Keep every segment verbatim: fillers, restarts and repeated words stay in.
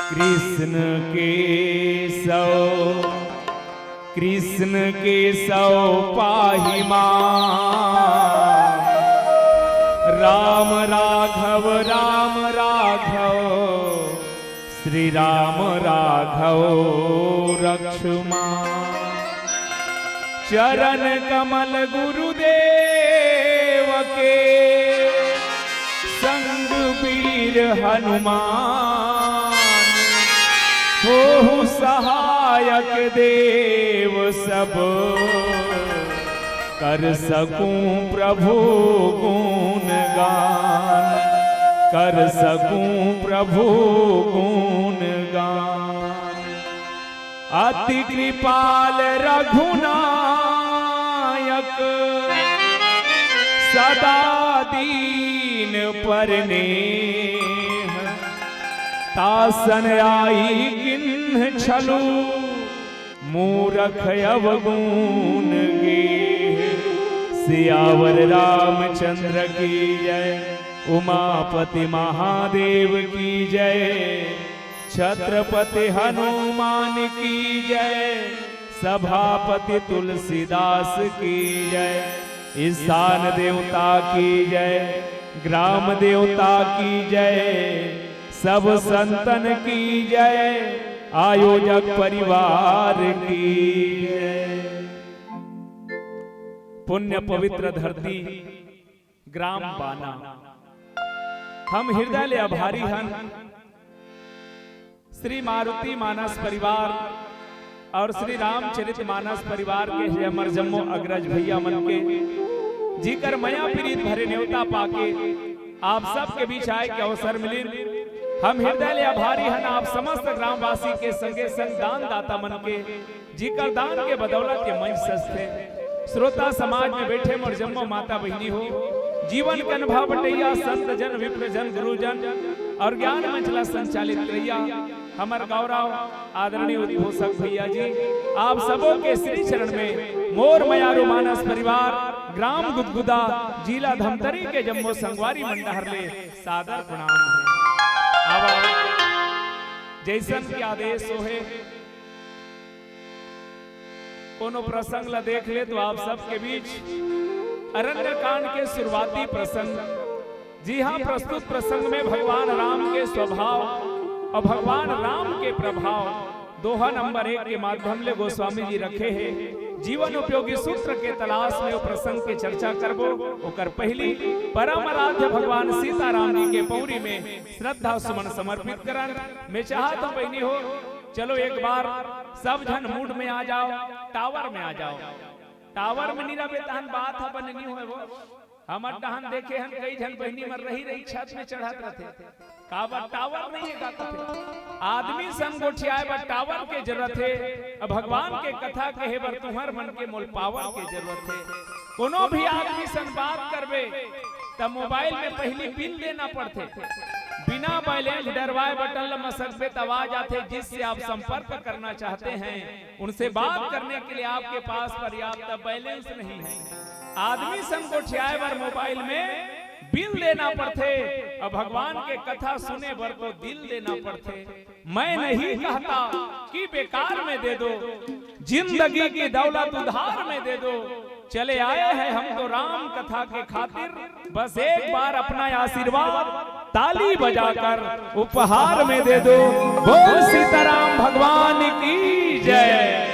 कृष्ण केशव, कृष्ण केशव पाहि मां। राम राघव, राम राघव, श्री राम राघव रक्ष मां। चरण कमल गुरुदेव के, संग वीर हनुमान। होहु सहायक देव सब, कर सकूं प्रभु गुणगान, कर सकूं प्रभु गुणगान। अति कृपाल रघुनायक, सदा दीन पर नेह। तासन आई किन्ह छलु, मूरख अवगुण गेह। सियावर रामचंद्र की जय, उमापति महादेव की जय, छत्रपति हनुमान की जय, सभापति तुलसीदास की जय, स्थान देवता की जय, ग्राम देवता की जय, सब संतन की जय, आयोजक परिवार की जय। पुण्य पवित्र धरती ग्राम बाना, हम हृदय ले आभारी हन श्री मारुति मानस परिवार और श्री रामचरित मानस परिवार के हे हमर जम्मो अग्रज भैया मन के, जिकर मया प्रीत भरे नेवता पाके आप सबके बीच आए के अवसर मिलिन। हम हृदय ले आभारी हन आप समस्त ग्रामवासी के, संगे संग दान दाता मन के, जिकर दान के बदौलत ये मंच सजथे। श्रोता समाज में बैठे मोर जम्मो माता बहिनी हो, जीवन के अनुभव बटैया संत जन, विप्र जन, गुरुजन और ज्ञान मंच ला संचालित करैया हमर गौरव आदरणीय उद्घोषक भैया जी, आप सबो के श्री चरण में मोर मयारू मानस परिवार, ग्राम गुदगुदा, जिला धमतरी के जम्मो संगवारी मन डहर ले सादर प्रणाम हे। आवा, जैसन के आदेश होहे, कोनो प्रसंग ला देख ले तो आप सबके बीच अरण्य कांड के शुरुआती प्रसंग। जी हाँ, प्रस्तुत प्रसंग में भगवान राम के स्वभाव और भगवान राम के प्रभाव दोहा नंबर एक के माध्यम ले गोस्वामी जी रखे हे। जीवन उपयोगी सूत्र के तलाश में वो प्रसंग के चर्चा करबो। ओकर पहली परम आराध्य भगवान सीताराम जी के पौरी में श्रद्धा सुमन समर्पित करन। मैं चाहत हूँ बहिनी हो, चलो एक बार सब झन मूड में आ जाओ, टावर में आ जाओ। टावर में नहीं रहबे तहन बात ह बने नहीं होए वो। हमर डहन देखे हन कई झन बहिनी मन रही रही छत में चढ़त रहथे। काबर टावर नहीं हे का कथे? आदमी संग गोठियाए बर टावर के जरूरत हे। अब भगवान के कथा कहे बर तुहर मन के मोल पावर के जरूरत हे। कोनो भी आदमी संग बात करबे त मोबाइल में पहली बिल देना पड़थे। बिना बैलेंस डरवाए बटन ल मसकबे त आवाज आथे, जिससे आप संपर्क करना चाहते हैं, उनसे बात करने के लिए आपके पास पर्याप्त बैलेंस नहीं है। आदमी संग गोठियाए बर मोबाइल में बिल देना पड़थे, अब भगवान के कथा सुने बर तो दिल देना पड़थे। मैं नहीं कहता कि बेकार में दे दो, जिंदगी की दौलत उधार में दे दो। चले आए हैं हम तो राम कथा के खातिर, बस एक बार अपना आशीर्वाद ताली बजाकर उपहार में दे दो। बोल सीताराम भगवान की जय।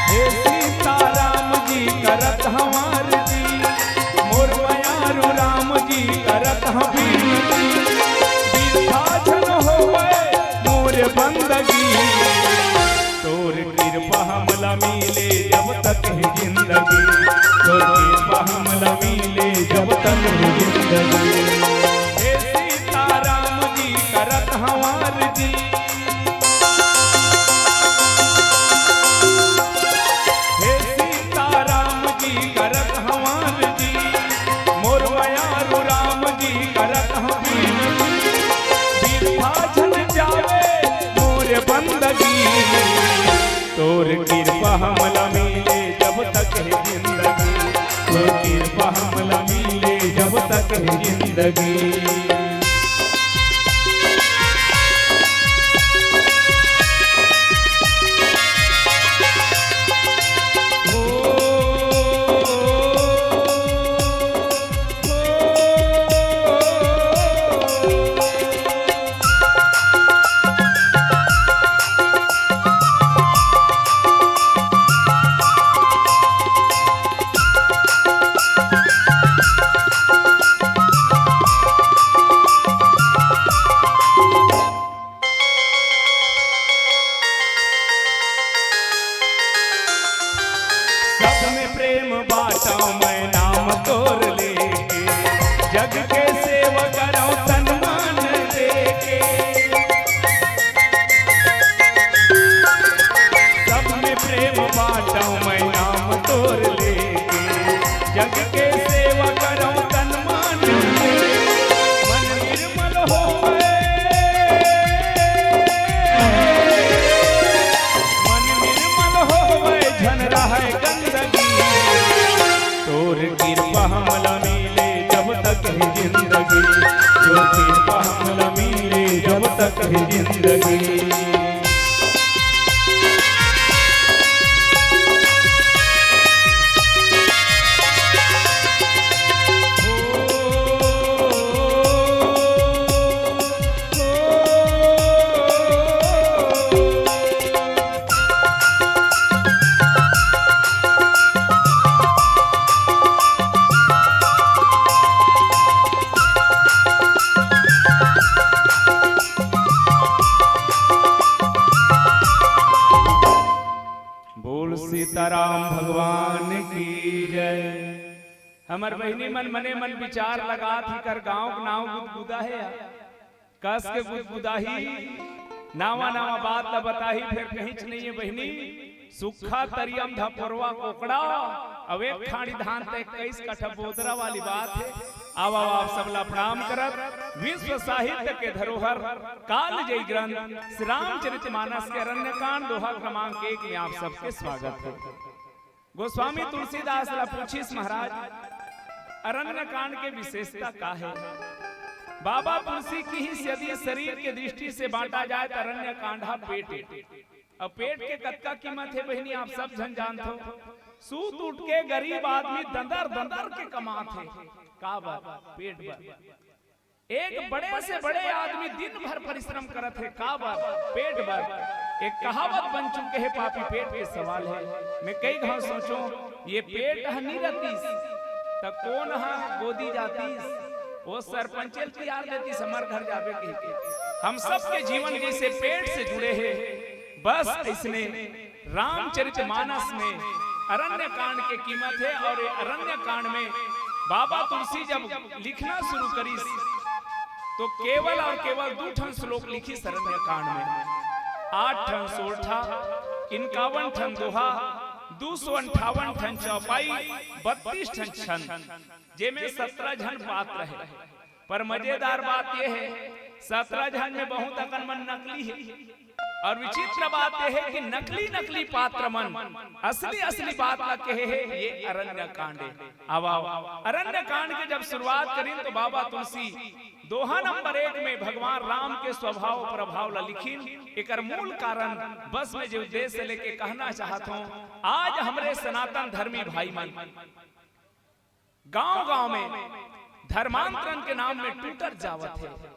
हे सीताराम जी करत हंव आरती, मोर मयारू राम जी करत हंव बिनती। बिरथा झन होवय मोर बंदगी, तोर कृपा हमला मिले जब तक हे जिंदगी, तोर कृपा हमला मिले जब तक हे जिंदगी। हमार जी। हे सीताराम जी करत हमार जी, मोर मयारू राम जी करत हमार जी। बिरथा झन जावे मोर बंदगी, तोर किरपा हमला मिले जब तक हे जिंदगी, तोर किरपा हमला मिले जब तक हे जिंदगी। सब में प्रेम बांटव मैं नाम तोर लेके, जग के सेवा करव तन मन देके। सब में प्रेम बांटव मैं नाम तोर लेके, जग के सेवा करव तन मन देके। मन निर्मल होवे, मन निर्मल होवे, झन रहय गंदगी। तोर किरपा हमला मिले जब तक हे जिंदगी, तोर किरपा हमला मिले जब तक हे जिंदगी। बोल सीताराम भगवान की जय। हमर बहिनी मन मने मन विचार लगात हे, एकर गांव के नांव गुदगुदा हे यार। कस के गुदगुदाही, नावा नावा बात ला बताही, फेर कहींच नइये बहिनी। सुक्खा तरिया म धपोरवा कोकड़ा, अउ एक खांड़ी धान त इक्कीस कठा बोदरा वाली बात हे। आवा, आवा, आप सबला प्रणाम करत, विश्व साहित्य के धरोहर कालजयी ग्रंथ श्री रामचरित मानस के अरण्यकांड दोहा क्रमांक एक में आप सबके स्वागत हे। गोस्वामी तुलसीदास ला पूछिस, महाराज, अरण्यकांड के विशेषता का हे? बाबा तुलसी किहिस, यदि शरीर के दृष्टि से बांटा जाए, त अरण्यकांड ह पेट ए। अब पेट के कतका कीमत हे बहिनी, आप सब झन जानथव। सूत उठ के गरीब आदमी दंदर दंदर के कमात हे। काबर? पेट बर। एक बड़े से बड़े आदमी दिन भर परिश्रम करत हे, काबर? पेट बर। एक कहावत बन चुके हे, पापी पेट के सवाल हे। मैं कई घांव सोचों, ये पेट ह नी रहतिस, त कोन ह गोदी जातिस? वो सरपंचे ल तियार देतिस, हमर घर जाबे कहिके। हम सबके जीवन जैसे पेट से जुड़े हे, बस अइसने रामचरित मानस में अरण्य कांड के कीमत हे अउ ये अरण्य कांड में बाबा तुलसी जब लिखना शुरू करिस तो केवल अउ केवल दू ठन श्लोक लिखिस अरण्य कांड में। आठ ठन सोरठा, इक्यावन ठन दोहा, दू सौ अंठावन ठन चौपाई, बत्तीस ठन छंद, जेमे सत्रह झन पात्र हे। पर मजेदार बात ये हे, सत्रह झन में बहुत अकन मन नकली हे। अउ विचित्र बात ये हे कि नकली नकली पात्र मन असली असली बात ला कहे हे, ये अरण्य कांड ए। अब आओ, अरण्य कांड के जब शुरुआत करिन तो बाबा तुलसी दोहा नंबर एक में भगवान राम के स्वभाव प्रभाव ला लिखिन। एकर मूल कारण बस मैं जे उद्देश्य लेके कहना चाहत हूँ, आज हमरे सनातन धर्मी भाई मन गांव-गांव में धर्मांतरण के नाम में टूटत जावत हे।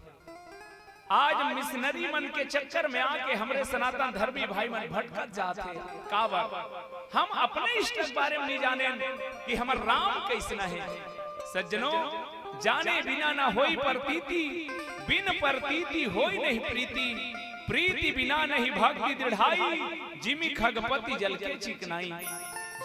आज मिशनरी मन के चक्कर में आके हमरे सनातन धर्मी भाई मन भटकत जात हे। काबर? हम अपने इष्ट के बारे में नहीं जानेन कि हमर राम कइसना हे। सज्जनों, जाने बिना ना होई परतीति, बिन परतीति होई नहीं प्रीति, प्रीति बिना नहीं भक्ति दृढ़ाई, जिमि खगपति जल के चिकनाई।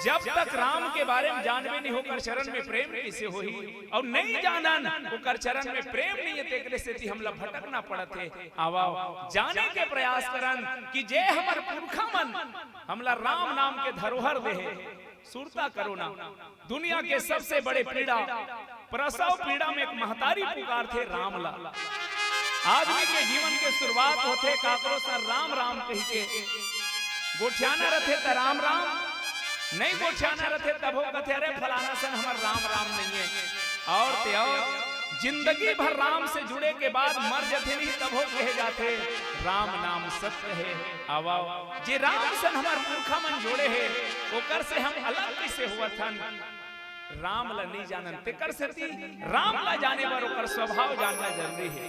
जब तक राम के बारे में जानबे नहीं, ओकर चरण में प्रेम कइसे होही? अउ नहीं जानन, ओकर चरण में प्रेम नहीं हे, तेकरे सेती हमला भटकना पड़त हे। आवा, जाने के प्रयास करन कि जे हमर पुरखा मन हमला राम नाम के धरोहर दे हे। सुरता करो ना, दुनिया के सबसे बड़े पीड़ा, प्रसव पीड़ा में एक महतारी पुकारथे राम ला। आदमी के जीवन के शुरुआत होथे काकरो सन राम राम कहि के। गोठियाना रथे त राम राम, नहीं गोठियाना रथे तभो कथे, "अरे फलाना सन हमर राम राम नहीं हे।" अउ ते अउ जिंदगी भर राम से जुड़े के बाद मर जथे नहीं तभो कहे जाथे, "राम नाम सत्य हे।" आवा, जे राम सन हमर पुरखा मन जोड़े हे, ओकर से हम अलग कइसे होवत हन? राम ला नहीं जानन, तेकर सेती राम ला जाने बर ओकर स्वभाव जानना जरूरी हे।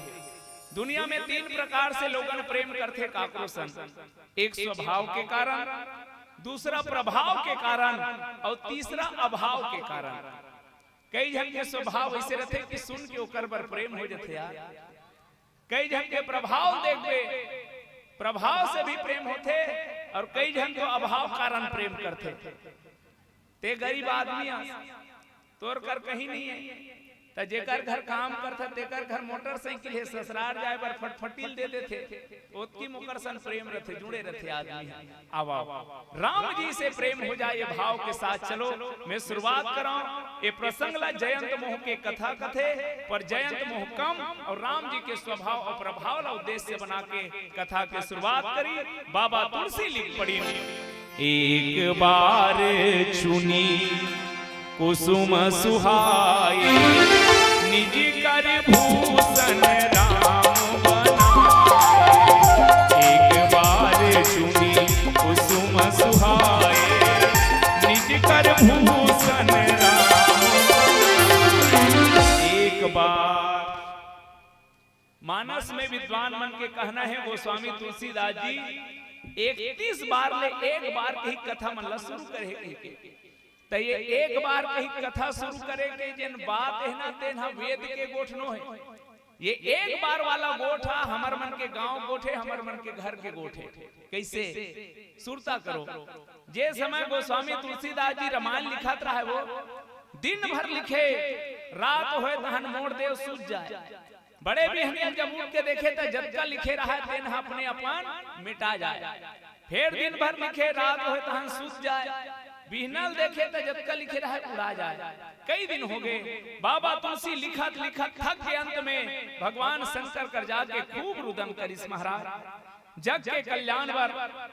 दुनिया में तीन प्रकार से लोगन प्रेम करथे काकरो सन, एक स्वभाव के कारण, दूसरा प्रभाव के कारण अउ तीसरा अभाव के कारण। कई झन के स्वभाव अइसे रथे कि सुन के ओकर बर प्रेम हो जथे यार। कई झन के प्रभाव देखबे, प्रभाव से भी प्रेम होथे अउ कई झन तो अभाव कारण प्रेम करथे। ते गरीब आदमी अस, तोर कर कहीं नहीं हे, त जेकर घर काम करथे तेकर घर मोटरसाइकिल हे, ससुरार जाए बर फटफटी ल दे देथे, ओतकी म ओकर सन प्रेम रथे, जुड़े रथे आदमी ह। आवा, राम जी से प्रेम हो जाए, ये भाव के साथ चलो। मैं शुरुआत करंव, ये प्रसंग ला जयंत मोह के कथा कथे, पर जयंत मोह कम अउ राम जी के स्वभाव अउ प्रभाव ला उद्देश्य बना के कथा के शुरुआत करी। बाबा तुलसी लिख पड़ी। एक बार चुनी कुसुम सुहाए, निज कर भूषण राम बनाए। एक बार चुनी कुसुम सुहाए, निज कर भूषण राम बनाए। एक बार मानस में विद्वान मन के कहना हे, गोस्वामी तुलसीदास जी इकतीस बार ले एक बार कही कथा मन ला शुरू करे हे कहिके। त ये एक बार कही कथा शुरू करे के जेन बात हे ना, तेन ह वेद के गोठ नो हे। ये एक बार वाला गोठ ह हमर मन के गांव गोठ हे, हमर मन के घर के गोठ हे। कइसे? सुरता करो, जे समय गोस्वामी तुलसीदास जी रामायण लिखत रहय, वो दिन भर लिखे, रात होय तहन मोर देव सूत जाय। बड़े बिहनिया जब उठ के देखे त जतका लिखे रहय तेन ह अपने अपन मिटा जाय। फेर दिन भर लिखे, रात होय तहन सूत जाय। बिहनल देखे त जतका लिखे रहय उड़ा जाय। कई दिन हो गए, बाबा तुलसी लिखत लिखत थक के अंत में भगवान शंकर कर जाके खूब रुदन करिस, महाराज, जग के कल्याण बर,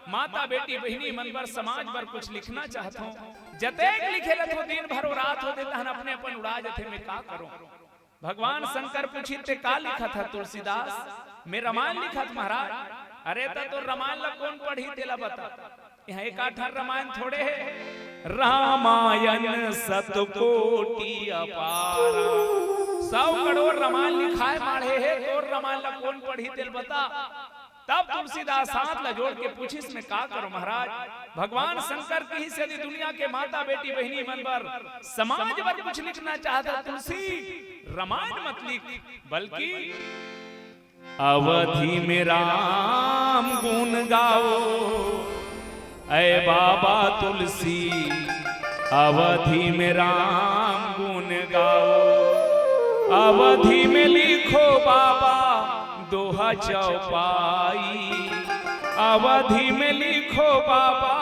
माता बेटी बहिनी मन बर, समाज बर कुछ लिखना चाहत हों। जतेक लिखे रथों दिन भर ओ रात होथे तहन अपने अपन उड़ा जथे, मैं का करों? भगवान शंकर पूछिस, ते का लिखत हस तुलसीदास? मैं रामायण लिखत महाराज। अरे त तोर रामायण ला कोन पढ़ही तेला बता। इहाँ एकाठन रामायण थोड़े हे। रामायण सतकोटि अपार। सौ करोड़ रामायण लिखाय माढ़े हे, तोर रामायण ला कोन पढ़ही तेला बता। तब तुलसीदास हाथ ला जोड़ के पूछिस, मैं का करों महाराज? भगवान शंकर किहिस यदि दुनिया के माता बेटी बहिनी मन बर, समाज बर कुछ लिखना चाहत हस तुलसी, रामायण मत लिख, बल्कि अवधि में राम गुण गाओ, ऐ बाबा तुलसी, अवधि में राम गुण गाओ। अवधि में लिखो बाबा दोहा चौपाई, अवधि में लिखो बाबा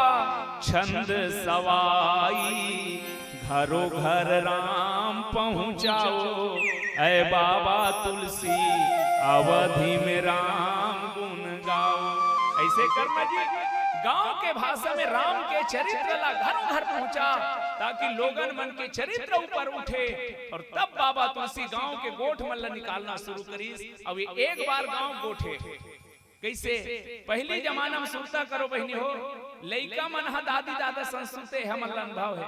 छंद सवाई। घरों घर राम पहुँचाओ, ऐ बाबा तुलसी, अवधि में राम गुण गाओ। अइसे करना जी, गांव के भाषा में राम के चरित्र ला घरों घर पहुँचा, ताकि लोगन मन के चरित्र ऊपर उठे अउ तब बाबा तुलसी गांव के गोठ मन ला निकालना शुरू करिस। अउ ये एक बार गांव गोठ हे। कइसे? पहिली जमाना में सुरता करो बहिनी हो, लइका मन ह दादी दादा सन सुते, हमन ला अनुभव हे।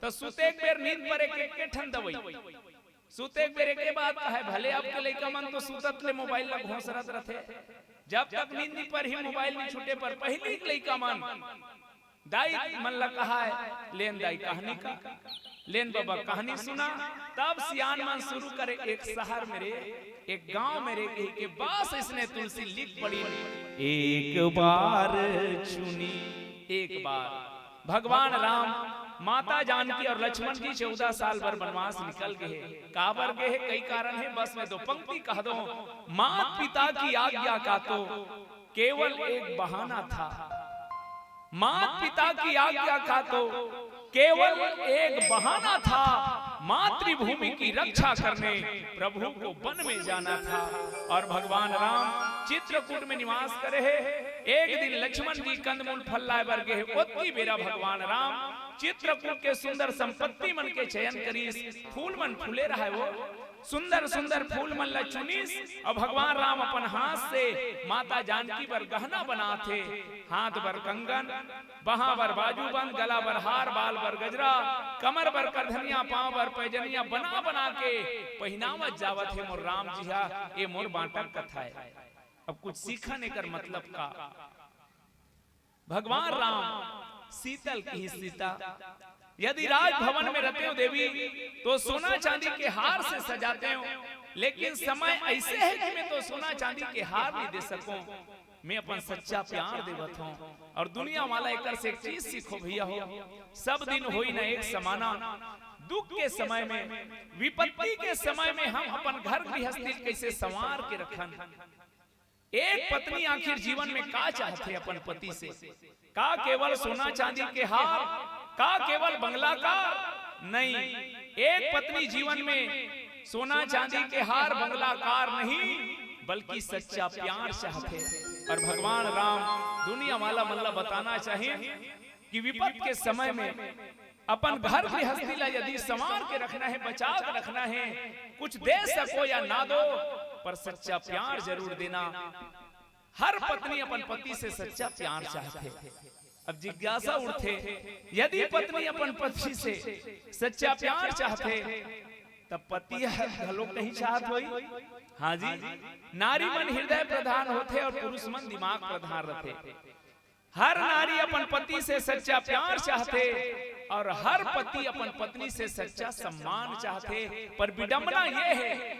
त सुते के बेर नींद परे के एके ठन दवई। सुते के बेर एके बात कहय, भले अब के लइका मन तो सुतत ले मोबाइल ला घोंसरत रथे। जब तक नींद नइ परही मोबाइल नइ छूटे, पर पहिली के लइका मन दाई मन ला कहय, लेन दाई कहानी का, लेन बबा कहानी सुना। तब सियान मन शुरू करे, एक शहर में रे, एक गांव में रे, कहिके बस अइसने तुलसी लिख पड़ी। एक बार चुनी, एक बार भगवान राम माता जानकी और लक्ष्मण जी चौदह साल बर वनवास निकल गे हे। काबर गे हे, कई कारण हे, बस मैं दो पंक्ति कह दो। मात पिता की आज्ञा का तो केवल एक बहाना था। मात पिता की आज्ञा का तो केवल एक बहाना था, मातृभूमि की रक्षा करने प्रभु को वन में जाना था। और भगवान राम चित्रकूट में निवास करे हे। एक दिन लक्ष्मण जी कंदमूल फल लाए बर गे हे, ओतकी बेरा भगवान राम चित्रकूट के सुंदर संपत्ति मन के चयन करिस। फूल मन फूले रहय, वो सुंदर सुंदर फूल मन ला चुनिस और भगवान राम अपन हाथ से माता जानकी बर गहना बनाथे। हाथ बर कंगन, बाहां बर बाजूबंद, गला बर हार, बाल बर गजरा, कमर बर करधनिया, पांव बर पैजनिया बना बना के पहिनावत जावत हे मोर राम जी हा। ए मोर बांटक कथा हे। अब कुछ सीखन एकर मतलब का। भगवान राम सीता ल किहिस, सीता, यदि राजभवन में रहते हो देवी, तो सोना चांदी के हार से सजाते हो, लेकिन समय ऐसे है कि मैं तो सोना चांदी के हार नहीं दे सकूं। मैं अपन सच्चा प्यार देवत हूं। और दुनिया वाला एकर से एक चीज सीखो भैया हो, सब दिन होई ना एक समाना। दुख के समय में, विपत्ति के समय में हम अपन घर गृहस्थी कैसे संवार के रखन। एक पत्नी आखिर जीवन में का चाहथे अपन पति से? का केवल सोना चांदी के हार? का केवल बंगला कार? नहीं, एक पत्नी जीवन में सोना चांदी के हार, बंगला कार नहीं, बल्कि सच्चा प्यार चाहथे। और भगवान राम दुनिया वाला मन ला बताना चाहिए कि विपत के समय में अपन घर गृहस्थी ला यदि संवार के रखना है, बचा के रखना है, कुछ दे सको या ना दो, पर सच्चा प्यार जरूर देना। हर पत्नी अपन पति से सच्चा प्यार चाहथे। अब जिज्ञासा उठथे, यदि पत्नी अपन पति से सच्चा प्यार चाहथे, तब पति ह घलो कहीं चाहत होई। हाँ जी, नारी मन हृदय प्रधान होथे और पुरुष मन दिमाग प्रधान रथे। हर नारी अपन पति से सच्चा प्यार चाहथे और हर पति अपन पत्नी से सच्चा सम्मान चाहथे। पर विडंबना ये है,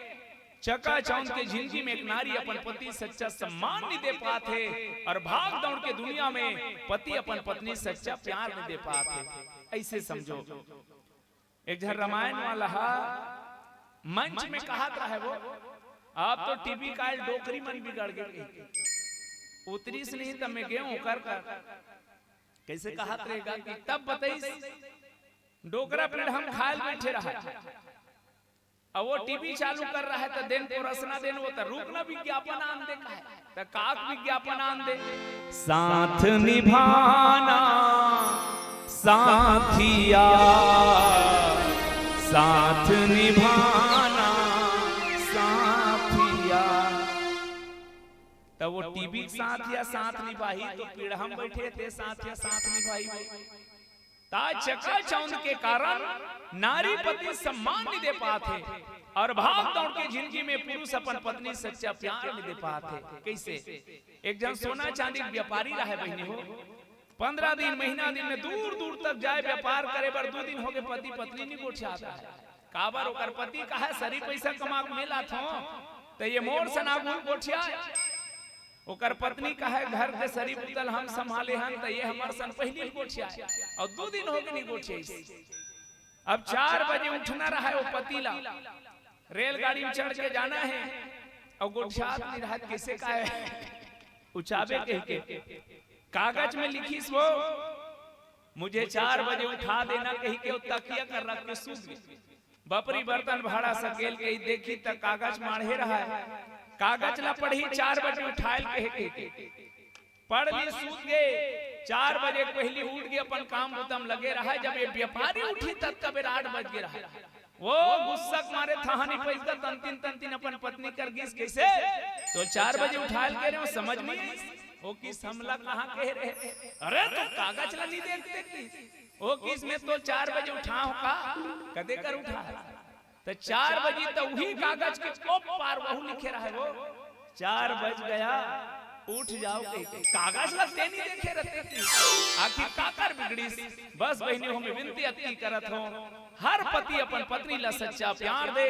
चकाचौंध के जिंदगी में एक नारी अपन पति सच्चा सम्मान नहीं दे पात हे और भाग दौड़ के दुनिया में पति अपन पत्नी सच्चा प्यार नहीं दे पात हे। ऐसे समझो, एक झन रामायण वाला हा मंच में कहत रहे वो, अब तो टीवी काल डोकरी मन बिगड़ गे कहिके। उतरिस नहीं तब मैं गेंव ओकर कर। कैसे कहत रहेगा कि तब बतइस, डोकरा पीढ़म खाए ल बैठे रहा, अब वो टीवी चालू कर रहा है तो देन परोसना देन, वो तो रुक ना, विज्ञापन आन दे कहे, तो काक विज्ञापन आन दे। साथ निभाना साथिया, साथ निभाना साथिया। तब वो टीवी के साथ या साथ निभाही तो पीढ़म बैठे थे, साथ या साथ निभाही। ता चकाचौंध के कारण नारी पति सम्मान नहीं दे पात हे और भाग दौड़ के जिंदगी में पुरुष अपन पत्नी सच्चा प्यार नहीं दे पात हे। कैसे? एक झन सोना चांदी के व्यापारी रहे बहिनी हो, पंद्रह दिन, महीना दिन में दूर दूर तक जाए, व्यापार करे बर दू दिन होगे, पति पत्नी नहीं गोठियात हे। काबर? ओकर पति कहे, सरी पैसा कमा के मैं लाथों, त ये मोर सन आगू गोठियाय। ओकर पत्नी कहे, घर के सरी पुतल हम संभाले हन, त ये हमर सन पहिली गोठियाय, और दू दिन होगे नहीं गोठियाइस। अब चार बजे उठना रहे वो पति ला, रेलगाड़ी में चढ़ के जाना है, और गोठियात नहीं रहा, कैसे कहे, उचाबे कहिके कागज में लिखिस वो, मुझे चार बजे उठा देना कहिके, वो तकिया कर रख के सूत गे। बपरी बर्तन भाड़ा सकेल के ही देखी त कागज माढ़े रहा है। कागज ला पढ़ी, चार बजे उठायल कहे के। पढ़ ली, सूत गे। चार बजे पहली उठ के अपन काम बुता म लगे रहा है। जब ये व्यापारी उठी तब तबेर आठ बज गे रहा है। वो गुस्सा के मारे थाहनी पैसा तंतिन तंतिन अपन पत्नी कर गिस, कैसे? तो चार बजे उठायल के रहे हो, समझ नहीं आई। वो किस हमला कहाँ कह रहे? अरे तो कागज ला नहीं देखते कि वो किस में तो चार बजे उठा हो का? कदे कर उठा है? तो चार बजे तो वही कागज के ओ पार वहू लिखे रहे वो, चार बज गया, उठ जाओ के। कागज ला ते नहीं देखे रहते कि आखिर काकर बिगड़ीस। बस बहिनी हो, मैं विनती अतकी करत हो, हर पति अपन पत्नी ला सच्चा प्यार दे,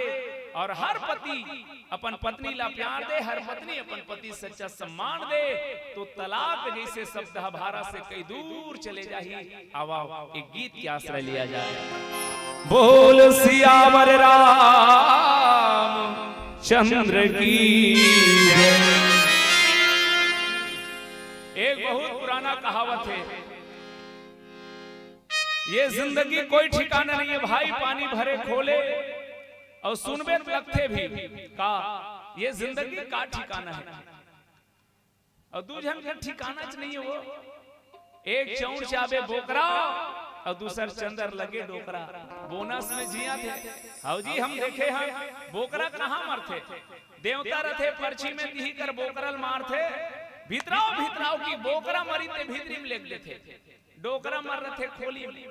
और हर पति अपन पत्नी ला प्यार दे, हर पत्नी अपन पति सच्चा सम्मान दे, तो तलाक जैसे शब्द ह भारत से कई दूर चले जाही। आवा, एक गीत के आश्रय लिया जाए। बोल सियावर रामचंद्र की जय। एक बहुत पुराना कहावत है, ये जिंदगी कोई ठिकाना नहीं है भाई, पानी भरे खोले। और सुनबे त लगथे भी का, ये जिंदगी का ठिकाना है। और दू झन के ठिकाना च नहीं है वो। एक चौंड़ चाबे बोकरा और दूसर चंदर लगे डोकरा। बोनस में जिया थे। हव जी, हम देखे हैं, बोकरा कहाँ मरथे? देवता रथे, परछी में तिही कर बोकरा ल मारथे, भितराव भितराव की बोकरा मरी ते भीतरी में लेग देथे। डोकरा मर रथे खोली में।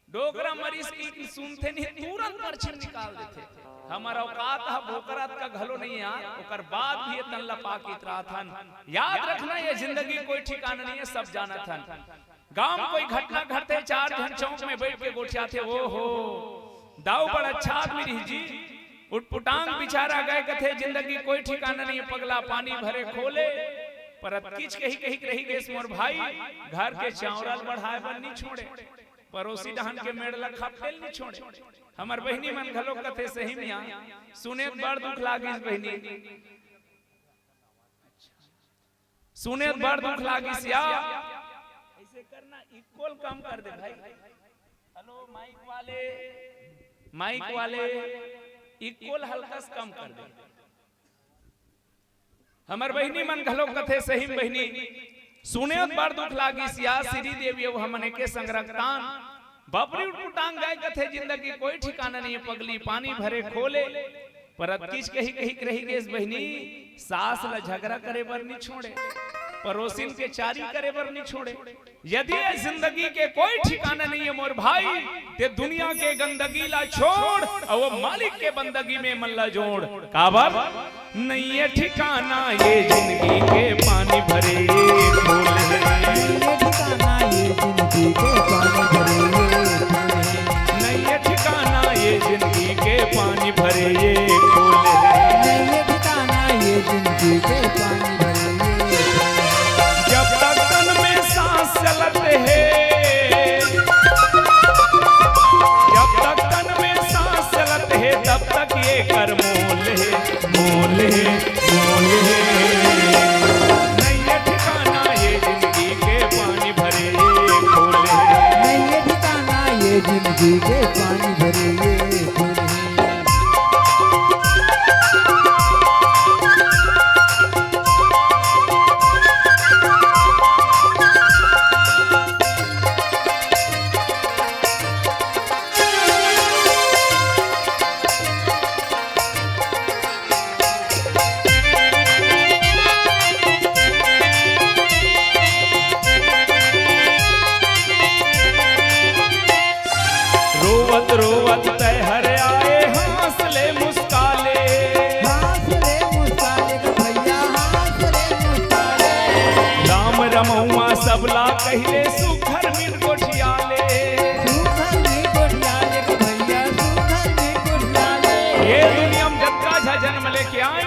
डोकरा मरिस की सुनथे नहीं, तुरंत परछी निकाल देथे। हमर औकात ह बोकरा का घलो नहीं यार, ओकर बाद भी ये तन ल पाके इतराथन। याद रखना, ये जिंदगी कोई ठिकाना नहीं है, सब जानत हन। गांव में कोई घटना घटथे, चार झन चौक में बैठ के गोठियाथे, ओ हो, दाऊ बड़ अच्छा आदमी रही जी, उटपुटांग बिचारा गए कथे, जिंदगी कोई ठिकाना नहीं है, पगला पानी भरे खोले, पर अतकिच कही कही के रही गेस मोर भाई, घर के चावरल बढ़ाए बर नहीं छोड़े। परोसी डहन के मेड़ ल खपटे ल नी छोड़े। हमर बहिनी मन घलो कथे सही मिया, सुने त बड़ दुख लागिस बहिनी, सुने त बड़ दुख लागिस या। ऐसे करना, इक्वल कम कर दे भाई। हेलो माइक वाले, माइक वाले, इक्वल हल्का से कम कर दे। हमर बहिनी मन घलोक कथे, सही म बहिनी, सुने त बड़ दुख लागिस या श्रीदेवी अउ हमन एके संग रंगतान। बबरी उटपुटांग गाय कथे, जिंदगी कोई ठिकाना नहीं है, पगली पानी भरे खोले। पर अतकिच कही कही के रही गेस बहिनी, सास ल झगरा करे बर नी छोड़े, परोसिन के चारी करे बर नी छोड़े। यदि ये जिंदगी के कोई ठिकाना नहीं है मोर भाई, ते दुनिया के गंदगी ला छोड़, अउ वो मालिक के बंदगी में मन ला जोड़। काबर? नहीं है ठिकाना ये जिंदगी के पानी भरे ये खोले। नहीं है ठिकाना ये जिंदगी के पानी भरे ये खोले। नहीं है ठिकाना ये जिंदगी के पानी भरे ये खोले। नहीं है ठिकाना ये जिंदगी के पानी भरे ये खोले। जब तक तन में सांस चलत हे, जब तक तन में सांस चलत हे, तब तक ये कर मोल हे, मोल हे, मोल हे। नहीं है ठिकाना ये जिंदगी के पानी भरे ये खोले। नहीं है ठिकाना ये जिंदगी के पानी भरे ये खोले। रोवत रोवत तैं हर आए, हाँस ले मुस्का ले। हाँस ले मुस्का ले ग भैया, हाँस ले मुस्का ले। राम रमउवाँ सबला कहिले, सुघर मिल गोठिया ले। सुघर मिल गोठिया ले ग भैया, सुघर मिल गोठिया ले। ये दुनिया म जतका झा जनम लेके आए,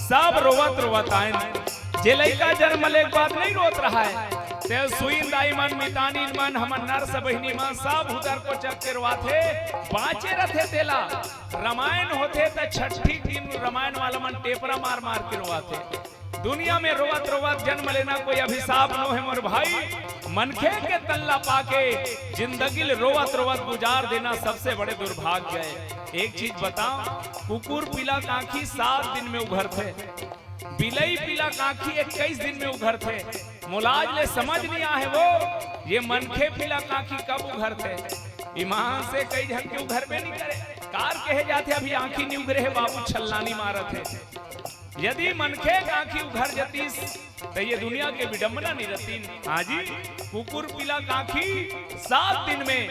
सब रोवत रोवत आए। जे लइका जनम ले के बाद नहीं रोत रहय, ते सुईन दाई मन, मितानिन मन, हमर नर्स बहिनी मन, सब हुदर कोचक के रोवाथे, बाँचे रथे तेला। रमायन होथे त छट्ठी दिन रमायन वाला मन टेपरा मार मार के रोवाथे। दुनिया में रोवत रोवत जनम लेना कोई अभिशाप नोहे मोर भाई। मनखे के तन ला पाके जिंदगी ल रोवत रोवत गुजार देना सबसे बड़े दुर्भाग्य हे। एक चीज बताओ, कुकुर पीला कांखी सात दिन में उघरथे, बिलई पीला कांखी इक्कीस दिन में उघरथे। मोला आज ले समझ नहीं आहे वो, ये मनखे पीला कांखी कब उघरथे? ईमान से कई झन के उघरबे नहीं करे। कार कहे जाथे, अभी आंखी नहीं उघरे हे बाबू, छल्लानी मारत हे। यदि मनखे के आंखी उघर जतीस, त ये दुनिया के विडंबना नहीं रतिन। हाँ जी, कुकुर पीला कांखी सात दिन में,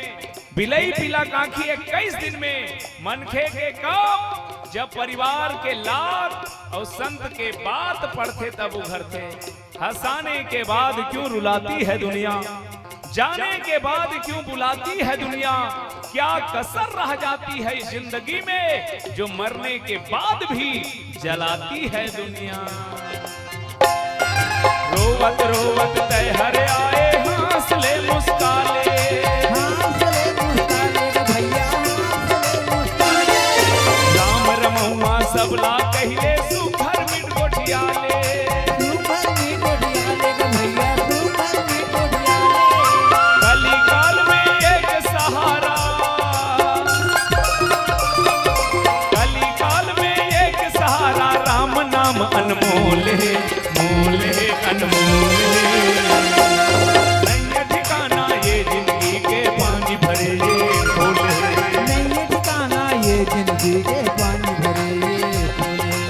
बिलई पीला कांखी इक्कीस दिन में, मनखे के कब? जब परिवार के लात अउ संत के बात पढ़थे तब उघरथे। हंसाने के बाद क्यों रुलाती है दुनिया, जाने के बाद क्यों बुलाती है दुनिया, क्या कसर रह जाती है इस जिंदगी में, जो मरने के बाद भी जलाती है दुनिया। रोवत रोवत तैहर आए, हंस ले मुस्का ले। हंस ले मुस्का ले रे भैया, हंस ले मुस्का ले। राम रमौआ सबला कहिले, सुभर मिट गोठिया ले। सुभर मिट गोठिया ले रे भैया, सुभर मिट गोठिया ले। कलिकाल में एक सहारा, कलिकाल में एक सहारा, राम नाम अनमोल है, मोल है, अनमोल है। नहीं है ठिकाना ये जिंदगी के, पानी भरे ये खोल है। नहीं है ठिकाना ये जिंदगी के, पानी भरे ये खोल है।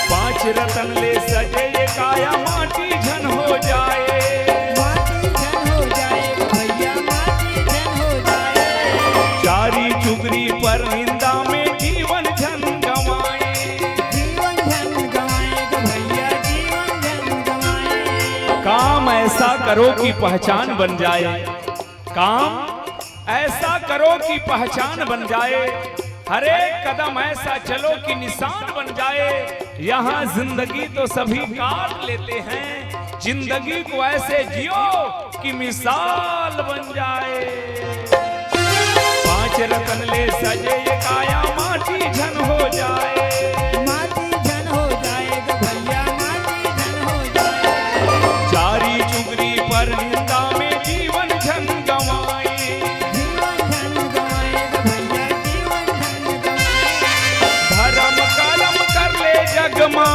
पांच रतन ले सजे ये काया, माटी झन हो जाए। माटी झन हो जाए भैया, माटी झन हो जाए। चारी चुगरी पर निंदा में जीवन झन गंवाए। जीवन झन गंवाए भैया, जीवन झन गंवाए। काम ऐसा करो कि पहचान बन जाए। काम ऐसा करो कि पहचान बन जाए, हर एक कदम ऐसा चलो कि निशान बन जाए। यहाँ जिंदगी तो सभी काट लेते हैं, जिंदगी को ऐसे जियो कि मिसाल बन जाए। पांच रतन ले सजे ये काया, माटी झन हो जाए। माटी झन हो जाए ग भैया, माटी झन हो जाए। चारी चुगरी पर निंदा में जीवन झन गंवाए। जीवन झन गंवाए ग भैया, जीवन झन गंवाए। धर्म करम कर ले जग मा,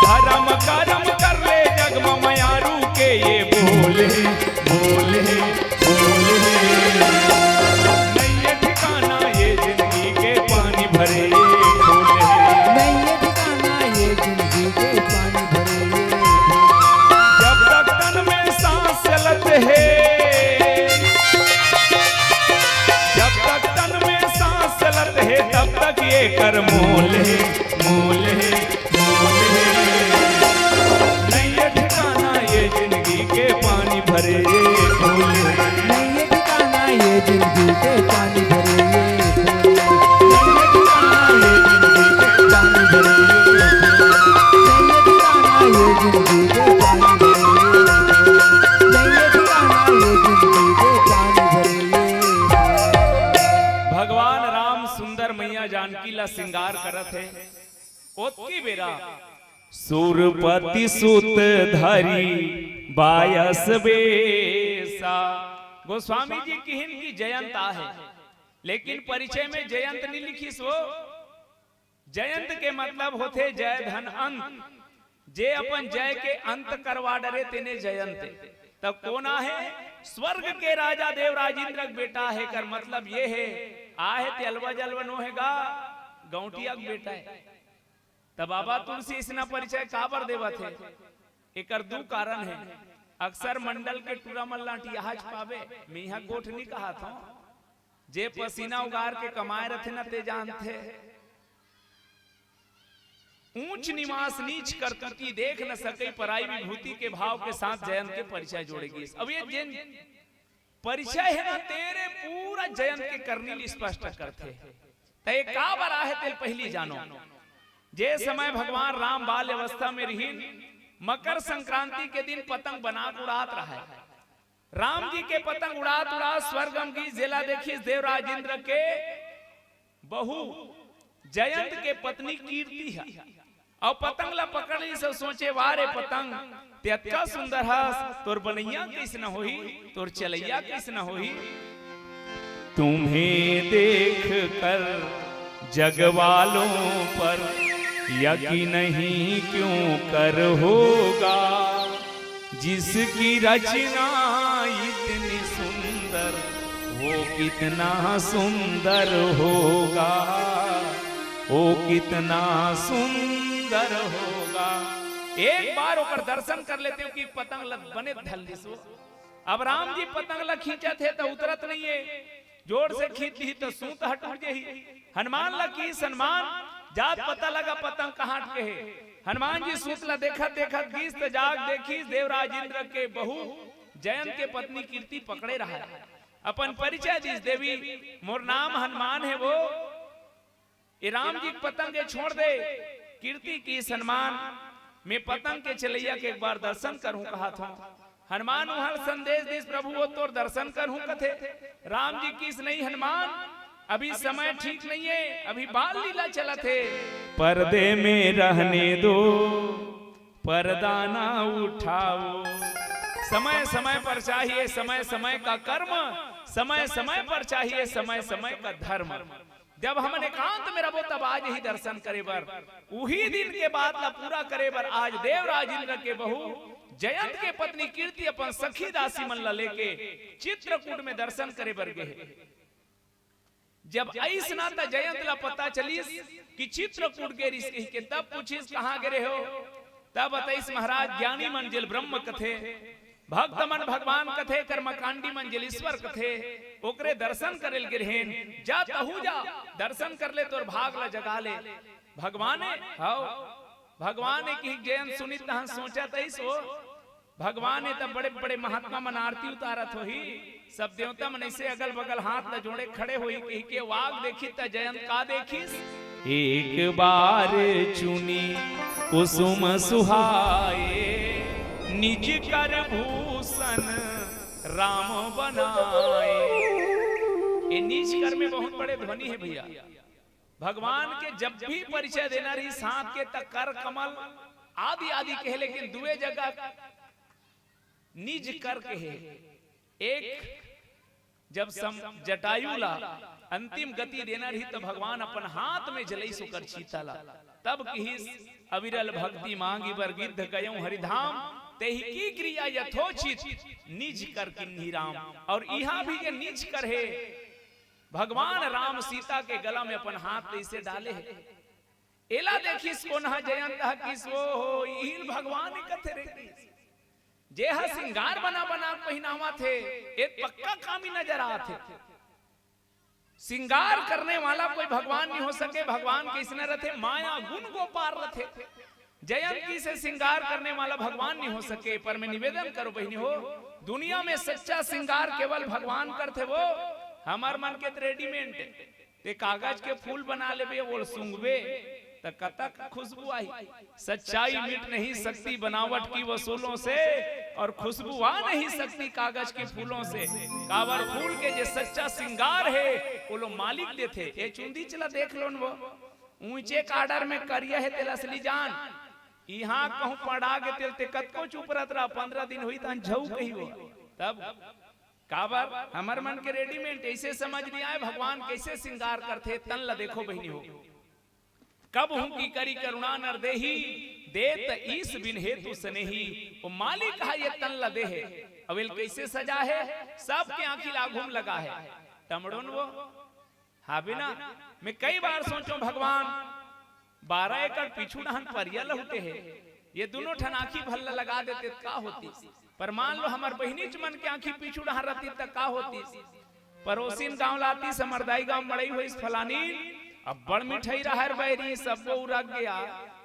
धर्म करम कर ले जग मा, मयारू के ये बोले, बोले, बोले। नहीं ये ठिकाना ये जिंदगी के, पानी भरे ये खोल है। नहीं ये ठिकाना ये जिंदगी के, पानी भरे ये खोल है। जब तक तन में सांस चलत है, जब तक तन में सांस चलत है, तब तक ये कर मोल है, मोल है। नहीं ये ठिकाना ये जिंदगी के, पानी भरे ये खोल है। नहीं ये ठिकाना ये जिंदगी के, पानी भरे ये खोल है। नहीं ये ठिकाना ये जिंदगी के, पानी भरे ये खोल है। नहीं ये ठिकाना ये जिंदगी के, पानी भरे ये खोल है। नहीं ये ठिकाना ये जिंदगी के, पानी भरे ये खोल है। भगवान राम सुंदर मैया जानकी ला श्रृंगार करत हे। ओतकी बेरा सुरपति सुत धरी बायस बेसा। गोस्वामी जी किहिन की जयंत आहे, लेकिन परिचय में जयंत नहीं लिखिस हो। जयंत के मतलब होथे जय धन अंत। जे अपन जय के अंत करवा डरे तेने जयंत। तब कोन आहे? स्वर्ग के राजा देवराज इंद्र के बेटा हे। कर मतलब ये हे, आहे ते अलवा जलवा नो हे गा, गौंटिया के बेटा हे। त बाबा तुलसी इसना परिचय काबर देवत हे? एकर दू कारण हे। अक्सर मंडल के टूरा मन ला अंटियाहच पाबे, मेंहा गोठ नी कहत हंव। जे पसीना उगार के कमाए रथे न, ते जानथे। ऊंच निवास नीच करतूती, देख न सकई पराई विभूति के भाव के साथ जयंत के परिचय जोड़े गिस। अब ये जेन परिचय हे ना, तेरे पूरा जयंत के करनी ल स्पष्ट करथे। त ये काबर आहे, तेल पहिली जानो। जे समय भगवान राम बाल अवस्था में रिहिन, मकर संक्रांति के दिन पतंग बना के उड़ात रहय। राम जी के पतंग उड़ात उड़ात स्वर्ग म गिस, जेला देखिस देवराज इंद्र के बहू जयंत के पत्नी कीर्ति ह। अउ पतंग ला पकड़ लिस अउ सोचे, "वाह रे पतंग, ते अतका सुंदर हस, तोर बनइया कइसना होही, तोर चलइया कइसना होही?" तुम्हें देख कर जग वालों पर या कि नहीं क्यों कर होगा, जिसकी रचना इतनी सुंदर, वो कितना सुंदर होगा, वो कितना सुंदर होगा। एक बार ओकर दर्शन कर लेते हो कि पतंग ल बने धर लिस वो। अब राम जी पतंग ल खींचत हे त उतरत नहीं है, जोर से खींच ली त सूत ह टूट जाही। हनुमान ल किहिस, हनुमान, जात पता लगा पतंग कहाँ अटके हे। हनुमान जी सूत ल देखत देखत गिस त जाग देखिस देवराज इंद्र के बहू जयंत के पत्नी कीर्ति पकड़े रहा। अपन परिचय दिस, देवी, मोर नाम हनुमान हे वो। ए राम जी के पतंग के छोड़ दे। कीर्ति किहिस, हनुमान, मैं पतंग के चलैया के एक बार दर्शन करहूं कहत हूं। हनुमान उहां संदेश दिस, प्रभु वो तोर दर्शन करहूं कथे। राम जी किहिस, नहीं हनुमान, अभी समय ठीक नहीं है, अभी बाल लीला चलत हे। पर्दे में रहने दो, पर्दा ना उठाओ। समय समय पर चाहिए समय समय का कर्म, समय समय पर चाहिए समय समय का धर्म। जब हमन एकांत में रहबो तब आ जही दर्शन करे बर। उही दिन के बात ला पूरा करे बर आज देवराज इंद्र के बहू जयंत के पत्नी कीर्ति अपन सखी दासी मन ला लेके चित्रकूट में दर्शन करे बर गे हे। जब आइस ना त जयंत ला पता चलिस कि चित्रकूट गे रिहिस कहिके, तब पूछिस, "कहाँ गे रहे हो?" तब बताइस, "महाराज, ज्ञानी मन जेला ब्रह्म कथे, भक्त मन भगवान कथे, कर्मकांडी मन जेला ईश्वर कथे, ओकरे दर्शन करे ल गे रहेन। जा तहू जा, दर्शन कर ले, तोर भाग ला जगा ले।" भगवान हे, हव, भगवान हे कि जयंत सुनिस तहां सोचत आइस वो, भगवान हे त बड़े बड़े महात्मा मन आरती उतारत होही, सब देवता मन ऐसे अगल बगल हाथ ला जोड़े खड़े होही कहिके वाग देखिस त जयंत का देखिस? एक बार चुनी कुसुम सुहाए, निज कर भूषण राम बनाए। ये निज कर में बहुत बड़े ध्वनि हे भैया। भगवान के जब भी परिचय देना रहिस हाथ के त कर कमल आदि आदि कहे, लेकिन दुए जगह निज कर कहे। एक जब सम-, जटायु ला अंतिम गति देना रहिस त भगवान अपन हाथ में जलइस ओकर चीता ला, तब किहिस, "अविरल भक्ति मांगि बर गिद्ध गयउँ हरिधाम, तेहि की क्रिया यथोचित निज कर किन्ही राम।" और इहां भी ये निज कर हे, भगवान राम सीता के गला में अपन हाथ तइसे डाले हे। एला देखिस कोन ह? जयंत ह किहिस, "ओ हो, इही ल भगवान ही कथे रे।" किहिस, जे ह सिंगार बना बना के पहिनावत हे, ए पक्का कामी नजर आत हे। सिंगार करने वाला कोई भगवान नहीं हो सके। भगवान कइसने रथे? माया गुण को पार रथे। जयंत किहिस सिंगार करने वाला भगवान नहीं हो सके, पर मैं निवेदन करूं बहिनी हो, दुनिया में सच्चा सिंगार केवल भगवान करथे वो। हमर मन के त रेडीमेड, ते कागज के फूल बना लेबे, ओल सूंघबे, त कतक खुशबू आही। सच्चाई मिट नहीं सकती बनावट की वसूलों से, और खुशबू आ नहीं सकती कागज के फूलों से। काबर फूल के जे सच्चा सिंगार हे, ओला मालिक देथे। ए चुंदीच ला देख लोन वो, ऊंचे काडर में करिया हे तेला असली जान। इहां कहूं पड़ा गे तेल ते कतको चुप रहत रहा, पंद्रह दिन होही तहां झऊ कही वो। तब काबर हमर मन के रेडीमेड ऐसे समझ नहीं आए, भगवान कैसे सिंगार करथे। तन ला देखो बहिनी हो, कब हूं की करी करुणा नर देही, देत ईस बिन हेतु स्नेही। वो मालिक हा ये तन ला दे हे, अवेल कैसे सजा हे, सबके आंखी ला आघू म लगा हे। टमड़ोन वो हाबे ना, मैं कई बार सोचों, भगवान, बारह एकड़ पीछू डहन परिया लहुटे हे, ये दुनों ठन आंखी भल्ला लगा देते त का होतिस? पर मान लो हमर बहिनीच मन के आंखी पीछू डहन रहती त का होतिस? परोसिन गांव लातिस, हमर दाई गांव मड़ई होइस फलानी, अब्बड़ मिठाई रहर बैरी, सब्बो उरक गया।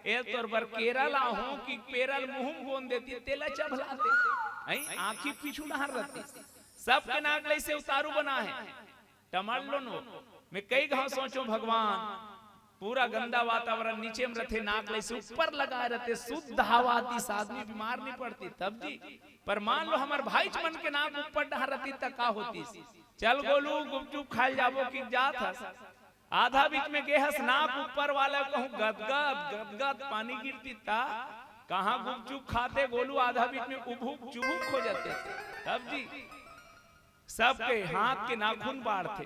ए तोर बर केरा लाहूं कि पेरा ल मुंह म गोंद देती, तेला चभलाते। हैं? आंखी पीछू डहन रहतिस, सबके नाक ले से उतारू बना हे। टमड़ लो नो। मैं कई घाव सोचों, भगवान, पूरा गंदा वातावरण नीचे में रथे, नाक ले से ऊपर लगाए रहते, शुद्ध हवा आतिस, आदमी बीमार नहीं पड़ती। तब जी, पर मान लो हमर भाईच मन के नाक ऊपर डहर रहती त का होतिस? चल गोलू, गुपचुप खाए ल जाबो कि जात हस, आधा बीच में गे हस, नाक ऊपर वाला कहूं गदगद गदगद पानी गिरती त कहां गुपचुप खाते गोलू, आधा बीच में उभुक चुभुक हो जाते। तब जी, सबके हाथ के नाखून बाढ़थे,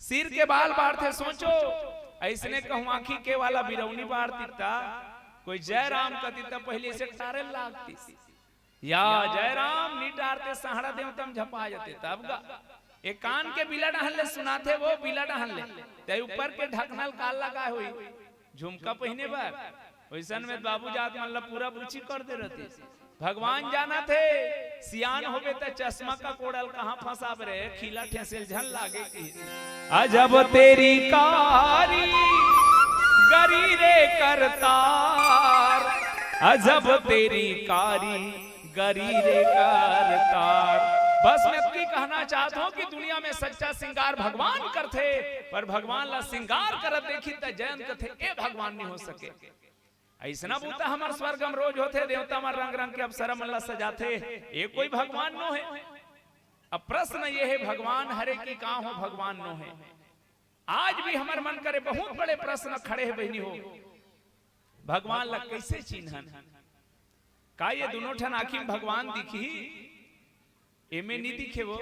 सिर के बाल बाढ़थे। सोचो, अइसने कहूँ आँखी के वाला बिरौनी बाढ़तिस त, कोई जय राम कहितिस त पहिली अइसे टारे लागतिस। या जय राम नी टारते, सहाड़ा देवता म झपा जाते। तब गा, एक कान के बिला डहन ले सुनाथे, वो बिला डहन ले, ते ऊपर के ढकना ल काला लगाए होही, झुमका पहिने बर। वइसन में बाबू जात मन ला पूरा बुची कर दे रहतिस। भगवान जानथे, सियान होबे त चश्मा का कोड़ल कहाँ फंसाब रे, खीला ठेसेल झन लागे कि। अजब तेरी कारीगरी रे करतार, अजब तेरी कारीगरी रे करतार। बस मैं अतकी कहना चाहत हूँ कि दुनिया में सच्चा सिंगार भगवान करथे, पर भगवान ला सिंगार करत देखी त जयंत कथे, ए भगवान नहीं हो सके। अइसना बूता हमर स्वर्ग म रोज होथे, देवता मन रंग रंग के अप्सरा मन ला सजाथे, ए कोई भगवान नो हे। अब प्रश्न ये हे, भगवान हरे कि का हो, भगवान नो हे। आज भी हमर मन करे बहुत बड़े प्रश्न खड़े हे बहिनी हो, भगवान ला कइसे चिन्हन? का ये दुनों ठन आँखी म भगवान दिखही? एमे नी दिखे वो।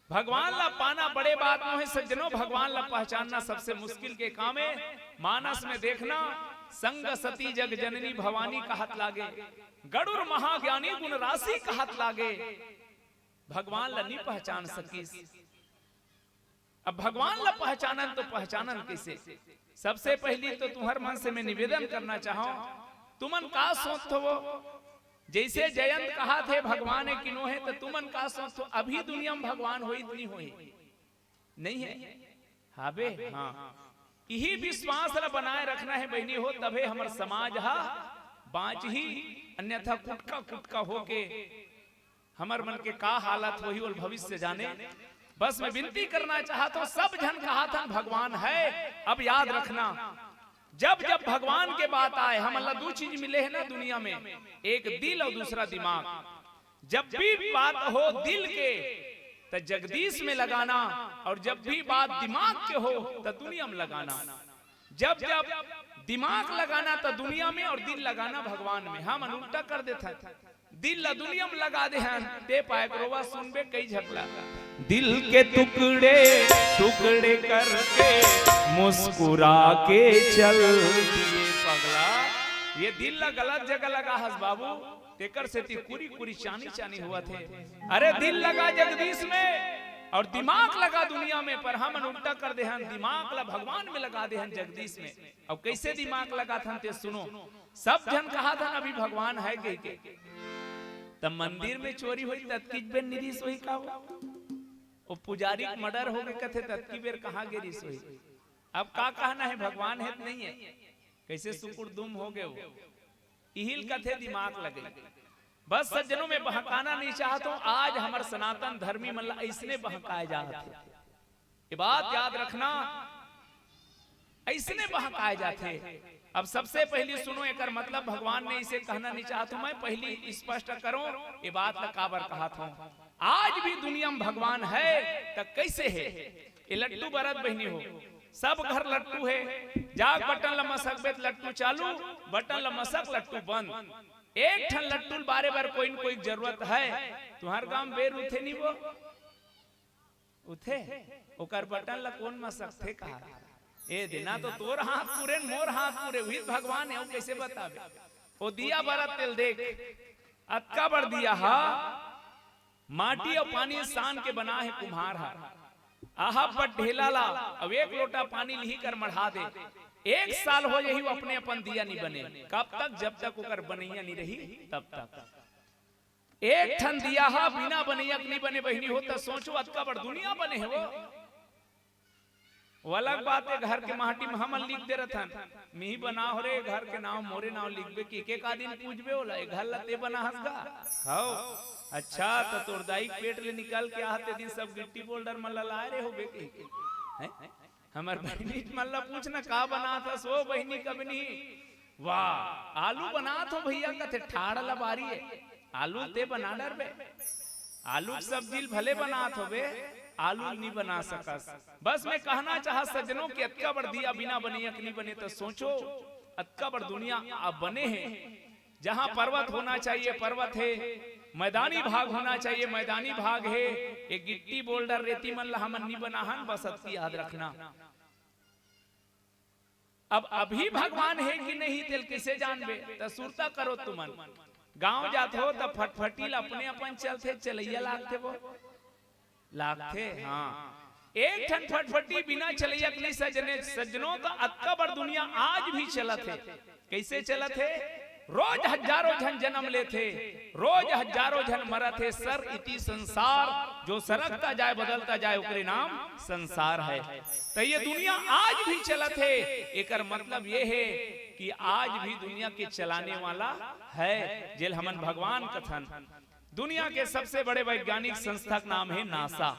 भगवान ला पाना बड़े बात नो हे सज्जनो, भगवान ला पहचानना सबसे मुश्किल के काम हे। मानस में देखना, संग सती जग जननी भवानी कहत लागे, गरुड़ महाज्ञानी गुण राशि कहत लागे, भगवान ला नी पहचान सकिस। अब भगवान ला पहचानन तो पहचानन कइसे? सबसे पहिली तो तुंहर मन से मैं निवेदन करना चाहंव, तुमन का सोचथो वो? जइसे जयंत कहत हे भगवान हे कि नो हे, त तुमन का सोचथो? अभी दुनिया म भगवान होही त नी होही? नहीं हे, हाबे? हाँ, इही विश्वास ला बनाए रखना हे बहिनी हो, तभे हमर समाज हा बाँचही, अन्यथा कुटका कुटका होके हमर मन के का हालत होही, ओला भविष्य जाने। बस मैं विनती करना चाहत हूँ, सब झन कहत हन भगवान हे। अब याद रखना, जब जब भगवान के बात आए, हमन ला दू चीज मिले हे ना दुनिया में, एक दिल अउ दूसरा दिमाग। जब भी बात हो दिल के, त जगदीश में लगाना, अउ जब भी बात दिमाग के हो, त दुनिया में लगाना। जब जब दिमाग लगाना त दुनिया में अउ दिल लगाना भगवान में। हमन उल्टा कर देथन, दिल ला दुनिया में लगा देहन, ते पाए के रोवा सुनबे कई झकला। दिल के टुकड़े टुकड़े करके मुस्कुरा के चल दिए पगला। ये दिल ला गलत जगह लगा हस बाबू, तेकर सेती कुरी कुरी चानी चानी होवत हे। अरे दिल लगा जगदीश में अउ दिमाग लगा दुनिया में, पर हमन उल्टा कर देहन, दिमाग ला भगवान में लगा देहन जगदीश में। अब कइसे दिमाग लगाथन ते सुनो। सब झन कहत हन अभी भगवान हे कहिके, त मंदिर में चोरी होही त अतकीच बेर नी रिहिस होही का वो? ओ पुजारी के मर्डर होगे कथे त अतकी बेर कहाँ गे रिहिस होही? अब का कहना हे, भगवान हे त नहीं हे? कइसे सुकुड़दुम होगे वो? इही ल कथे दिमाग लगई। बस सज्जनों, मैं बहकाना नहीं चाहत हूँ, आज हमर सनातन धर्मी मन ला अइसने बहकाए जात हे। ये बात याद रखना, अइसने बहकाए जाथे। अब सबसे पहिली सुनो, एकर मतलब भगवान में इसे कहना नहीं चाहत हूँ, मैं पहिली स्पष्ट करूँ, ये बात ला काबर कहत हूँ। आज भी दुनिया में भगवान हे त कइसे हे? ये लट्टू बरत बहिनी हो, सब घर लट्टू हे, जाग बटन ला मसकबे त लट्टू चालू, बटन ला मसक लट्टू बंद। एक ठन लट्टू ल बारे बर कोई न कोई के जरूरत हे। तुंहर गांव बेर उठे नहीं वो? उठे, ओकर बटन ला कोन मसकथे कहा? ए दे ना तो तोर हाथ पुरे न मोर हाथ पुरे, उही त भगवान हे, अउ कइसे बताबे? ओ दिया बरत तेल देख, अतका बड़ दिया हा, माटी अउ पानी सान के बना हे कुम्हार हा। आहा बड़ ढेला ला, अउ एक लोटा पानी लिही कर मढ़ा दे, एक साल हो जाही, वो अपने अपन दिया नी बने। कब तक? जब तक ओकर बनैया नी रही, तब तक। एक ठन दिया हा बिना बनैया के नी बने बहिनी हो, त सोचो अतका बड़ दुनिया बने हे वो। वो अलग बात हे, घर के माटी में हमन लिख दे रथन, मिही बना हो रे, घर के नाम मोरे नाम लिखबे कि के का दिन पूजबे ओला, ए घर ला ते बना हस गा? हव। अच्छा, त तोर दाई के पेट ले निकल के आहा ते दिन सब गिट्टी बोल्डर मन ला लाए रे होबे कहिके। हैं? हमर बहिनी मन ला पूछ ना, का बनात हस ओ बहिनी कबनी? वाह, आलू बनात हो भैया, कथे ठाड़ ला बारी हे। आलू ते बना डरबे, आलू के सब्जी ल भले बनात होबे, आलू ल नी बना सकस। बस मैं कहना चाहत सज्जनों कि अतका बड़ दिया बिना बनैया के नी बने, त सोचो अतका बड़ दुनिया अब बने हे। जहाँ पर्वत होना चाहिए पर्वत हे, मैदानी भाग होना चाहिए मैदानी भाग हे। ये गिट्टी बोल्डर रेती मन ला हमन नी बनाहन, बस अतकी याद रखना। अब अभी भगवान हे कि नहीं, तेला कइसे जानबे? त सुरता करो तुमन। गांव जात हो त फटफटी ल अपने अपन चलथे, चलइया लागथे वो। लागथे, हाँ। एक ठन फटफटी बिना चलइया के नहीं सजने, सज्जनों, त अतका बड़ दुनिया आज भी चलत हे। कइसे चलत हे? रोज हजारों झन जन्म लेथे, रोज हजारों झन मरत हे। सर इति संसार, जो सरकता जाए, बदलता जाए, ओकरे नाम संसार है। त ये दुनिया आज भी चलत हे। एकर मतलब ये हे कि आज भी दुनिया के चलाने वाला है, जेल हमन भगवान कथन। दुनिया के सबसे बड़े वैज्ञानिक संस्था के नाम हे नासा।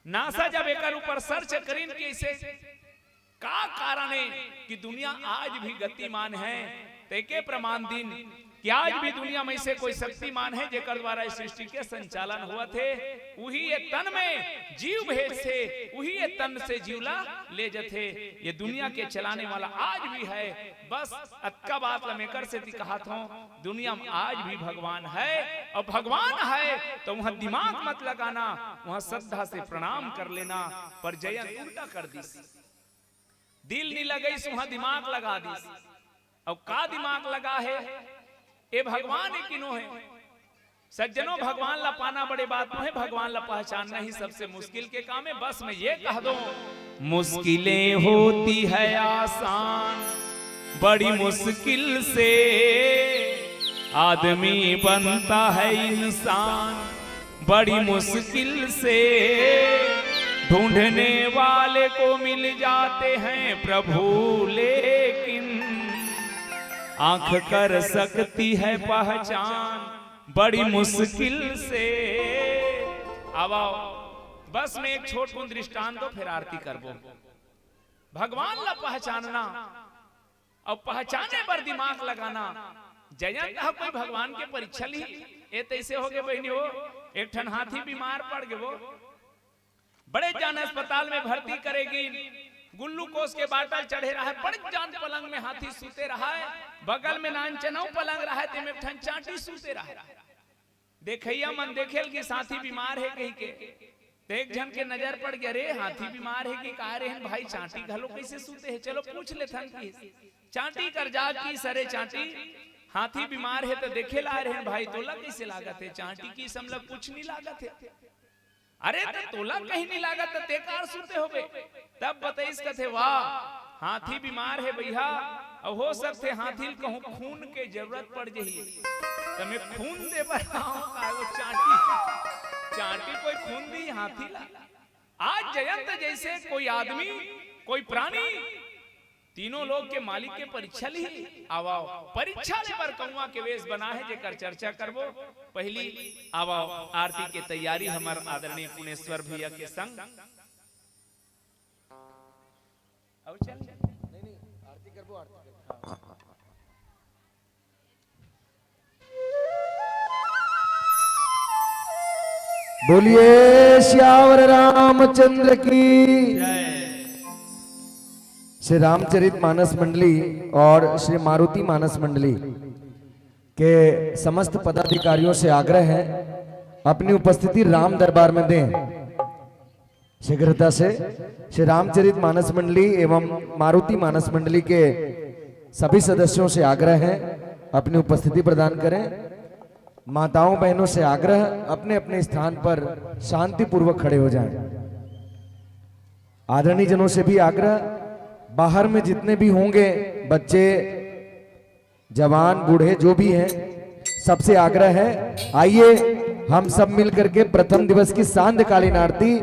नासा जब एकर ऊपर सर्च करिन कि इसे का कारण हे कि दुनिया आज भी गतिमान है, त एके प्रमाण दिन कि आज भी दुनिया में से कोई शक्तिमान है, जेकर द्वारा इस सृष्टि के संचालन होवत हे। उही ये तन में जीव भेजथे, उही ये तन से जीव ला ले जथे। ये दुनिया के चलाने वाला आज भी है। बस अतका बात ल मैं एकर सेती कहत हों, दुनिया में आज भी भगवान है, अउ भगवान है त उहाँ दिमाग मत लगाना, उहाँ श्रद्धा से प्रणाम कर लेना। पर जयंत उल्टा कर दिस, दिल नी लगइस, उहाँ दिमाग लगा दिस। अउ का दिमाग लगा हे? ए भगवान ए किनो हे? सज्जनों, भगवान ला पाना बड़े बात नोहे, भगवान ला पहचानना ही सबसे मुश्किल के काम हे। बस मैं ये कह दूं, मुश्किलें होती है आसान, बड़ी मुश्किल से आदमी बनता है इंसान, बड़ी मुश्किल से ढूंढने वाले को मिल जाते हैं प्रभु, लेकिन आंख कर सकती है पहचान बड़ी मुश्किल से। अब आओ, बस मैं एक छोट कुन दृष्टांत दो, फिर आरती करबो। भगवान ला पहचानना अउ पहचाने बर दिमाग लगाना। जयंत ह कोई भगवान के परीक्षा ली? ए तइसे होगे बहिनी हो, एक ठन हाथी बीमार पड़ गे वो, बड़े जान अस्पताल में भर्ती करे गिन, ग्लूकोज के बाटल चढ़े रहय, बड़े जान पलंग में हाथी सूते रहय, बगल में नानचनऊ पलंग रहय, तेमे एक ठन चांटी सूते रहय। देखइया मन देखे लगिस हाथी बीमार हे कहिके, त एक झन के नजर पड़ गे, "अरे, हाथी बीमार हे कि का रे भाई, चांटी घलो कइसे सूते हे? चलो पूछ लेथन," किहिस। चांटी कर जा किहिस, "अरे चांटी, हाथी बीमार हे त देखे ला आए रहेन भाई, तोला कइसे लागत हे?" चांटी किहिस, "हमला कुछ नी लागत हे।" "अरे त तोला कहीं नी लागत, त ते काबर सूते होबे?" तब बतइस कथे, "वाह, हाथी बीमार हे भैया, अउ हो सकथे हाथी ल कहूं खून के जरूरत पड़ जही, त मैं खून दे बर आऊं का?" वो चांटी, चांटी कोई खून दी हाथी ला? आज जयंत जइसे कोई आदमी, कोई प्राणी, तीनों लोग के मालिक के परीक्षा ली। आवाओ, परीक्षा ले बर कौआ के वेश बना हे, जेकर चर्चा करबो। पहली आवाओ, आरती के तैयारी हमर आदरणीय पुनेश्वर भैया के संग। अउ चल। नहीं, नहीं, आरती करबो, आरती करबो। बोलिए सियावर रामचंद्र की। श्री रामचरित मानस मंडली और श्री मारुति मानस मंडली के समस्त पदाधिकारियों से आग्रह है, अपनी उपस्थिति राम दरबार में दें। शीघ्रता से श्री रामचरित मानस मंडली एवं मारुति मानस मंडली के सभी सदस्यों से आग्रह है, अपनी उपस्थिति प्रदान करें। माताओं बहनों से आग्रह, अपने अपने स्थान पर शांतिपूर्वक खड़े हो जाएं। आदरणीय जनों से भी आग्रह, बाहर में जितने भी होंगे बच्चे, जवान बूढ़े जो भी हैं, सबसे आग्रह है, आइए हम सब मिल करके प्रथम दिवस की सांध्यकालीन आरती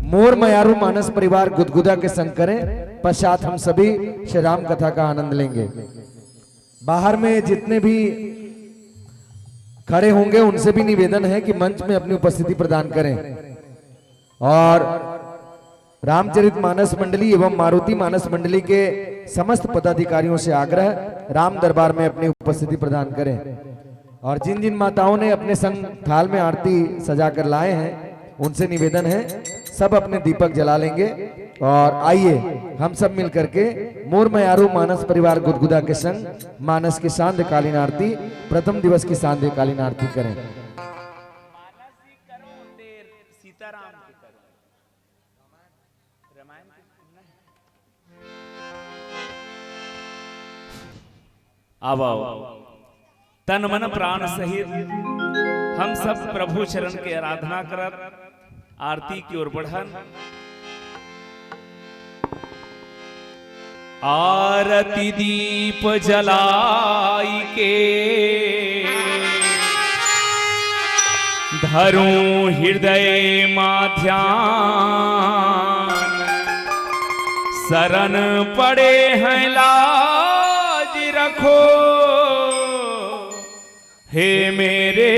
मोर मयारू मानस परिवार गुदगुदा के संग करें। पश्चात हम सभी श्री राम कथा का आनंद लेंगे। बाहर में जितने भी खड़े होंगे उनसे भी निवेदन है कि मंच में अपनी उपस्थिति प्रदान करें। और रामचरित मानस मंडली एवं मारुति मानस मंडली के समस्त पदाधिकारियों से आग्रह, राम दरबार में अपनी उपस्थिति प्रदान करें। और जिन जिन माताओं ने अपने संग थाल में आरती सजाकर लाए हैं, उनसे निवेदन है, सब अपने दीपक जला लेंगे। और आइए, हम सब मिल करके मोर मयारू मानस परिवार गुदगुदा के संग मानस की सांध्यकालीन आरती, प्रथम दिवस की सांध्यकालीन आरती करें। मानस जी करो, तेर सीताराम की करो। रामायण की सुनना है। आवव, तन मन प्राण सहित हम सब प्रभु चरण के आराधना करत आरती की ओर बढ़न। आरती दीप जलाई के धरूं हृदय मा ध्यान, शरण पड़े हैं लाज रखो, हे मेरे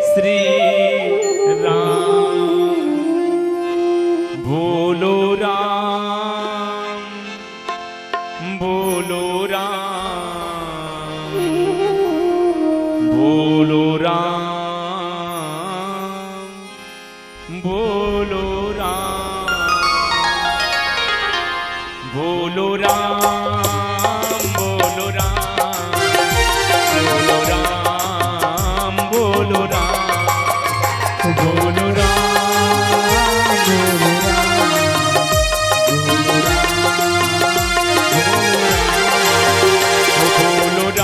श्री राम। बोलो राम, बोलो राम, बोलो राम, बोलो राम, बोलो राम, बोलो राम, बोलो राम, बोलो राम, बोलो राम, बोलो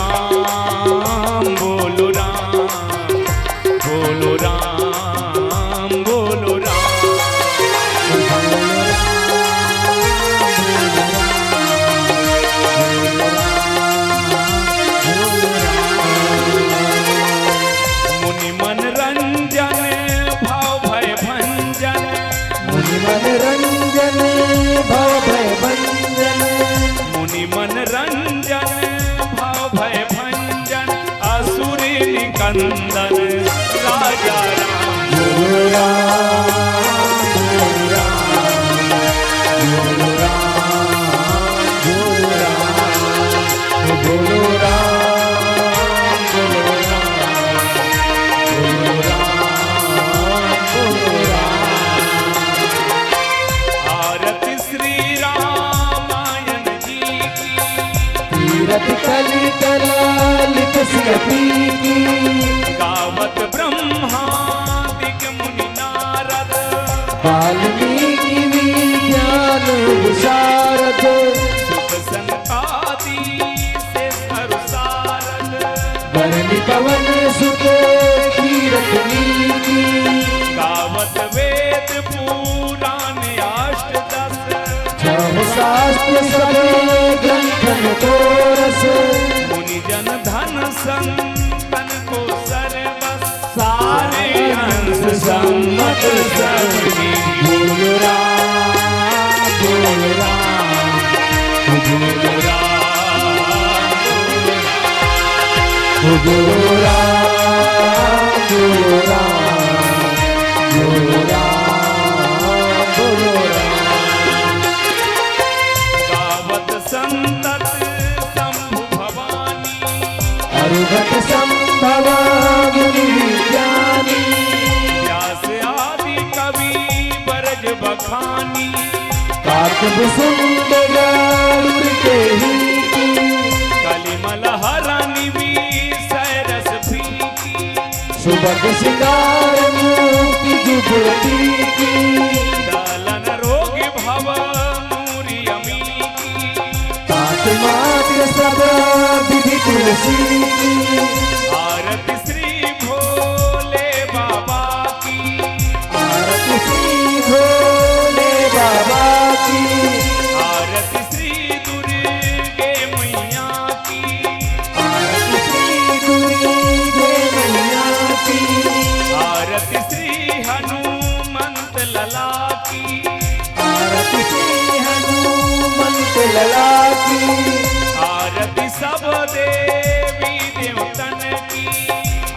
राम, बोलो राम, बोलो राम। बोलो राम, बोलो राम। मुनि मनरंजन भाव भय भंजन। मुनि मनरंजन भाव भय भंजन। मुनि मनरंजन भाव भय भंजन। असुरी निकंदन राजा राम। बोलो राम, बोलो राम, बोलो राम, बोलो राम, बोलो राम, बोलो राम, बोलो राम, बोलो राम। आरती श्री रामायण जी की। तीरथ कलित लालित सिय पीकी। गावत ब्रह्मादिक मुनि नारद। वाल्मीकि विज्ञान विशारद। सुत सनकादि शेष अरु सारद। बरनि पवन सुत कीरत नीकी। गावत वेद पुराण अष्टदस। जहु शास्त्र सब ग्रंथन को रस। मुनि जन धन संतन को सर्वस। सारे अंश सम्मत सब नीकी। बोलो राम, बोलो राम, बोलो राम, बोलो राम, बोलो राम, बोलो राम, बोलो राम। गावत संतत शंभु भवानी। अरुगत संभवा मुनि विज्ञानी। व्यास आदि कवि बरज बखानी। काकभुसुंड गरुड़ के ही की। कलिमल हरनि वीसय रस फीकी। सुभग सिंगार मूर्ति जुगति की। दालन रोग भव मूरि अमी की। तात मात्र सब विधि तुलसी की। आरती श्री भोले बाबा की। आरती श्री भोले बाबा की। आरती श्री दुर्गे मैया की। आरती श्री दुर्गे मैया की। आरती श्री हनुमंत लला की। आरती श्री हनुमंत लला की। आरती सब देवी देवतन की।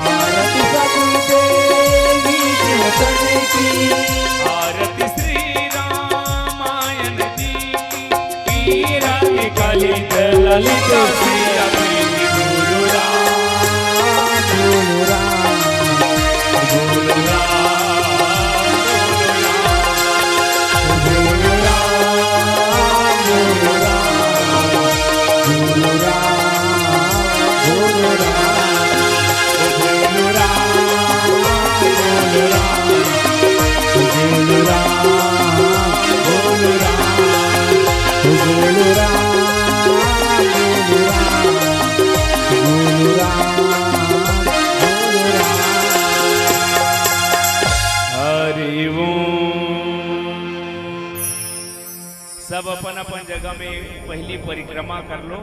आरती सब देवी देवतन की। आरती श्री रामायण जी की। कीरति कलित ललित सिय पीकी। बोलो राम, बोलो राम, बोलो राम, बोलो राम। सब अपन अपन जगह में पहली परिक्रमा कर लो।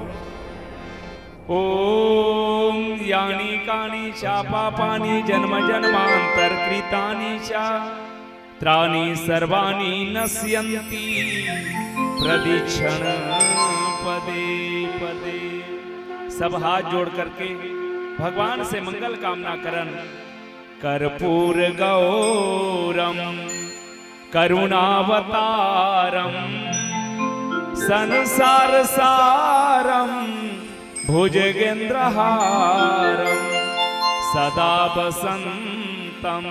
ओम यानी कानी चा पापानी जन्म जन्मांतर कृतानी चा त्राणी सर्वाणी नश्यंती प्रदीक्षण पदे पदे। सब हाथ जोड़ करके भगवान से मंगल कामना करन। कर्पूर गौरम करुणावतारम संसार सारम भुजगेंद्रहारम सदा वसंतम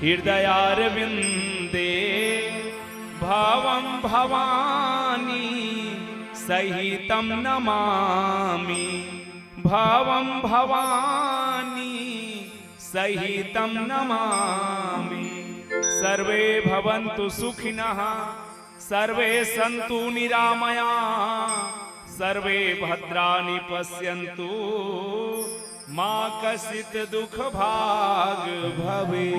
हृदयारविंदे भवम भवानी सहितम नमामि। भवम भवानी सहितम नमामि। सर्वे भवन्तु सुखिनः सर्वे सन्तु निरामया सर्वे भद्राणि पश्यन्तु मा कश्चित दुख भाग भवे।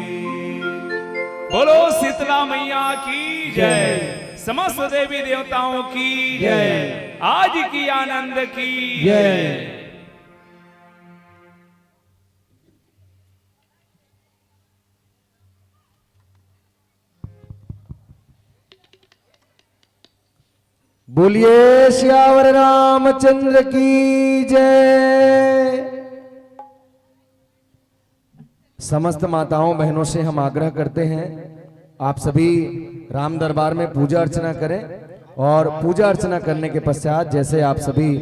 बोलो शीतला मैया की जय। समस्त देवी देवताओं की जय। आज की आनंद की जय। बोलिए सियावर रामचंद्र की जय। समस्त माताओं बहनों से हम आग्रह करते हैं, आप सभी राम दरबार में पूजा अर्चना करें और पूजा अर्चना करने के पश्चात जैसे आप सभी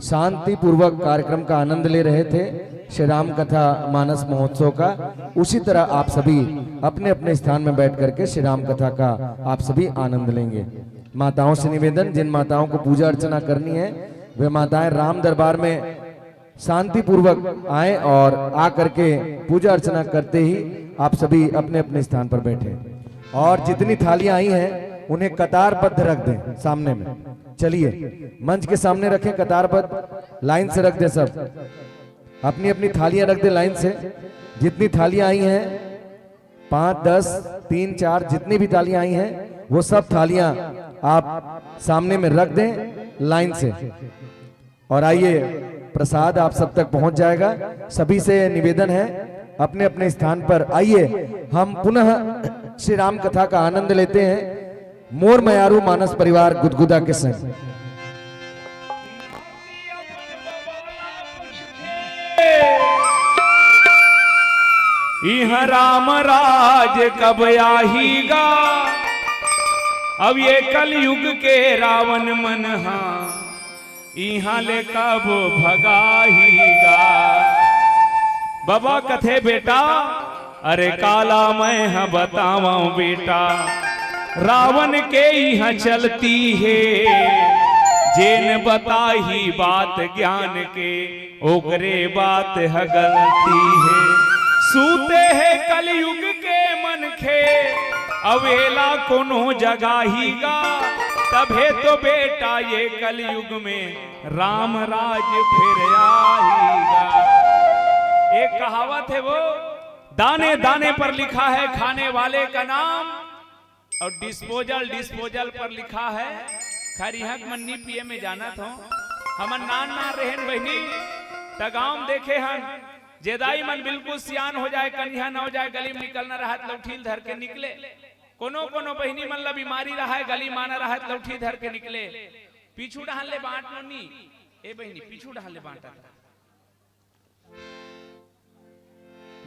शांतिपूर्वक कार्यक्रम का आनंद ले रहे थे, श्री राम कथा मानस महोत्सव का, उसी तरह आप सभी अपने अपने स्थान में बैठ करके श्री राम कथा का आप सभी आनंद लेंगे। माताओं से निवेदन, जिन माताओं को पूजा अर्चना करनी है, वे माताएं राम दरबार में शांतिपूर्वक आए और आ करके पूजा अर्चना करते ही आप सभी अपने अपने स्थान पर बैठे। और जितनी थालियां आई हैं, उन्हें कतारबद्ध रख दें सामने में। चलिए, मंच के सामने रखें कतारबद्ध, लाइन से रख दें सब। अपनी अपनी थालियां रख दें लाइन से। जितनी थालियां आई हैं, पाँच, दस, तीन, चार, जितनी भी थालियां आई हैं, वो सब थालियां आप सामने में रख दें लाइन से। और आइए, प्रसाद आप सब तक पहुंच जाएगा। सभी से निवेदन है, अपने अपने स्थान पर आइए, हम पुनः श्री राम कथा का आनंद लेते हैं। मोर मयारू मानस परिवार गुदगुदा के संग। इहाँ राम राज कब आहीगा? अब ये कलयुग के रावण मन हा इहाँ ले कब भगाहीगा? बाबा कथे बेटा, अरे काला मैं ह बतावं बेटा, रावण के इहाँ चलती हे, जेन बताही बात ज्ञान के, ओकरे बात ह गलती हे। सूते हे कलयुग के मनखे, अवेला कोनो जगाहीगा, तभे तो बेटा ये कलयुग में राम राज फिर आहीगा। एक कहावत है वो, दाने दाने पर लिखा है खाने वाले का नाम और डिस्पोजल, डिस्पोजल पर लिखा है। खैर, इहाँ के मन नी पिए में जानत हो, हमन नान नान रहेन बहिनी, त गाँव में देखे हन, जेदाई मन बिल्कुल सियान हो जाए, कनिहा न हो जाए, गली में निकलना रहत लौठी ल धर के निकले। कोनो कोनो बहिनी मन ला बीमारी रहय, गली माना रहत लौठी धर के निकले। पीछू डहन ले बांट लो नी, ए बहिनी, पीछू डहन ले बांटत।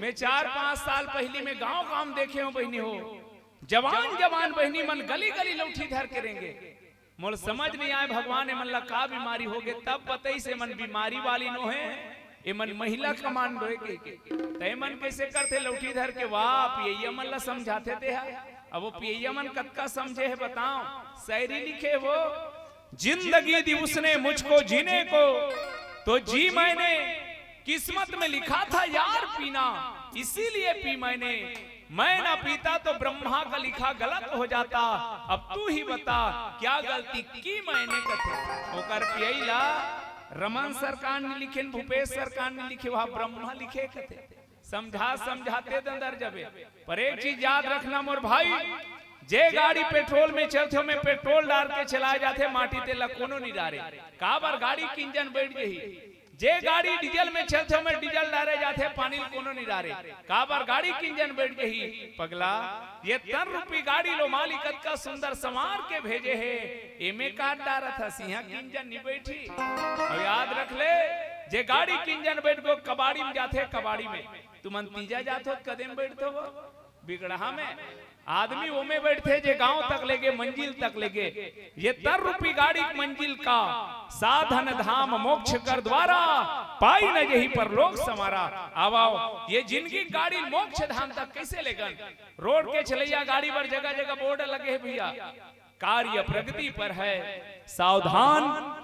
मैं चार पांच साल पहिली में गांव गांव देखे हों बहिनी हो, जवान जवान बहिनी मन गली गली लौठी धर के रेंगे। मोला समझ नहीं आय भगवान, एमन ला का बीमारी होगे, तब बतइस एमन बीमारी वाली नो हे, एमन महिला कमांडो हे कहिके। त एमन कइसे करथे लौठी धर के, वाह, पियइया मन ला समझाथे तेहा। अब वो पियइया मन कतका समझे हे बताओ, शायरी लिखे वो, जिंदगी दी उसने मुझको जीने को, तो जी मैंने, किस्मत में लिखा था यार पीना, इसीलिए पी मैंने। मैं ना पीता तो ब्रह्मा का लिखा गलत हो जाता। अब तू ही बता क्या गलती की मैंने कथे। ओकर पियई ला रमन सरकार ने लिखे न भूपेश सरकार ने लिखे, वहाँ ब्रह्मा लिखे कथे। समझा समझाते दंदर जबे। पर एक चीज याद रखना मोर भाई, जे गाड़ी पेट्रोल में चलथे, ओमे पेट्रोल डार के चलाए जाथे, माटी तेला कोनो नी डारे। काबर? गाड़ी के इंजन बैठ जही। जे गाड़ी डीजल में चलथे, ओमे डीजल डारे जाथे, पानी ल कोनो नी डारे। काबर? गाड़ी के इंजन बैठ जही। पगला, ये तन रूपी गाड़ी लो मालिक अतका सुंदर संवार के भेजे हे, एमे का डारत हस? इहाँ के इंजन नी बैठी। अउ याद रख ले, जे गाड़ी के इंजन बैठ गो, कबाड़ी में जाथे, कबाड़ी में। तुमन तीजा जाथो त कदे में बैठथो वो? बिगड़हा में। आदमी ओमे बैठथे जे गांव तक लेगे, मंजिल तक लेगे। ये तन रूपी गाड़ी के मंजिल का, साधन धाम मोक्ष कर द्वारा, पाई न जेहि परलोक संवारा। आवा, ये जिंदगी के गाड़ी मोक्ष धाम तक कैसे लेगन? रोड के चलैया गाड़ी बर जगह जगह बोर्ड लगे हे भैया, कार्य प्रगति पर है, सावधान,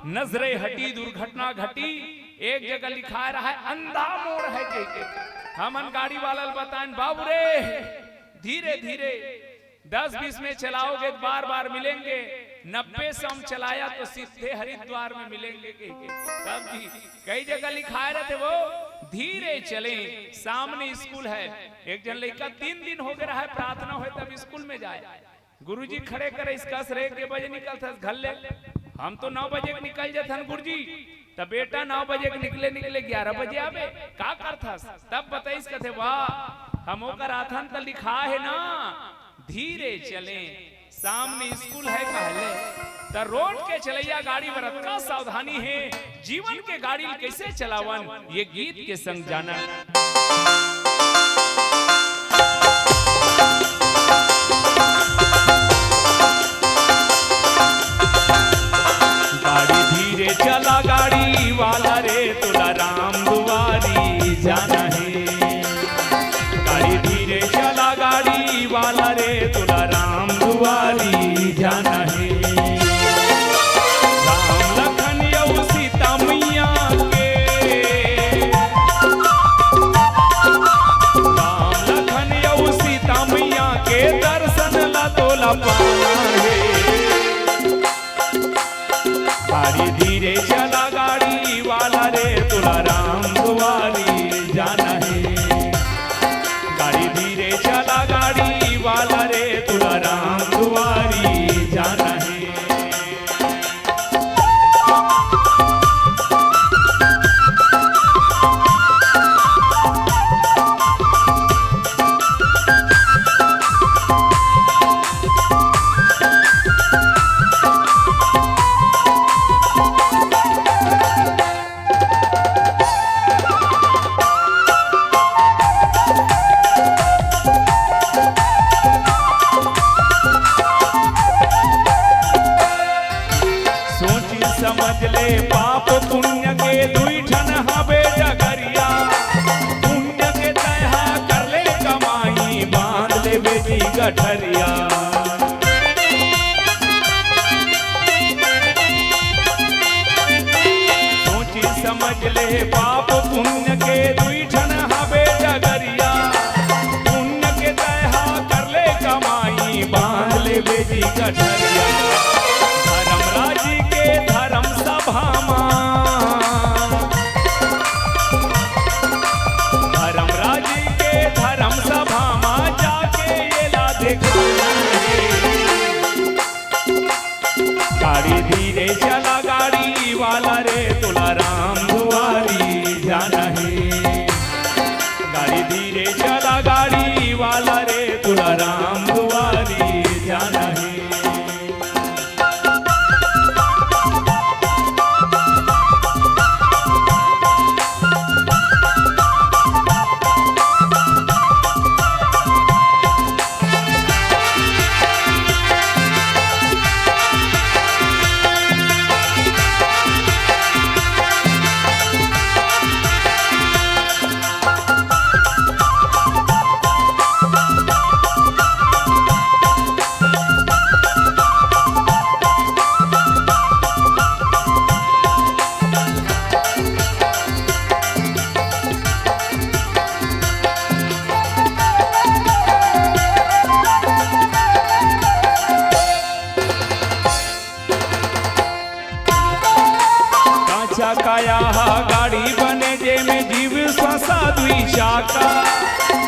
नजरे हटी, दुर्घटना घटी। एक जगह लिखाए रहा है, अंधा मोड़ है कह के। हमन गाड़ी वाला ल बताएन, बाबू रे, धीरे धीरे, दस बीस में चलाओगे तो बार बार मिलेंगे, नब्बे सौ में चलाया तो सीधे हरिद्वार में मिलेंगे कह के। तब जी, कई जगह लिखाए रहते वो, धीरे चले, सामने स्कूल है। एक जन लइका तीन दिन हो गए रहा है, प्रार्थना होए तब स्कूल में जाए। गुरुजी खड़े करे, इसका रे के बजे निकलथस घर ले? हम तो नौ बजे के निकल जथन गुरुजी। त बेटा नौ बजे के निकले, निकले ग्यारह बजे आबे, का करथस? तब बताइस, कथे, वाह, हम ओकर आथन त लिखा है ना, धीरे चले, सामने स्कूल है कहले। त रोड के चलैया गाड़ी बर अतका सावधानी है, जीवन के गाड़ी ल कैसे चलावन, ये गीत के संग जाना। गाड़ी धीरे चला गाड़ी वाला रे, तोला राम दुआरी जाना है। गाड़ी धीरे चला गाड़ी वाला रे, तोला राम दुआरी जाना है। राम लखन अउ सीता मैया के, राम लखन अउ सीता मैया के दर्शन ला तोला पाना है। गाड़ी धीरे चला गाड़ी वाला रे, तोला राम दुआरी जाना है। गाड़ी धीरे चला गाड़ी वाला रे, तोला राम दुआरी जाना है। सोच समझ ले, पाप पुण्य के दुई ठन हवे डगरिया। पुण्य के तैहा कर ले कमाई, बांध ले बेटी गठरिया। सोची समझ ले, पाप पुण्य के दुई ठन हवे डगरिया। पुण्य के तैहा कर ले कमाई, बांध ले बेटी गठरिया। धर्मराज के धर्म सभा मा, धर्मराज के धर्म सभा मा जाके एला देखाना है। गाड़ी धीरे चला गाड़ी वाला रे, तोला राम दुआरी जाना है। गाड़ी धीरे चला गाड़ी वाला रे, तोला राम दुआरी जाना है। काचा काया हा गाड़ी बने, जेमे जीव श्वासा दुई चाका।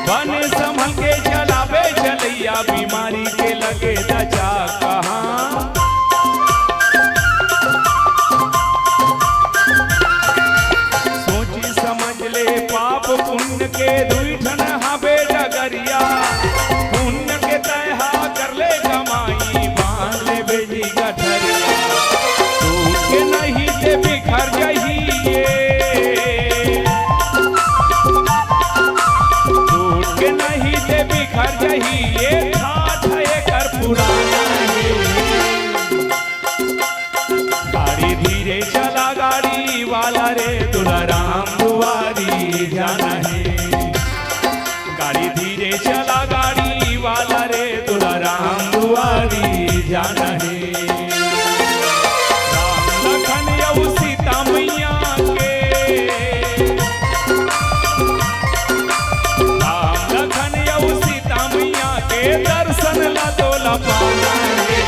बने संभल के चलाबे चलैया, बीमारी के के दचा कहाँ। सोची समझ ले पाप पुण्य के दुई ठन हबे डगरिया। पुण्य के तैहा कर ले कमाई, बांध ले बेली गठरिया। टूट के नहीं ते बिखर जही ये, टूट के नहीं ते बिखर जही ये, ठाठ एकर पुराना हे। गाड़ी धीरे चला गाड़ी वाला रे, तुला राम दुआरी जाना हे। गाड़ी धीरे चला गाड़ी वाला रे, तुला राम दुआरी जाना हे। राम लखन अउ सीता मैया के, राम लखन अउ सीता मैया के दर्शन ला तोला पाना हे।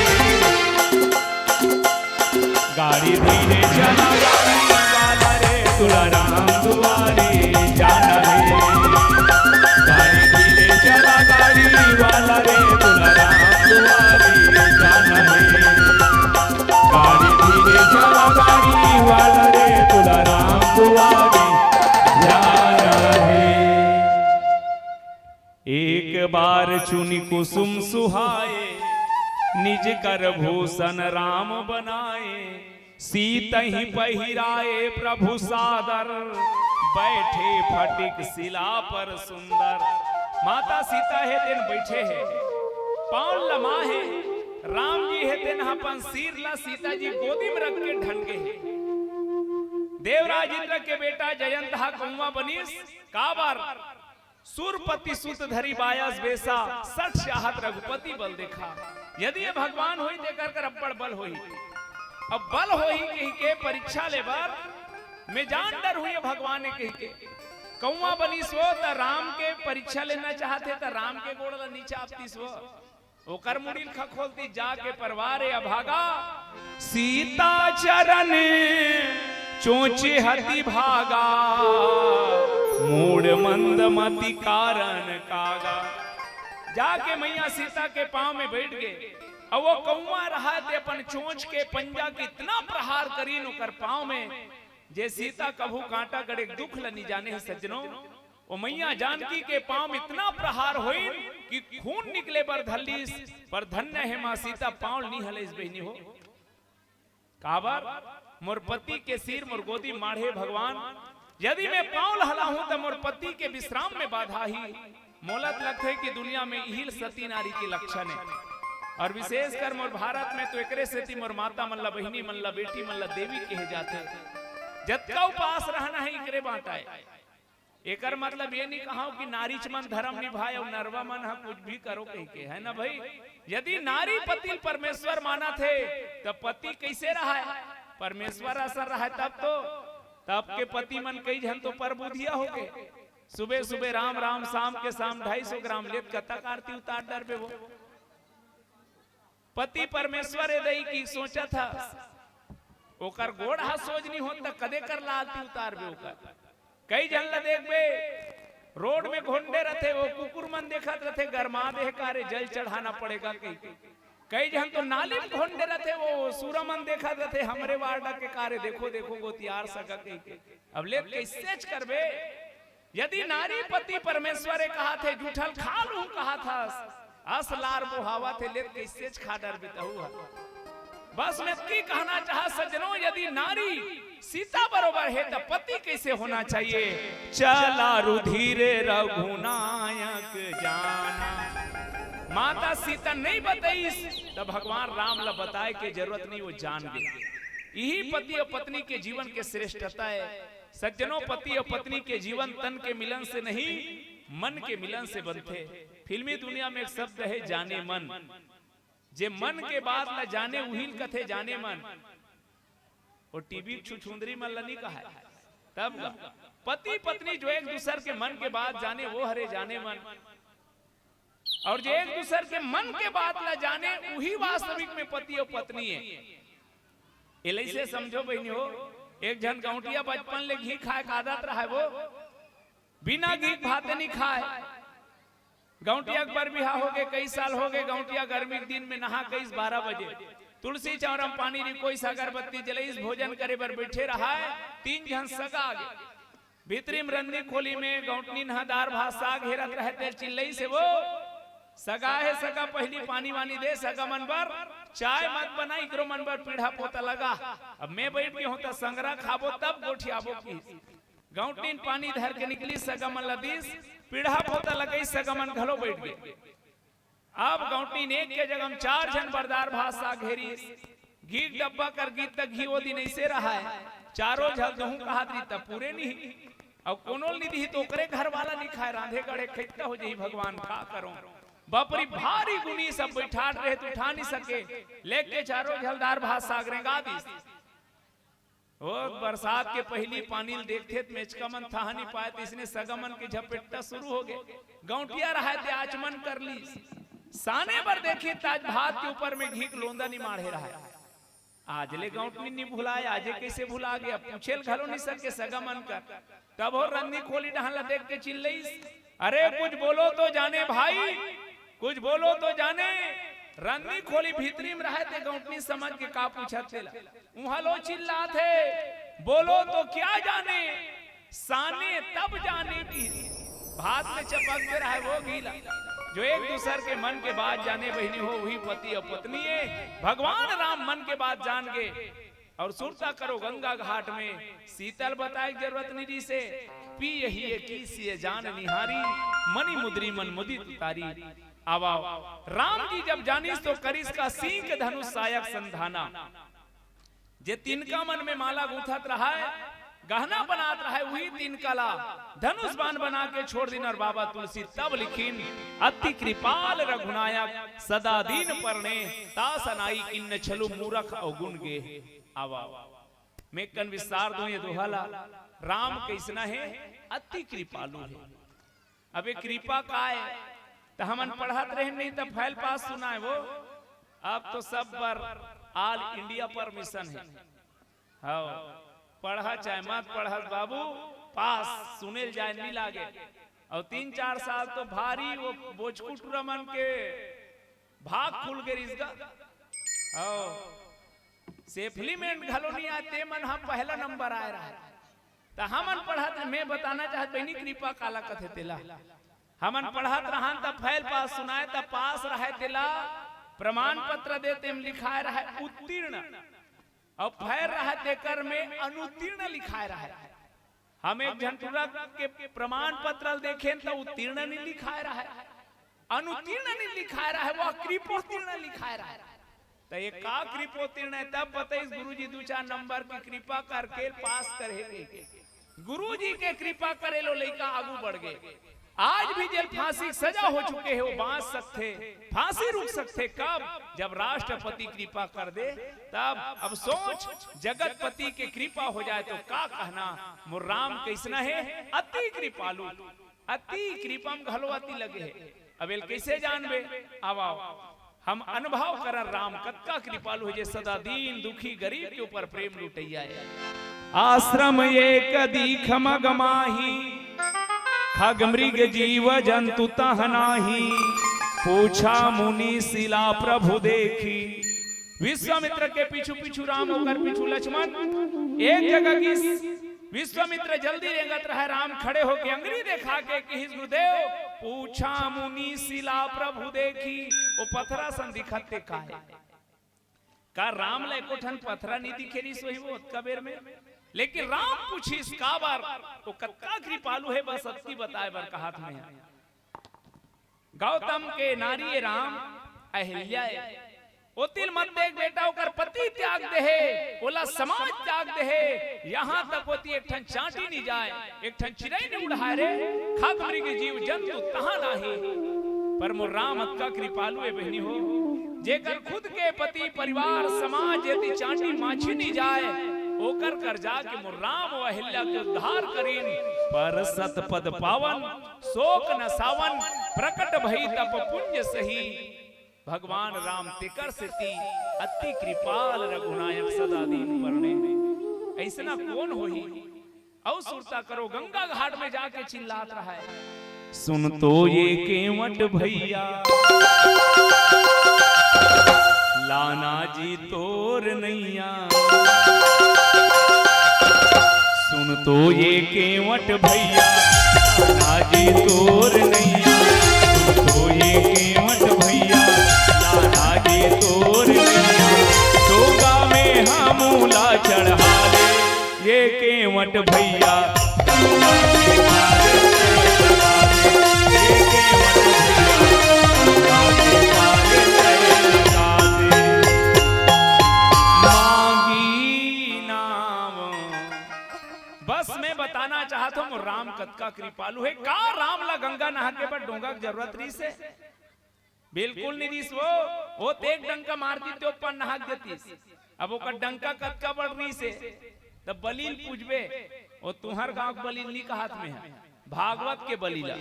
गाड़ी धीरे चला गाड़ी वाला रे, तुला राम दुआरी जाना हे। गाड़ी धीरे चला गाड़ी वाला रे, तुला राम दुआरी जाना हे। गाड़ी धीरे चला गाड़ी वाला रे, तुला राम दुआरी जाना हे। एक बार चुनि कुसुम सुहाए, निज कर भूषण राम बनाए। सीतहि पहिराए प्रभु सादर, बैठे फटिक शिला पर सुंदर। माता सीता हे तेन बैठे हे, पाँव लमा हे। राम जी हे तेन ह अपन सिर ला सीता जी गोदी में रख के ढंगे हे। देवराज इंद्र के बेटा जयंत ह कौवा बनिस, काबर? सुरपति सुत धरि बायस बेसा, सठ चाहत रघुपति बल देखा। यदि ये भगवान होही, त एकर कर अब्बड़ बल होही। अब बल होही कहि के परीक्षा ले बर, मैं जान डरहूँ ये भगवान हे कहि के। कौवा बनिस वो, त राम के परीक्षा लेना चाहत हे, त राम के गोड़ ला नी चापतिस वो। ओकर मुड़ी ल खखोलतिस, जाके परवारे अभागा। सीता चरण चोंचे हति भागा, मूढ़ मंद मति कारण कागा। जाके मैया सीता के पाँव में बैठ गे। अउ वो कौवा रहय ते अपन चोंच के पंजा के इतना प्रहार करिन ओकर पाँव में, जे सीता कभू कांटा गड़े के दुख ल नी जाने हे सज्जनों। ओ मैया जानकी के पाँव में इतना प्रहार होइन कि खून निकले बर धर लिस, पर धन्य हे माँ सीता, पाँव ल नी हलइस बहिनी हो। काबर? मोर पति के सिर मोर गोदी माढ़े भगवान, यदि मैं पाँव ल हलाहूँ त मोर पति के विश्राम में बाधा ही। मोला त लगथे कि दुनिया में इही ल सती नारी के लक्षण हे। और विशेषकर मोर भारत में तो एकरे सेती मोर माता मन ला, बहिनी मन ला, बेटी मन ला देवी कहे जाथे। जतका उपास रहना हे, एकरे बाँट आय। एकर मतलब ये नी कहँव कि नारीच मन धरम निभाय अउ नरवा मन ह कुछ भी करो कहि के, हे ना भई? यदि नारी पति ल परमेश्वर मानत हे, त पति कइसे रहय? परमेश्वर असन रहय तब तो। तब के पति मन कई झन तो परबुधिया होगे। सुबह सुबह राम राम, शाम के शाम ढाई सौ ग्राम लेत कतक आरती उतार डरबे वो। पति परमेश्वर ए दई कि सोचत हस, ओकर गोड़ ह सोझ नी होत त कदे कर ला आरती उतारबे ओकर। कई झन ल देखबे, रोड में घोंडे रथे, वो कुकुर मन देखत रथे, गरमा दे हे का रे, जल चढ़ाना पड़ेगा कहि के। कई झन तो नाली में घोंडे रथे, वो सुरा मन देखत रथे, हमरे वार्ड के का रे, देखो, देखो, गोतियार सगा कहि के। अब ले कइसेच करबे? यदि नारी पति परमेश्वर ए कहत हे, जूठल खा लूँ कहत हस, अस लार बोहावत हे, ले कइसेच खा डरबे तहू ह। बस मैं इतकी कहना चाहत सज्जनों, यदि नारी सीता बरोबर हे, त पति कइसे होना चाहिए? चला रुधिर रघुनायक जाना। माता सीता नहीं बतइस, त भगवान राम ला बताय के जरूरत नहीं, वो जान गे। इही पति अउ पत्नी के जीवन के श्रेष्ठता हे। सज्जनों, पति अउ पत्नी के जीवन तन के मिलन से नहीं, मन के मिलन से बनथे। फिल्मी दुनिया में एक शब्द हे, जाने मन। जे मन के बात ला जाने, उही ल कथे जाने मन। वो टीवी छुछुंदरी मन ला नी कहय। तब गा, पति पत्नी जो एक दूसर के मन के बात जाने, वो हरे जाने मन। अउ जे एक दूसर के मन के बात ला जाने, उही वास्तविक में पति अउ पत्नी हे। एला अइसे समझो बहिनी हो, एक झन गौंटिया बचपन ले घी खाय के आदत रहय वो, बिना घी के भाते नी खाय। गौंटिया के बर बिहा होगे, कई साल होगे। गौंटिया गर्मी के दिन में नहा कइस बारह बजे, तुलसी चौरा म पानी रिकोइस, अगरबत्ती जलइस, भोजन करे बर बइठे रहय। तीन झन सगा आगे, भीतरी म रंदी खोली में गौंटनी नहा दार भात साग हेरत रहय, तेल चिल्लइस हे वो, "सगा हे सगा, पहिली पानी वानी दे सगा मन बर, चाय मत बना, इकरो मन बर पीढ़ा पोता लगा। अब मैं बइठ गे हों त संगरा खाबो तब गोठियाबो," किहिस। गौंटनी म पानी धर के निकलिस, सगा मन ल दिस, पीढ़ा पोता लगइस, सगा मन घलो बइठ गे। अब गौंटनी म एक के जगह म चार झन बर दार भात साग हेरिस। घी के डब्बा कर गीत त घी ओ दिन अइसे रहय, चारों झन दोहूं काहत रही त पूरे नहीं। अउ कोनो ल नि दिही त ओकरे घर वाला नि खाय, रांधे गढ़े खइत्ता हो जही भगवान, का करों। बाप रे, भारी गुनी सब बइठात रहे त उठा नि सके, लेके चारों झन दार भात साग रेंगा दिस। ओ बरसात के पहिली पानी ल देखथे त मेचका मन थाह नि पाय, त इसने सगा मन के झपेट्टा शुरू होगे। गौंटिया रहय ते आचमन कर लिस। साने बर देखिस त आज भात के ऊपर में घी के लोंदा नि माढ़े रहय। आज ले गौंटनी नि भुलाय, आजे कइसे भुला गे? अब पूछे ल घलो नि सके सगा मन कर। तब ओ रंदी खोली डहन ल देख के चिल्लइस, "अरे कुछ बोलो तो जाने भाई, कुछ बोलो तो जाने।" रंदी खोली भीतरी म रहय ते गौंटनी समझ के का पूछत तेला। उहां ले चिल्लात हे, "बोलो तो क्या जाने, साने तब जाने" किहिस। भात में चपक दे रहय वो घी ला। जो एक दूसर के मन के बात जाने बहिनी हो, उही पति अउ पत्नी ए। भगवान राम मन के बात जान गे। अउ सुरता करो, गंगा घाट में सीता ल बताय के जरूरत नि रिहिसे, "पिय हिय कीसिय जान निहारी, मनि मुद्री मन मुदित तारी।" आवा, राम जी जब जानिस तो करिस का, सींग धनुष सायक संधाना। जे तिनका मन में माला गूंथत रहय, गहना बनात रहय, उही तिनका ला धनुष बाण बना के छोड़ दिन। अउ बाबा तुलसी तब लिखिन, "अति कृपाल रघुनायक सदा दीन परणे, तास अनाइ किन्न छलु मूरख अवगुण गेह।" आवा, मैं कन विस्तार दूं ये दोहा ला। राम कइसना हे? अति कृपालु हे। अब ये कृपा का हे? त हमन पढ़त रहेन नहीं त fail pass सुनाय वो। अब तो सब बर all India permission हे। हव, पढ़ा चाहे मत पढ़स बाबू, पास सुने ल जाय नि लागे। अउ तीन चार साल तो भारी वो बोचकू टूरा मन के भाग खुल गे रिहिस गा। हव, सेफली में घलो नि आय, ते मन ह पहला नंबर आय रहय। त हमन पढ़त, मैं बताना चाहत बहिनी, कृपा काला कथे तेला। हमन पढ़त रहन त fail pass सुनाय, त पास रहय तेला प्रमाण पत्र दे, तेम लिखाय रहय उत्तीर्ण, अउ fail रहय तेकर में अनुत्तीर्ण लिखाय रहय। हम एक झन टूरा के प्रमाण पत्र ल देखेन त उत्तीर्ण नि लिखाय रहय, अनुत्तीर्ण नि लिखाय रहय, वो कृपोत्तीर्ण लिखाय रहय। त ये का कृपोत्तीर्ण हे? तब बतइस गुरुजी दू चार नंबर के कृपा करके पास करे हे। गुरुजी के कृपा करे ले लइका आगू बढ़ गे। आज भी जेल फांसी के सजा हो चुके हे, वो बांच सकथे, फांसी रुक सकथे। कब? जब राष्ट्रपति कृपा कर दे, तब। अब सोच, जगतपति के कृपा हो जाय तो का कहना। मोर राम कइसना हे? अति कृपालु। अति कृपा म घलो अति लगे हे। अब एल कइसे जानबे? आवा, आवा। हम अनुभव करन राम कतका कृपालु हे, जे सदा दीन दुखी गरीब के ऊपर प्रेम लुटइया हे। आश्रम एक दीख मग माही, खग मृग जीव जंतु तह नाही, पूछा मुनि सिला प्रभु देखी। विश्वामित्र के पीछू पीछू राम, ओकर पीछू लक्ष्मण, एक जगह गिस। विश्वामित्र जल्दी रेंगत रहय, राम खड़े होके अंगरी देखा के किहिस, "गुरुदेव, पूछा मुनि सिला प्रभु देखी।" वो पथरा सन दिखत ते का हे? का राम ला एको ठन पथरा नि दिखे रिहिस होही वो ओतका बेर में? लेकिन राम पूछिस काबर, वो कतका कृपालु हे, बस अतकी बताय बर कहत में। गौतम के नारी ए राम अहिल्या ए। ओती ल मत देख बेटा, ओकर पति त्याग दे हे, ओला समाज त्याग दे हे, यहाँ तक ओती एक ठन चांटी नि जाय, एक ठन चिरई नि उड़ाय रे, खग मृग जीव जंतु तहाँ नाही। पर मोर राम अतका कृपालु ए बहिनी हो, जेकर खुद के पति, परिवार, समाज यदि चांटी माछी नि जाय, ओकर कर जाके मोर राम अउ अहिल्या के उद्धार करिन। पर सत पद पावन, शोक न सावन, प्रकट भई तप पुंज सही। भगवान राम तेकर सेती अति कृपाल रघुनायक सदा दीन परणे। अइसना कोन होही? अउ सुरता करो, गंगा घाट में जाके चिल्लात रहय, सुन तो ये केवट भैया, लाना जी तोर नैया। सुन तो ये केवट भैया, लाना जी तोर नैया। सुन तो ये केवट भैया, लाना जी तोर नैया। डोंगा में हमू ला चढ़ा ले, ये केवट भैया, गंगा के पार तैर लगा दे। ये केवट भैया, गंगा के पार तैर लगा दे। मांगी नाम। बस मैं बताना चाहत हूँ, राम कतका कृपालु हे। का राम ला गंगा नहा के बर डोंगा के जरूरत रहिस हे? बिल्कुल नहीं दिस वो, वो तो एक डंका मार दी तो अपन नहाक देतिस। अब ओकर डंका कतका बड़ रहिस हे, तब बलि ल पूजबे, वो तुंहर गांव के बलि ल नहीं कहत में है, भागवत के बलि ला।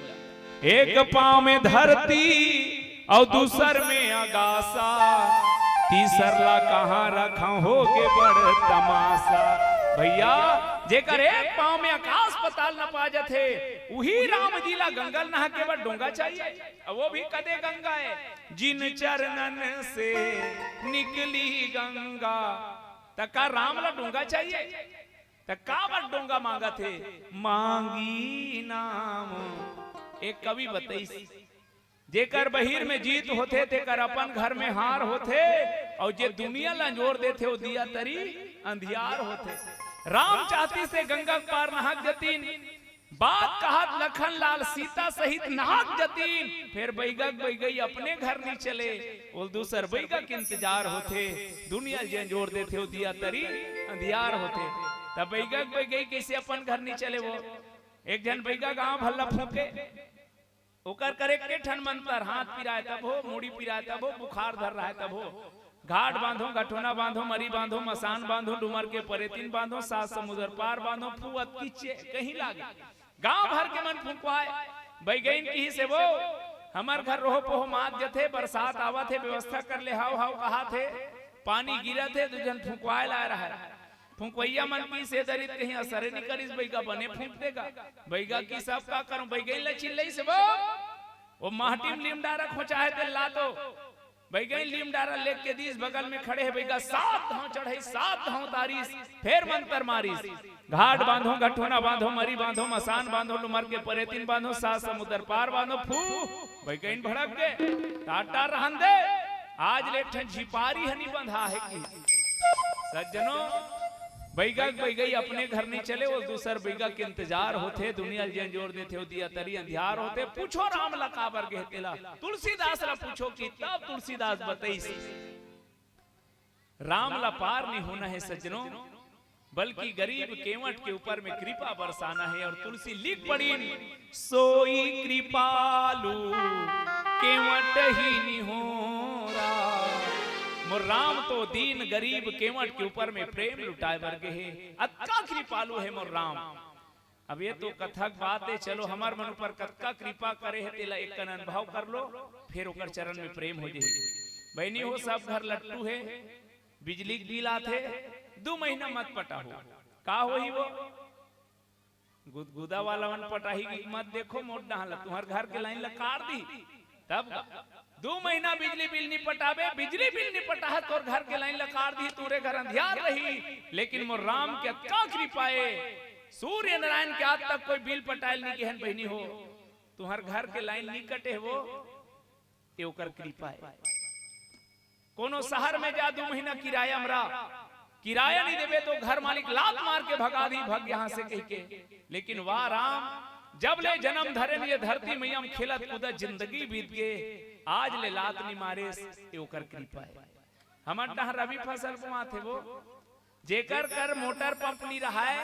एक पांव में धरती और दूसर में अगासा, तीसर ला कहाँ रखा होगे बड़ तमासा। भैया, जेकर एक पांव में आकाश पताल न पा जथे, उही राम जी ला गंगा ल नहा के बर डोंगा चाहिए। अब वो भी कदे गंगा हे, जिन चरणन से निकली गंगा। त का राम ला डोंगा चाहिए? त काबर डोंगा मांगत हे? मांगी नाम। एक कवि बतइस, जेकर बहिर में जीत होथे, तेकर अपन घर में हार होथे, और जे दुनिया ला अंजोर देथे, वो दिया तरी अंधियार होथे। राम चाहतिस हे गंगा के पार नहाक जतिन, बात कहत लखन लाल सीता सहित नहाक जतिन, फेर बइगा के बइगई अपने घर नी चले, ओल दूसर बइगा के इंतजार होथे। दुनिया ल जेन जोर देथे, वो दिया तरी अंधियार होथे। तब बइगा के बइगई कइसे अपन घर नी चले? वो एक झन बइगा गांव भर ल फूंके, ओकर करे के ठन मंतर, हाथ पिराय तब हो, मुड़ी पिराय तब हो, बुखार धर रहय तब हो। घाट बांधो, गठोना बांधो, मरी बांधो, मसान बांधो, डूमर के परेतिन बांधो, सात समुद्र पार बांधो, फुअत किच्चे कहीं लागे। गांव भर के मन फुंकवाय। बइगइन किहिस हे वो, हमर घर रोह पोह मात जथे, बरसात आवत हे, व्यवस्था कर ले, हाव हाव कहात हे, पानी गिरत हे, दू झन फुंकवाय लाय रहय। फुंकवइया मन किहिस हे दरी त कहीं असरे नी करिस, बइगा बने फूंक देगा। बइगा किहिस अब का करंव, बइगइन ल चिल्लइस हे वो, वो माटी म लीम डारा खोंचाहे तेला ला तो। बइगइन लीम डारा लेग के दिस, बगल में खड़े हे बइगा, सात घांव चढ़इस, सात घांव तारिस, फेर मंतर मारिस। घाट बांधो, गठोना बांधो, मरी बांधो, मसान बांधो, डूमर के परेतिन बांधो, सात समुद्र पार बांधो, फू, बइगइन भड़क गे, टाटा रहन दे, आज ले एक ठन झिपारी ह नी बंधा हे कि। सज्जनों, बइगा के बइगई अपने घर नी चले, वो दूसर बइगा के इंतजार होथे, दुनिया ल जेन जोर देथे, वो दिया तरी अंधियार होथे। पूछो राम ला काबर गे हे तेला, तुलसीदास ला पूछो कि तब तुलसीदास बतइस। राम ला पार नी होना हे सज्जनों, बल्कि गरीब केवट के ऊपर में कृपा बरसाना हे। और तुलसी लिख पड़िन, सोई कृपालु केवट ही निहोरा। मोर राम तो दीन गरीब केवट के ऊपर में प्रेम लुटाय बर गे हे। अतका कृपालु हे मोर राम। अब ये तो कथा के बात हे, चलो हमर मन ऊपर कतका कृपा करे हे तेला एक कन अनुभव कर लो, फेर ओकर चरण में प्रेम हो जाही। बहिनी हो, सब घर लट्टू हे, बिजली के बिल आथे, दू महीना मत पटाहू। का होही वो? गुदगुदा वाला मन पटाही कि मत देखो मोर डहान ला, तुंहर घर के लाइन ला काट दी। तब का? दू महीना बिजली बिल नी पटाबे, बिजली बिल नी पटाह, तोर घर के लाइन ला काट दी, तोरे घर अंधियार रही। लेकिन मोर राम के अतका कृपा हे, सूर्य नारायण के आज तक कोई बिल पटायल नी केहन बहिनी हो। तुंहर घर के लाइन नी कटे हे वो, ये ओकर कृपा हे। कोनो शहर में जा, दू महीना किराया म रह, किराया नी देबे तो घर मालिक लात मार के भगा दी, "भग यहाँ से" कहिके। लेकिन वाह राम, जब ले जनम धरेन ये धरती मइया म खेलत कूदत जिंदगी बीत गे, आज ले लात नी मारेस, ये ओकर कृपा हे। हमर डहर रबी फसल बोआथे वो, जेकर कर मोटर पंप नी रहय,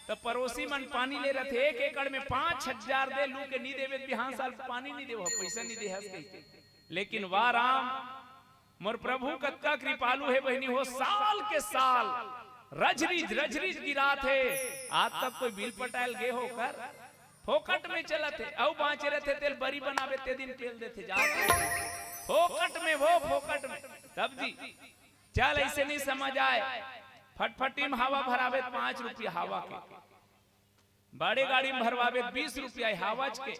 त परोसी मन पानी ले रथे, एक एकड़ में पाँच हजार दे, लू के नी देबे त बिहान साल पानी नी देवय, पइसा नी देहस कहिके। लेकिन वाह राम, मोर प्रभु कतका कृपालु हे बहिनी हो, साल के साल रजरीज, रजरीज गिरात हे। आज तक कोई बिल पटायल गे हो ओकर? फोकट में चलत हे, अउ बांचे रथे तेल बरी बनाबे ते दिन पेल देथे जात हे। फोकट में वो, फोकट में। तब जी, चल अइसे नी समझ आय, फटफटी में हवा भराबे त पाँच रुपया हवा के, बड़े गाड़ी में भरवाबे त बीस रुपया हवाच के।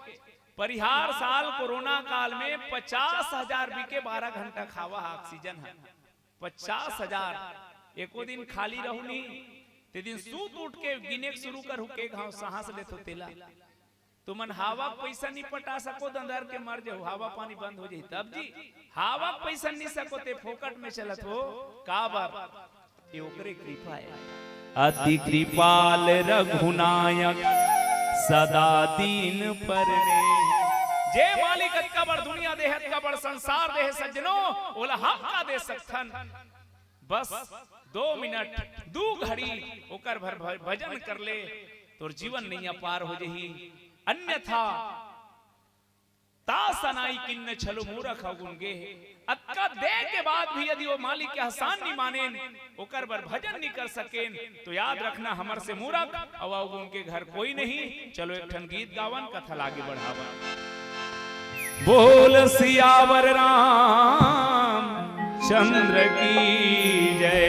परिहार साल कोरोना काल में पचास हजार बिके, बारह घंटा खावा हा, ऑक्सीजन हा पचास हजार। एको दिन खाली रहू नहीं, ते दिन सूत उठ के गिने के शुरू करू के घाव सांस लेथो तेला। तुमन हावा के पैसा नहीं पटा सको, दंदर के मर जाओ, हावा पानी बंद हो जाई तब जी। हावा के पैसा नहीं सको ते फोकट में चलत हो, काबर? ये ओकरे कृपा है। अति कृपाल रघुनायक सदा दीन पर ने। जे मालिक अतका बड़ दुनिया दे, अतका बड़ संसार दे हे सज्जनो, ओला हम का दे सकथन? बस दो मिनट, दू घड़ी ओकर भर भ-, भजन कर ले, तोर जीवन नैया पार हो जही। अन्यथा तासनाई किन्न छलो मूरख अवगुण गे हे। अतका दे के बाद भी यदि वो मालिक के एहसान नहीं मानेन, ओकर बर भजन नहीं कर सकेन, तो याद रखना, हमर से मूरख अउ अवगुण के घर कोई नहीं। चलो एक ठन गीत गावन, कथा ला आगे बढ़ावन। बोल सियावर रामचंद्र की जय।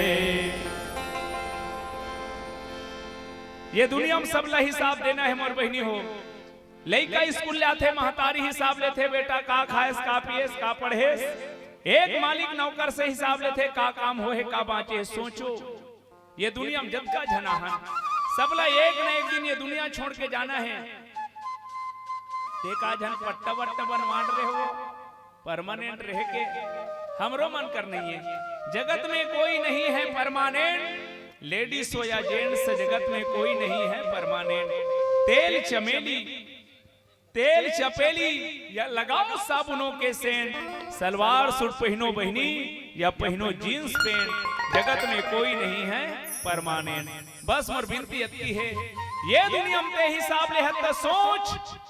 ये दुनिया में सबला हिसाब देना है मोर बहिनी हो। लइका स्कूल जाथे, महतारी हिसाब लेथे, बेटा का खाएस, का पिएस, का पढ़ेस। एक मालिक नौकर से हिसाब लेथे, का काम होहे, का बांचे हे। सोचो, ये दुनिया में जतका झना हन, सबला एक न एक दिन ये दुनिया छोड़ के जाना है। ते का झन पट्टा वट्टा बनवान रहे हो, परमानेंट रहे के हमरो मन कर नहीं है। जगत में कोई नहीं है परमानेंट, लेडीज हो या जेंट्स, जगत में कोई नहीं है परमानेंट। तेल चमेली, तेल चपेली या लगाओ साबुनों के सेंट, सलवार सूट पहनो बहिनी या पहनो जींस पैंट, जगत में कोई नहीं है परमानेंट। बस मोर बिनती अतकी है, ये दुनिया में ते हिसाब ले हत त सोच,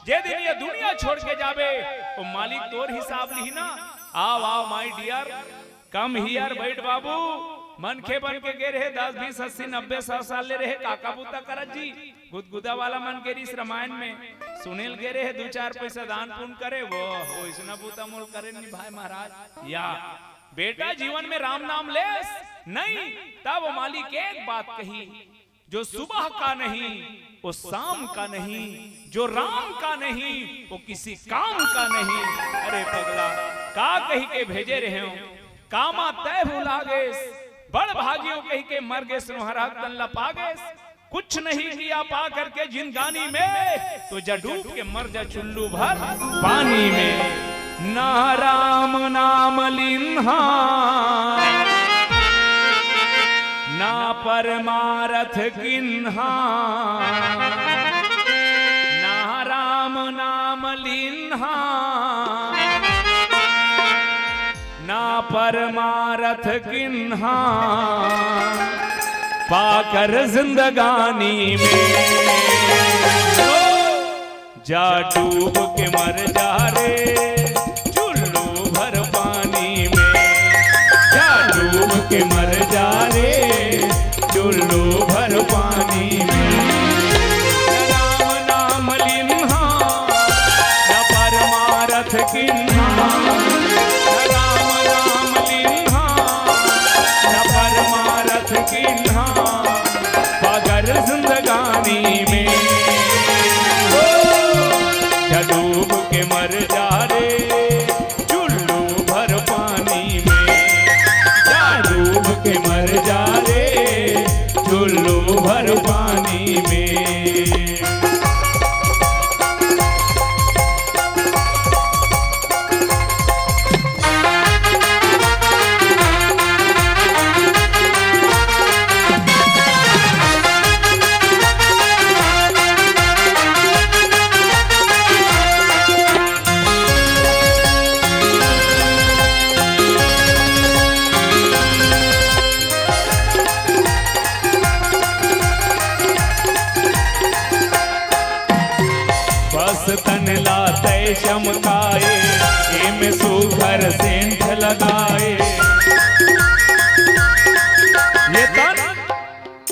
जे दिन ये दुनिया छोड़ के जाबे, वो मालिक तोर हिसाब लिही ना। आव, आव, my dear, come here, बैठ बाबू। मनखे बन के गे रहे, दस, बीस, अस्सी, नब्बे, सौ साल ले रहे, काका बूता करत जी। गुदगुदा वाला मन के रिस रामायण में सुनेल गे रहे, दू चार पैसा दान पुण्य करे, वो, वो इसना बूता मोल करे नहीं भाई महाराज। या बेटा जीवन में राम नाम लेस नहीं, तब वो मालिक एक बात कही, जो सुबह का नहीं, वो शाम का नहीं, जो राम का नहीं, वो किसी काम का नहीं। अरे पगला, का कही के भेजे रहे हो, कामा तय भुला गेस, बड़ भागियों कही के मर गेस, नोहरा तन लपा गेस। कुछ नहीं किया पा करके जिंदगानी में, तो जा डूब के मर जा चुल्लू भर पानी में। ना राम नाम लिन्हा, ना परमारथ किन्हा, ना राम नाम लिन्हा, ना परमारथ किन्हा, पाकर जिंदगानी में। जा डूब के मर जा रे, चुल्लू भर पानी में। जा डूब के मर जा रे, चुल्लू भर पानी में। राम नाम लिन्हा, न परमारथ किन्हा। राम नाम लिन्हा, न परमारथ किन्हा। पागल जिंदगानी में। ओ, जा डूब के मर जा रे, चुल्लू भर पानी में। जा डूब के मर जा रे, चुल्लू भर पानी में। बस तन ला तय चमकाए, एमे सुघर सेंट लगाए। ये तन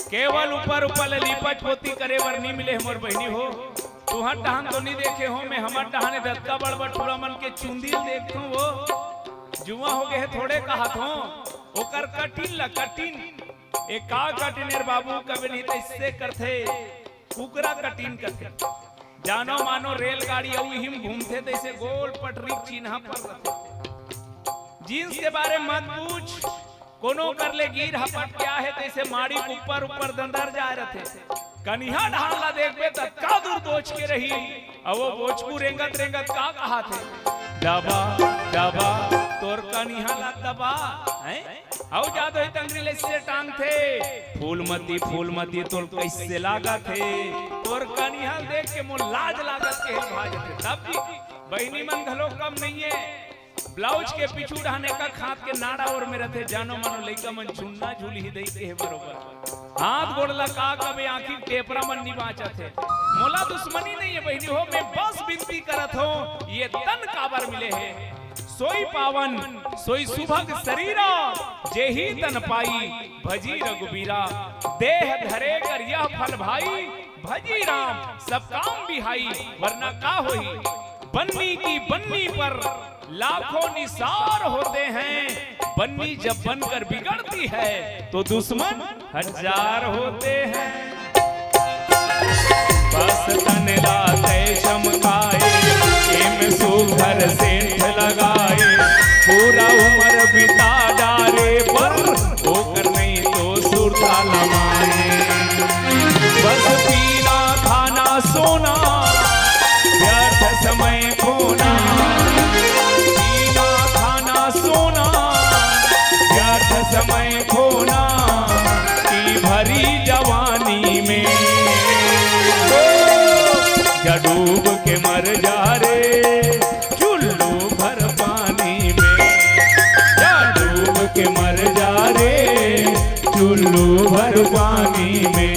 केवल ऊपर ऊपर ले लीपच पोती करे बर नी मिले हे मोर बहिनी हो। तुहर डहान तो नी देखे हो, मैं हमर डहान ए दतका बड़ बड़ टूरा मन के चुंदी ल देखथों वो। जुआ हो गए हे थोड़े कहत हो, ओकर कटिन ला कटिन। ए का कटिन एर बाबू, कबे नहीं तो इससे करथे, कुकरा कटिन करथे। जानो मानो रेलगाड़ी अउ इहिम घूमथे, तइसे गोल पटरी के चिन्हा पर रथे। जींस के बारे मत पूछ, कोनो कर ले गिर हपट के आहे, तइसे माड़ी के ऊपर ऊपर दंदर जाए रथे। कनिहा डहान ला देखबे त का दूर बोच के रही, अउ वो बोचकू रेंगत रेंगत का कहाथे, "दबा, दबा, तोर कनिहा ला दबा," हैं? अउ जादो ही तंगरी ले से टांगथे, "फूलमती, फूलमती, तोर कइसे लागत हे?" तोर कनिहा देख के मोर लाज लागत के हिल भाजथे। तब भी बहिनी मन घलो कम नइये। ब्लाउज के पीछू डहान एक हाथ के नाड़ा ओर में रथे, जानो मानो लइका मन झुन्ना झुलही दई के हे बरोबर। हाथ गोड़ ला का कबे, आँखी के टेपरा मन नी बाँचत हे। मोला दुश्मनी नइये बहिनी हो, मैं बस बिनती करत हों, ये तन काबर मिले हे। सोई पावन, सोई सुभग सरीरा, जेहि तन पाई, भजी रघुबीरा। देह धरे कर यह फल भाई, भजी राम, सब काम बिहाई, वरना का होही। बन्नी की बन्नी पर लाखों निसार होते हैं, बन्नी जब बनकर बिगड़ती है, तो दुश्मन हजार होते हैं। बस तन ला तय चमकाए, एम सुघर सेंट लगाए, पूरा उमर बिता डारे, पर ओकर नहीं तो सुरता लमाए। बस पीना खाना सोना, व्यर्थ समय खोना, पीना खाना सोना, व्यर्थ समय खोना, की भरी जवानी में। ओ, जा डूब के मर जा रे, चुल्लू भर पानी में। जा डूब के मर जा रे, चुल्लू भर पानी में।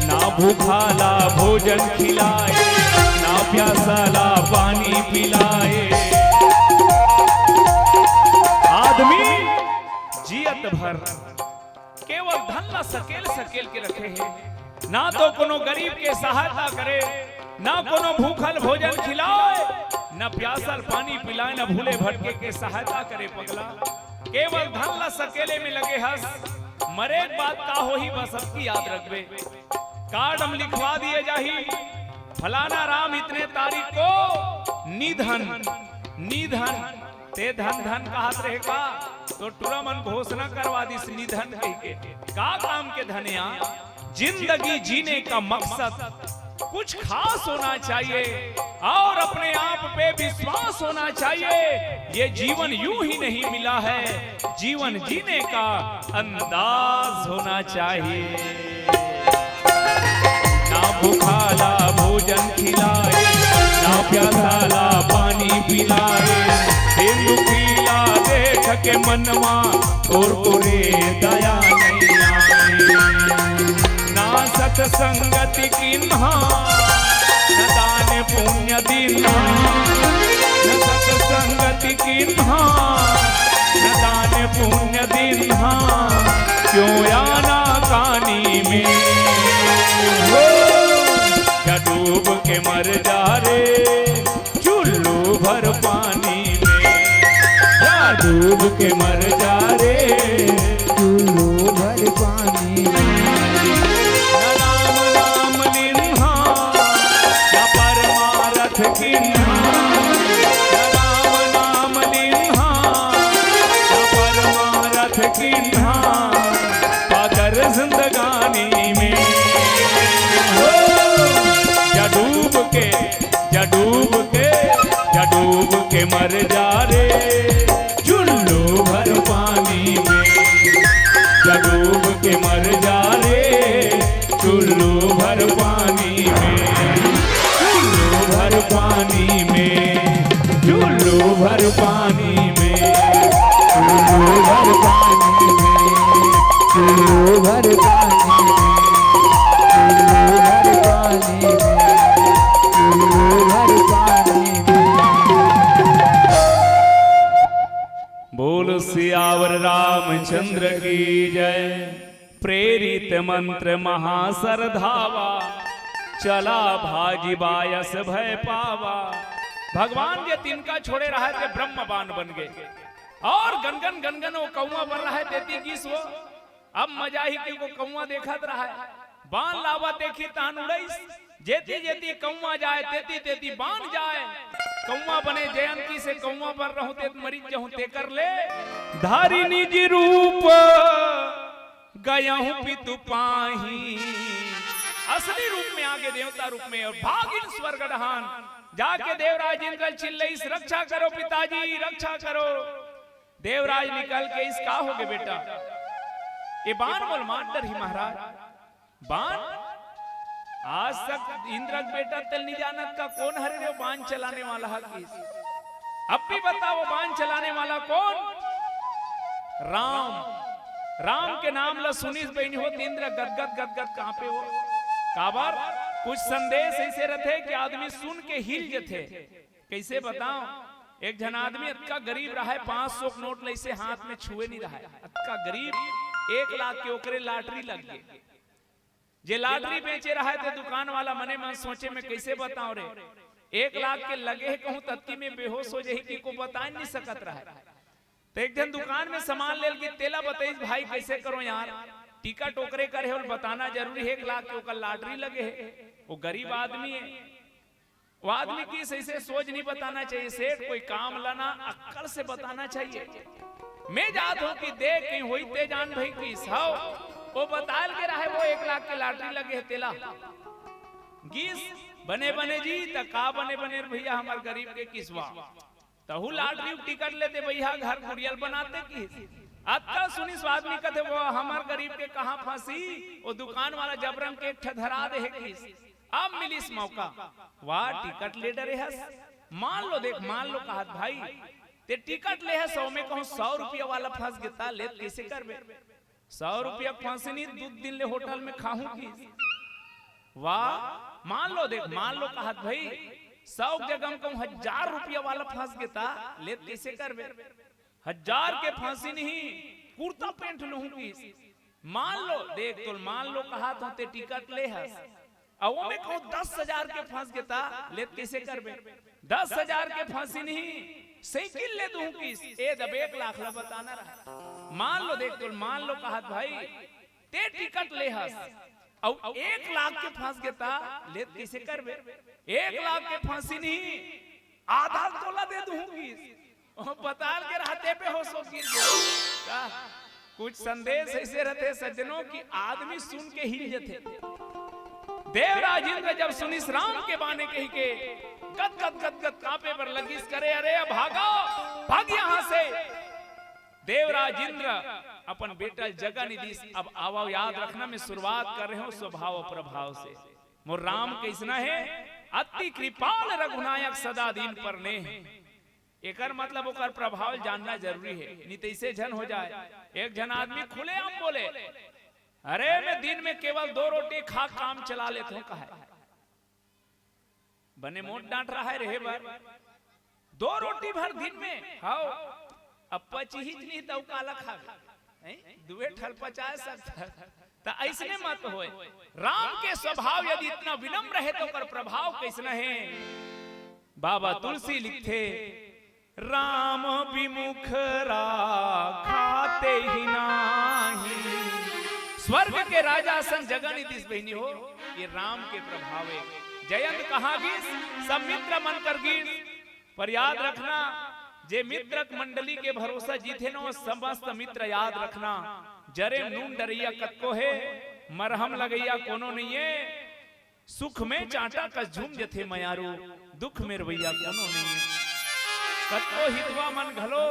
ना भूखा ला भोजन खिलाए, ना प्यासा ला पानी पिलाए। आदमी जियत भर केवल धन ला सकेल सकेल के रखे हे, ना तो कोनो गरीब के सहायता करे, ना कोनो भूखल भोजन खिलाए, ना प्यासल पानी पिलाए, ना भूले भटके के सहायता करे पगला। केवल धन ला सकेले में लगे हस, मरे के बाद का होही बस अतकी याद रखबे। कार्ड म लिखवा दिए जाही, फलाना राम इतने तारीख को निधन, निधन, ते धन धन कहत रहे का? तो टुरा मन घोषणा करवा दिस निधन कहिके। का काम के धन या? जिंदगी जीने का मकसद कुछ खास होना चाहिए और अपने आप पे विश्वास होना चाहिए। ये जीवन यूं ही नहीं मिला है, जीवन जीने का अंदाज होना चाहिए। ना भूखा ला भोजन खिलाए, ना प्यासा ला पानी पिलाए, बिन दुखी ला देख के मनवा तोर तोरे दया नहीं आए। ना सत संगति किन्हा, न दान पुण्य दिन्हा, न सत संगति किन्हा, न दान पुण्य दिन्हा, क्यों आना कानी में। हो, जा डूब के मर जा रे, चुल्लू भर पानी में। जा डूब के मर जा रे, चुल्लू भर पानी में। न राम नाम लिन्हा, न परमारथ किन्हा। न राम नाम लिन्हा, न परमारथ किन्हा, पादर जिंदगानी में। हो, जा डूब के, जा डूब के, जा डूब के मर जा रे, चुल्लू भर पानी में। जा डूब के मर जा रे, चुल्लू भर पानी में। चुल्लू भर पानी में, चुल्लू भर पानी में, चुल्लू भर पानी में, चुल्लू भर पानी में, चुल्लू भर पानी में, चुल्लू भर पानी में। बोल सियावर रामचंद्र की जय। प्रेरित मंत्र महासरधावा, चला भाजी बायस भय पावा। भगवान जे तिनका छोड़े रहय ते ब्रह्म बान बन गे। अउ गनगन गनगन वो कौआ बर रहय तेती गिस वो। अब मजा ही कि वो कौआ देखत रहय। बान लावत देखिस तहन उड़इस। जेती जेती कौआ जाय, तेती तेती बान जाय। कौआ बने जयंती से कौआ बर रहूं ते मरिच जहूं तेकर ले। धारी निज रूप गयहूं पितु पाही। असली रूप में आगे देवता रूप में अउ भागिन स्वर्ग डहान। जाके देवराज इंद्र ल चिल्लइस, "रक्षा करो पिताजी, रक्षा करो।" देवराज निकल के अइस, "का होगे बेटा?" "ए बान मोला मार डरही महाराज।" "बान? आज तक इंद्र के बेटा तेला नइ जानत का, कोन हरे वो बान चलाने वाला ह?" किस अब भी बताओ, बान चलाने वाला कौन? राम। राम के नाम ला सुनिस बहिनी हो, इंद्र गदगद गदगद कांपे हो। काबर? कुछ संदेश अइसे रथे कि आदमी सुन के हिल जथे। कइसे बताओं, एक झन आदमी अतका गरीब रहय, पांच सौ के नोट ला अइसे हाथ में छुए नइ रहय, अतका गरीब, एक लाख के ओकरे lottery लग गे। जे lottery बेचे रहय ते दुकान वाला मने मन सोचे, "मैं कइसे बताओं रे, एक लाख के लगे हे कहूं ततकी में बेहोश हो जही," कि को बताय नइ सकत रहय। त एक झन दुकान में सामान ले ल गिस, तेला बतइस, "भाई कइसे करों यार, टिकट ओकरे कर हे, ओला बताना जरूरी हे, एक लाख के ओकर lottery लगे हे, वो गरीब आदमी हे।" वो आदमी किस अइसे सोझ नइ बताना चाहिए सेठ, कोई काम ला ना अक्कल से बताना चाहिए। मैं जात हों कि देख कहीं होही ते जान भई किस हव, वो बताय ल गे रहय वो एक लाख के lottery लगे हे तेला। गिस, "बने बने जी, त का बने बने रे भइया हमर गरीब के?" किस, "वाह, तहूं lottery के टिकट लेते भइया, घर कुरिया ल बनाते।" किस अतका सुनिस वो आदमी कथे, "वो हमर गरीब के कहां फंसी, वो दुकान वाला जबरन के एक ठा धरा दे हे।" किस अब मिलिस मौका। "वाह, टिकट ले डरे हस, मान लो देख, मान लो कहत भाई, ते टिकट ले हस, ओमे कहूं सौ रुपया वाला फंस गे त लेत कइसे करबे? सौ रुपया के फंसी नइ, दू दिन ले होटल में खाहूं।" किस, "वाह, मान लो देख, मान लो कहत भाई, सौ के जगह में कहूं हजार रुपया वाला फंस गे त लेत कइसे करबे?" "हजार के फंसी नहीं, कुर्ता पैंट लूहूं।" किस, "मान लो, देख तोला मान लो कहत हों, ते टिकट ले हस, अउ ओमे कहूं दस हजार के फंस गे त लेत कइसे करबे? दस हजार के फंसी नहीं, साइकिल ले दूहूं।" किस, "ए दब एक लाख ला बताना रहय, मान लो, देख तोला मान लो कहत भाई, ते टिकट ले हस, अउ एक लाख के फंस गे त लेत कइसे करबे? एक लाख के फंसी नहीं, आधा तोला दे दूहूं।" किस ओ बताय ल गे रहय ते बेहोश हो गिर गे। का? कुछ संदेश अइसे रथे सज्जनों कि आदमी सुन के हिल जथे। देवराज इंद्र जब सुनिस राम के बाने कहिके, गदगद गदगद कांपे बर लगिस, करे, "अरे भागव, भाग यहां से।" देवराज इंद्र अपन बेटा ल जगा नइ दिस। अब आवव, याद रखना, मैं शुरुआत कर रहे हों स्वभाव प्रभाव से। मोर राम कइसना हे, अति कृपाल रघुनायक सदा दीन पर नेह। एकर मतलब ओकर प्रभाव ल जानना जरूरी हे, नइ त अइसे झन हो जाय। एक झन आदमी खुलेआम बोले, "अरे मैं दिन में केवल दो रोटी खा काम चला लेत हों," कहय। बने मोट डांट रहय रेहे बर, दो रोटी भर दिन में, हव, अब पचही नइ त अउ काला खाबे, हैं? दुए ठल पचाय सकत। त अइसने मत होय। राम के स्वभाव यदि इतना विनम्र हे त ओकर प्रभाव कइसना हे? बाबा तुलसी लिखथे, "राम विमुख राखा तेहि नाही।" स्वर्ग के राजा असन जगा नइ दिस बहिनी हो, ये राम के प्रभाव हे। जयंत कहां गिस, सब मित्र मन कर गिस। पर याद रखना, जे मित्र मंडली के भरोसा जीथे न, वो समस्त मित्र याद रखना, जरे नून डरइया कतको हे, मरहम लगइया कोनो नइये। सुख में चांटा कस झूम जथे मयारू, दुख में रवइया कोनो नइये। कतको हितवा मन घलो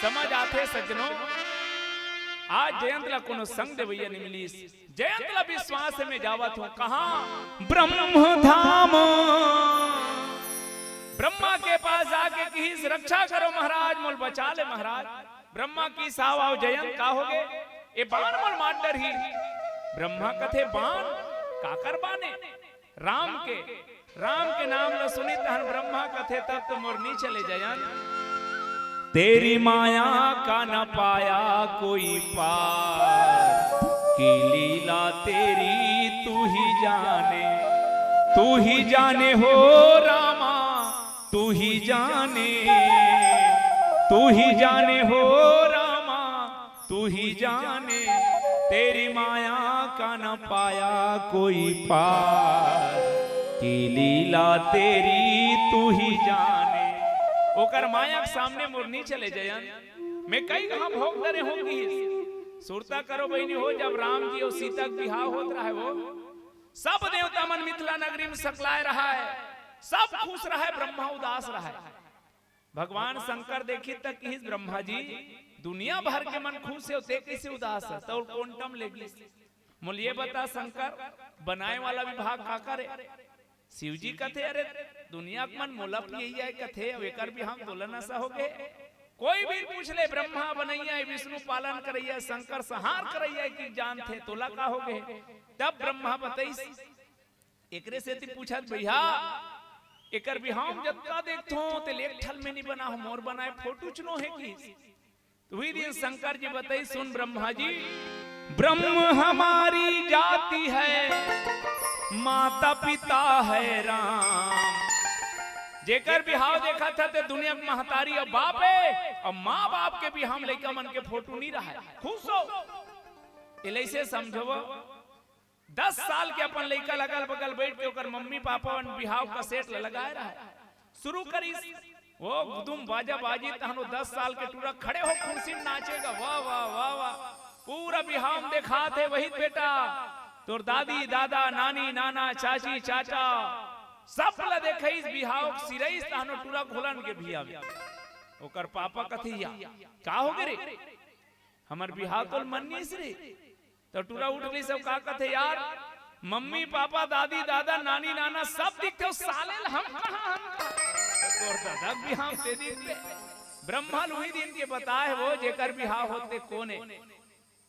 समझ आथे सज्जनों, आज जयंत ला कोनो संग देवइया नइ मिलिस। जयंत ला विश्वास में जावत हों, कहां? ब्रह्म धाम। ब्रह्मा के पास जाके किहिस, "रक्षा करो महाराज, मोल बचा ले महाराज।" ब्रह्मा किहिस, "आव, आव जयंत, का होगे? ए बान मोल मार डरही।" ब्रह्मा कथे, "बान? काकर बान ए?" "राम के।" राम के नाम ल सुनिस तहन ब्रह्मा कथे, "तब तो मोर नइ चले जयंत।" तेरी माया का न पाया कोई पार, की लीला तेरी तू ही जाने, तू ही जाने हो रामा, तू ही जाने, तू ही जाने हो रामा, तू ही जाने, तेरी माया का न पाया कोई पार, की लीला तेरी तू ही जाने। ओकर माया के सामने मोर नी चले जयंत। मैं कई कहाँ भोग धरे हों किहिस। सुरता करो बहिनी हो, जब राम जी अउ सीता के बिहाव होत रहय वो, सब देवता मन मिथिला नगरी में सकलाय रहय, सब खुश रहय, ब्रह्मा उदास रहय। भगवान शंकर देखिस त किहिस, ब्रह्मा जी, दुनिया भर के मन खुश हे, ते कइसे उदास हे? त ओ कोंटम ले गिस। मोला ये बता शंकर, बनाय वाला विभाग काकर हे? शिव जी कथे, अरे दुनिया के मन मोला पियइया हे कथे, अउ एकर बिहाव तोला नशा हो गे। कोई भी पूछ ले, ब्रह्मा बनइया हे, विष्णु पालन करइया हे, शंकर संहार करइया हे कि जानथे, तोला का हो गे? तब ब्रह्मा बतइस, एकरे सेती पूछत भैया, एकर बिहाव जतका देखथों, ते एक ठन में नी बना हो, मोर बनाय फोटो च नो हे कि। त उही दिन शंकर जी बतइस, सुन ब्रह्मा जी, ब्रह्म हमारी जाति है, माता पिता है राम। जेकर बिहाव देखत हे ते दुनिया के महतारी अउ बाप हे, अउ माँ बाप के बिहाव लइका मन के फोटो नी रहय। खुश हो, एला अइसे समझो, दस साल के अपन लइका ल अगल बगल बइठ के ओकर मम्मी पापा मन बिहाव cassette ल लगाय रहय। शुरू करिस, ओ गुदुम बाजा बाजी, तहन ओ दस साल के टूरा खड़े हो कुर्सी में नाचेगा, वाह, वाह, वाह, वाह। पूरा बिहाव देखात हे, वही बेटा, तोर दादी, दादा, नानी, नाना, चाची, चाचा, सब ल देखइस, बिहाव सिरइस, तहन ओ टूरा घोलन के बिहाव। ओकर पापा कथे, या, का हो गे रे? हमर बिहाव तोला मन नइ आइस रे। त टूरा उठ लिस अउ का कथे, यार, मम्मी, पापा, दादी, दादा, नानी, नाना सब दिखथे, ओ साले ल हम कहाँ, हम कहाँ? त तोर दादा के बिहाव ते दिखथे। ब्रह्मा ल उही दिन के बताय हे वो, जेकर बिहाव होथे कोन हे।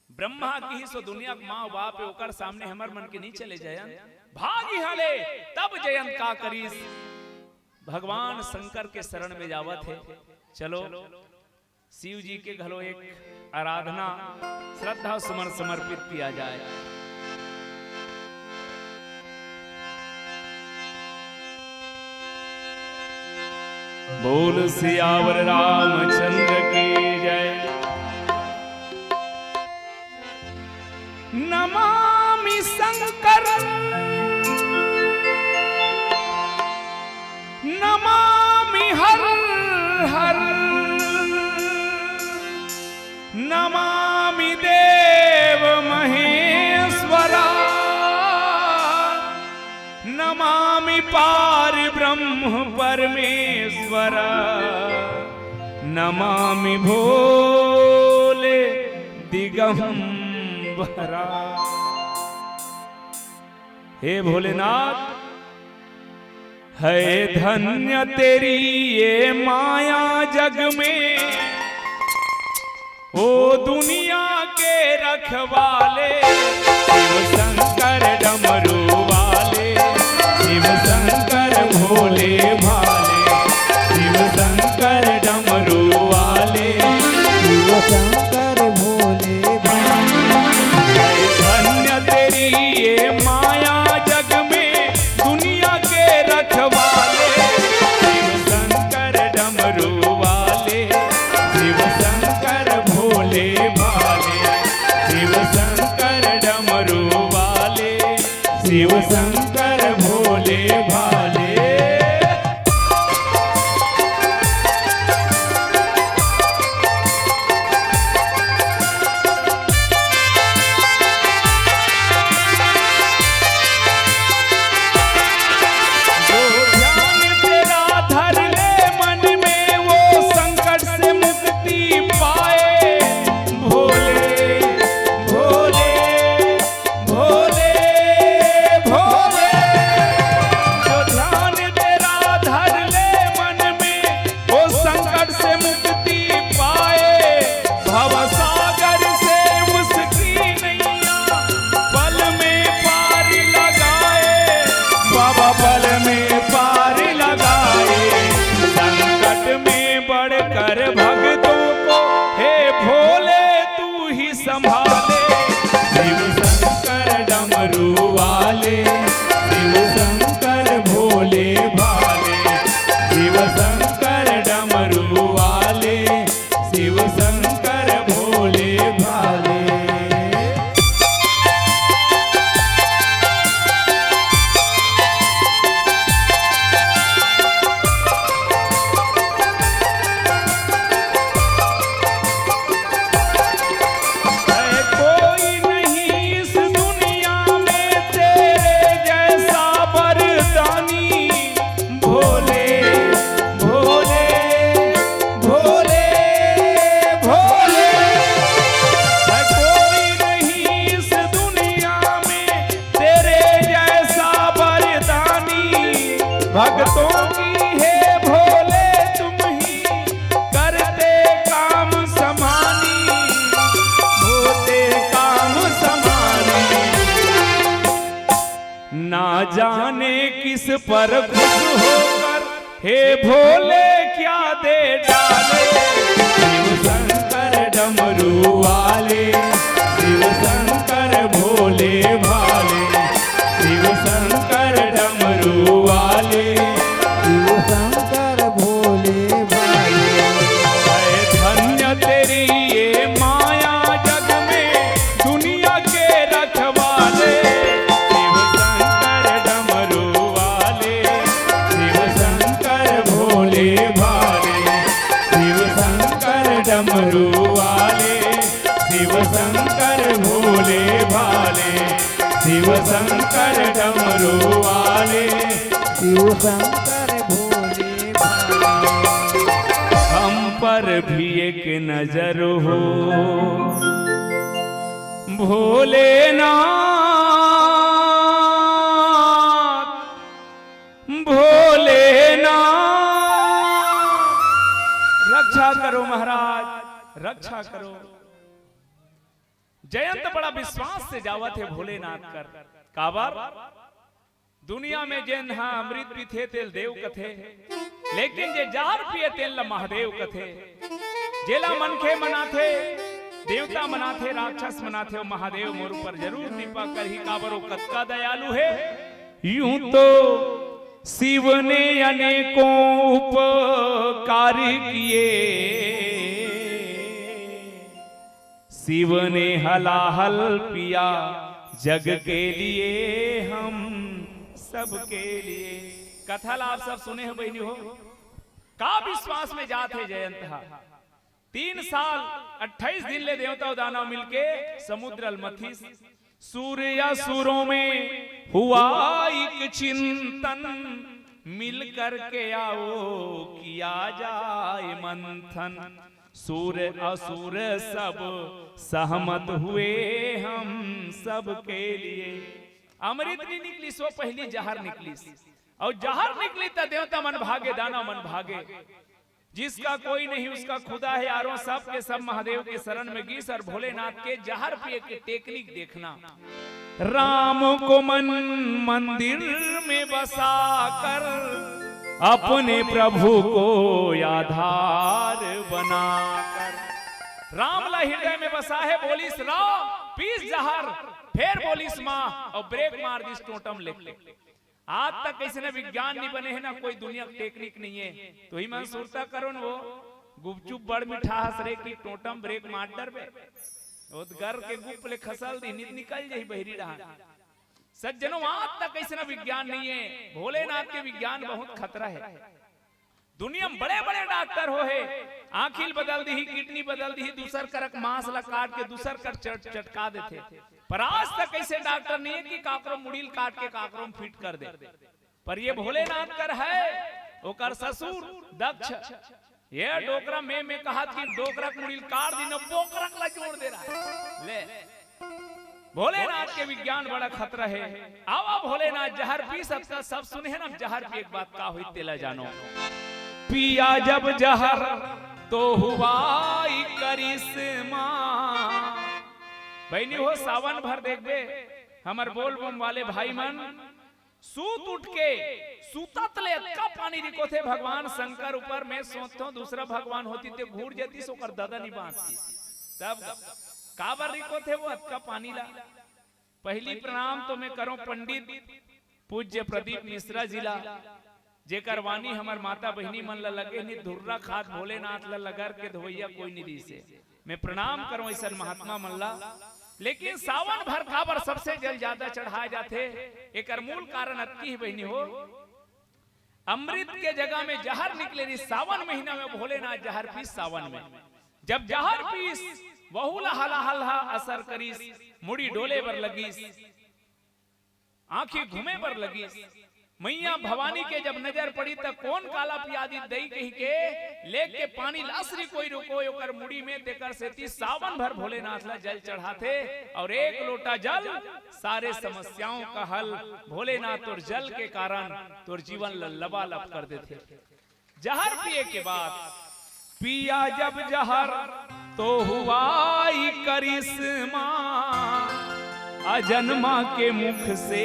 ब्रह्मा किहिस ओ दुनिया के माँ बाप हे, ओकर सामने हमर मन के नी चले जयंत। भाग इहाँ ले, तब जयंत का करिस, भगवान शंकर के शरण में जावत हे। चलो, शिव जी के घलो एक आराधना, श्रद्धा सुमन समर्पित किया जाए। बोल सियावर रामचंद्र की जय। नमामि शंकर, नमामि हर हर, नमामि देव महेश्वरा, नमामि पार ब्रह्म परमेश्वरा, नमामि भोले दिगंबरा। हे भोलेनाथ, है धन्य तेरी ये माया जग में, ओ दुनिया के रखवाले, शिव शंकर डमरू वाले, शिव शंकर भोले भाले, शिव शंकर डमरू वाले, शिव शंकर भोले भाले। धन्य तेरी ये माया जग में, दुनिया के रखवाले, शिव शंकर डमरू वाले, शिव शंकर भोले भाले, शिव शंकर डमरू वाले, शिव शंकर भोले भाले। जो ध्यान तेरा धर ले मन में, वो संकट से मुक्ति पाए। भोले, भोले, भोले, भोले। जो ध्यान तेरा धर ले मन में, वो संकट से मुक्ति पाए। भव सागर से उसकी नैया पल में पार लगाए, बाबा पल में पार लगाए। संकट में बढ़कर भक्तों को, हे भोले, तू ही संभाले। शिव शंकर डमरू वाले, शिव शंकर भोले भाले, शिव जाने किस पर खुश होकर हे भोले क्या दे डाले। शिव शंकर डमरू वाले, शिव शंकर भोले भाले, शिव शंकर डमरू वाले। शिव शंकर भोले भाले। है धन्य तेरी ये माया जग में दुनिया के रखवाले। शिव शंकर डमरू वाले, शिव शंकर भोले भाले, शिव शंकर डमरू वाले, शिव शंकर भोले भाले, शिव शंकर डमरू वाले। शिव शंकर भोले भाले। हम पर भी एक नजर हो भोलेनाथ, भोलेनाथ। रक्षा करो महाराज, रक्षा करो। जयंत बड़ा विश्वास से जावत हे भोलेनाथ कर। काबर? दुनिया में जेन ह अमृत पीथे तेल देव कथे, लेकिन जे जहर पिए तेल ला महादेव कथे। जेला मनखे मनाथे, देवता मनाथे, राक्षस मनाथे, वो महादेव मोर ऊपर जरूर कृपा करही, काबर वो कतका दयालु हे। यूं तो शिव ने अनेकों उपकार किए, शिव ने हलाहल पिया जग के लिए, हम सबके लिए। कथा ला आप सब सुने हो बहिनी हो, का विश्वास में जात हे जयंत हा। तीन साल अट्ठाईस दिन ले देवता दानव मिलके समुद्र ल मथिस। सूर असुरों में हुआ एक चिंतन, मिल करके आओ किया जाए मंथन। सूर असुर सब सहमत हुए हम सब के लिए। अमृत नहीं निकलिस, वो पहली जहर निकलिस। और जहर निकली त देवता मन भागे, दानव मन भागे। जिसका कोई नहीं उसका खुदा है यारों, सब के सब महादेव के शरण में गिस। और भोलेनाथ के जहर पिए के टेक्निक देखना। राम को मन मंदिर में बसा कर, अपने प्रभु को आधार बना कर। राम ला हृदय में बसा है, बोलिस राम, पीस जहर, फेर बोलिस माँ, और ब्रेक मार दिस टोंटम लेके। आज तक अइसने विज्ञान नहीं बने हे ना, कोई दुनिया के टेक्निक नहीं है। तो ही मन सुरता करो न, वो गुपचुप बड़ मिठा हस रे कि टोंटम ब्रेक मार डरबे। ओदगर के गुप ले खसल दी, नित निकल जाही बहिरी डहान। सज्जनों, आज तक अइसना विज्ञान नहीं है। भोलेनाथ के विज्ञान बहुत खतरा है। दुनिया में बड़े-बड़े डॉक्टर हो हे, आँखी ल बदल दिही, किडनी बदल दिही, दूसर कर मांस ला काट के दूसर कर चट-, चटका देथे। पर आज तक अइसे डॉक्टर नहीं है कि काकरो मुड़ी ल काट के काकरो में फिट कर दे। पर ये भोलेनाथ कर है, ओकर ससुर दक्ष, ये डोकरा में, में कहत कि डोकरा के मुड़ी ल काट दी न, बोकरा ला जोड़ दे रहा है। ले, भोलेनाथ के विज्ञान बड़ा खतरा है। आवा भोलेनाथ, जहर पी सकता, सब सुने हैं ना, जहर पी एक बात का हुई तेला जानो। पिया जब जहर तो हुआ ही करिश्मा। बहिनी हो, सावन भर देखबे, हमर बोलबम वाले भाई मन सूत उठ के, सुतत ले अतका पानी रिकोथे भगवान शंकर ऊपर। मैं सोचथों दूसरा भगवान होती ते घूर जतीस, ओकर ददा नहीं बांचतीस। तब काबर रिकोथे वो अतका पानी ला? पहली प्रणाम तो मैं करों पंडित पूज्य प्रदीप मिश्रा जी ला, जेकर वाणी हमर माता बहिनी मन ला लगे, नहीं धुर्रा खात भोलेनाथ ला लगर के धोइया कोई नहीं दिसे। मैं प्रणाम करों अइसन महात्मा मन ला। लेकिन सावन भर काबर सबसे जल ज्यादा चढ़ाए जाथे, एकर मूल कारण अतकी ही बहिनी हो, अमृत के जगह में जहर निकले रही। सावन महीना में भोलेनाथ जहर पीस, सावन में जब जहर पीस, वहू ला हलाहल हा असर करिस, मुड़ी डोले बर लगिस, आंखी घूमे बर लगिस। मैया भवानी के जब नजर पड़ी त कोन काला पिया दी दई कही के लेके पानी लासरी कोई रुको ओकर मुड़ी में, तेकर सेती सावन भर भोलेनाथ ला जल चढ़ाथे और एक लोटा जल सारे समस्याओं का हल। भोलेनाथ तोर जल के कारण तोर जीवन ल लबालब कर देथे। जहर पिए के बाद पिया जब जहर तो हुआ ही करिश्मा। जन्मा के मुख से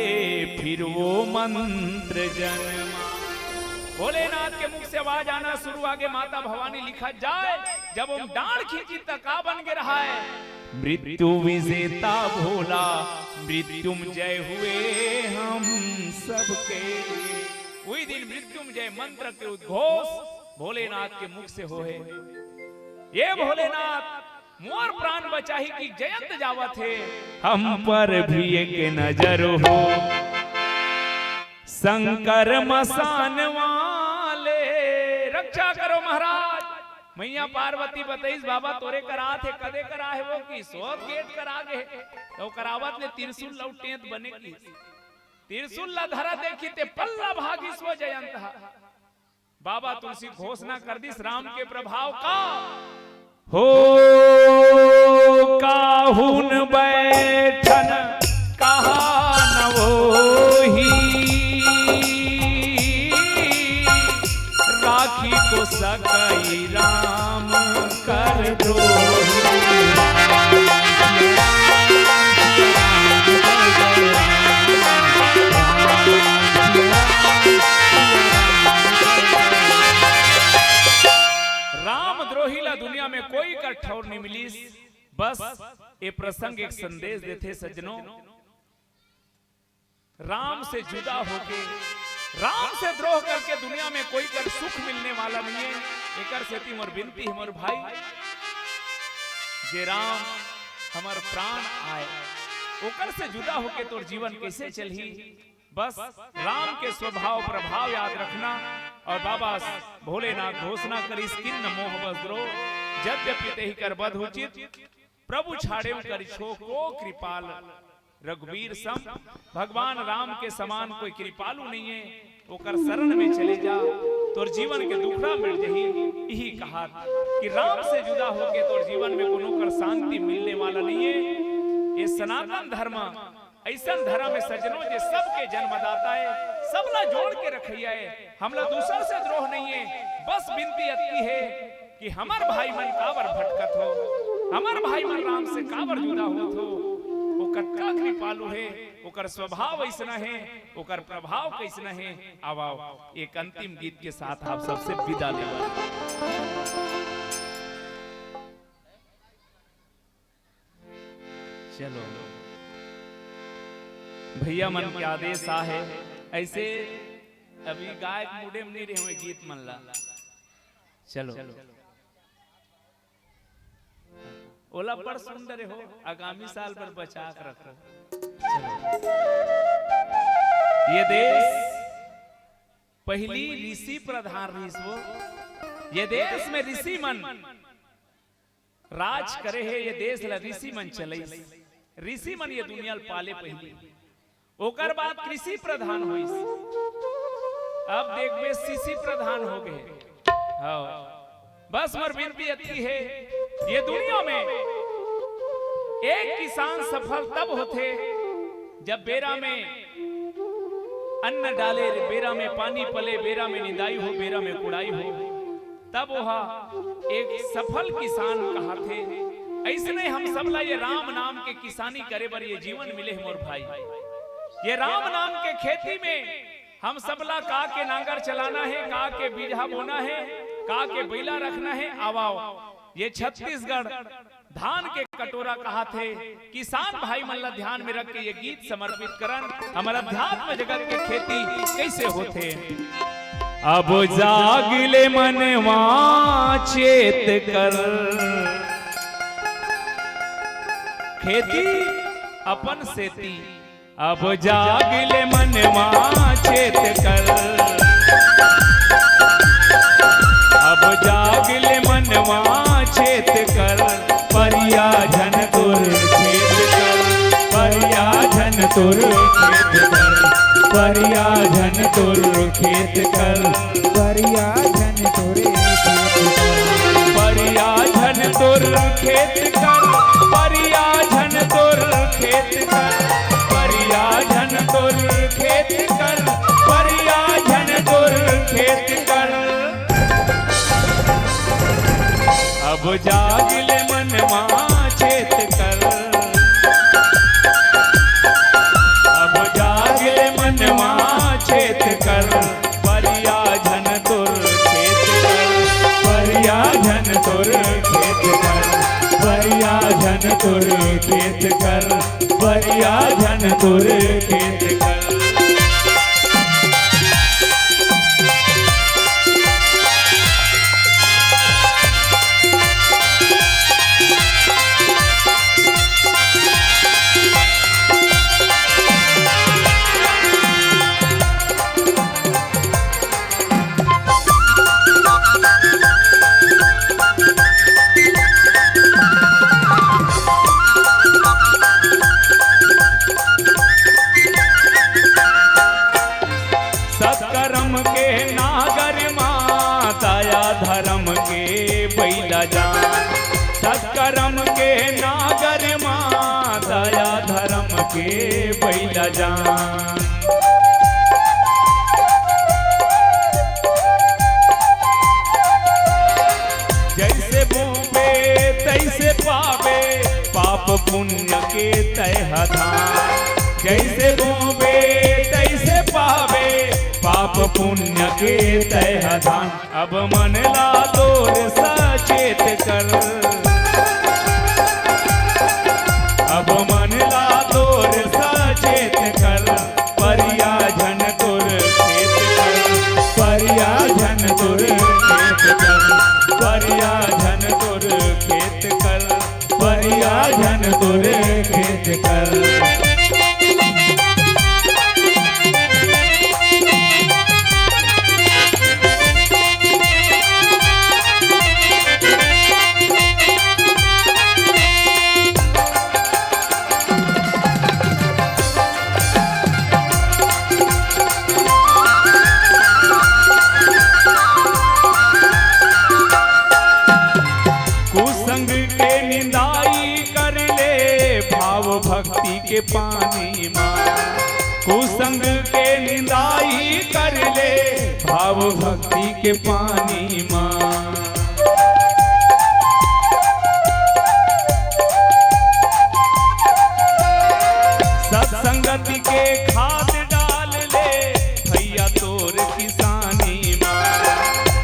फिर वो मंत्र जन्मा। भोलेनाथ के मुख से आवाज आना शुरू आगे, माता भवानी लिखत जाए, जब हम डांड खींची त का बन गे रहा है? मृत्यु विजेता भोला, मृत्युंजय हुए हम सबके। वही दिन मृत्युंजय मंत्र के उद्घोष भोलेनाथ के मुख से होहे। ये भोलेनाथ, मोर प्राण बचाही कि जयंत जावत हे, हम पर भी एक नजर हो। शंकर मसान वाले, रक्षा करो महाराज। मैया पार्वती बतईस, बाबा तोरे करा आत हे, कदे करा हे वो कि सोत गेट करा गे हे। तो करावत ले त्रिशूल लौटेंत बने की। त्रिशूल ला धरा देखी ते पल्ला भागिस वो जयंत हा। बाबा तुलसी घोषणा कर दिस राम के प्रभाव का। हो काहुन बैठन कहा न वोही, राखी को सकई राम कर द्रोही। राम द्रोही ला दुनिया में कोई कर ठौर नहीं मिलिस। बस ये प्रसंग एक संदेश देथे सज्जनों, राम से जुदा होके, राम से द्रोह करके दुनिया में कोई कर सुख मिलने वाला नहीं है। एकर सेती मोर विनती हे मोर भाई, जे राम हमर प्राण आय, ओकर से जुदा होके तोर जीवन कैसे चलही? बस राम के स्वभाव प्रभाव याद रखना। और बाबा भोलेनाथ घोषणा करिस, किन्न मोह बस द्रोह, यद्यपि तेहि कर बध उचित, प्रभु छाड़ेउ करि छोह को कृपाल। रघुबीर सम, भगवान राम के समान कोई कृपालु नहीं है। ओकर शरण में चले जा, तोर जीवन के दुखड़ा मिट जही। यही कहा कि राम से जुदा होके तोर जीवन में कोनो कर शांति मिलने वाला नहीं है। ये सनातन धर्म ऐसन धर्म हे सज्जनों, जे सबके जन्मदाता हे, सबला जोड़ के रखइया हे। हमला दूसर से द्रोह नहीं हे। बस विनती अतकी हे कि हमर भाई मन काबर भटकत हो, हमर भाई मन राम से काबर जुदा होत हो, वो कतका कृपालु हे, ओकर स्वभाव अइसना हे, ओकर प्रभाव कइसना हे। आव, आव, एक अंतिम गीत के साथ आप सबसे विदा लेवत। चलो, भैया मन के आदेश आहे, ऐसे अभी गायक मूडे में नहीं रहे हुए गीत मन ला। चलो, ओला बड़ सुंदर हो, आगामी साल बर बचा के रखो। चलो, ये देश पहली ऋषि प्रधान रहिस वो, ये देश में ऋषि मन राज करे हे, ये देश ला ऋषि मन चलइस। ऋषि मन ये दुनिया ल पाले पहिली, ओकर बाद कृषि प्रधान होइस, अब देखबे शिशि प्रधान हो गए। हाँ, बस मोर विनती अतकी हे, ये दुनिया में एक किसान सफल तब होथे जब बेरा में अन्न डाले, बेरा में पानी पले, बेरा में निंदाई हो, बेरा में कुड़ाई हो, तब ओहा एक सफल किसान कहाथे। अइसने हम सबला ये राम नाम के किसानी करे बर ये जीवन मिले हे मोर भाई। ये राम नाम के खेती में हम सबला का के नांगर चलाना हे, का के बीजहा बोना हे, का के बइला रखना हे। आव, आव, ये छत्तीसगढ़ धान के कटोरा कहाथे। किसान भाई मन ला ध्यान में रख के ये गीत समर्पित करन, हमर अध्यात्म जगत के खेती कैसे होथे। अब जाग ले मनवा चेत कर, खेती अपन सेती। अब जाग ले मनवा चेत कर, अब जाग ले मनवा चेत कर, परिया झन तोर खेत कर, परिया झन तोर खेत कर, परिया झन तोर खेत कर, परिया झन तोर खेत कर, परिया झन तोर खेत कर, परिया झन तोर खेत कर, परिया झन तोर खेत कर, परिया झन तोर खेत कर। अब जाग ले मनवा चेत कर, तोर खेत कर, परिया झन तोर खेत कर। सत्कर्म के नागर मा, दया धर्म के बैला जान। सत्कर्म के नागर मा, दया धर्म के बैला जान। जैसे बोबे तैसे पाबे, पाप पुण्य के तय ह धान। जैसे बोबे तैसे पाबे, पाप पुण्य के तय ह धान। अब मन ला तोर सचेत कर, अब मन ला तोर सचेत कर, परिया झन तोर खेत कर, परिया झन तोर खेत कर, परिया झन तोर खेत कर, परिया झन तोर खेत कर। कुसंग के निंदाई कर ले भाव भक्ति के पानी मा। कुसंग के निंदाई कर ले भाव भक्ति के पानी मा। सत्संगति के खाद डाल ले भैया तोर किसानी मा।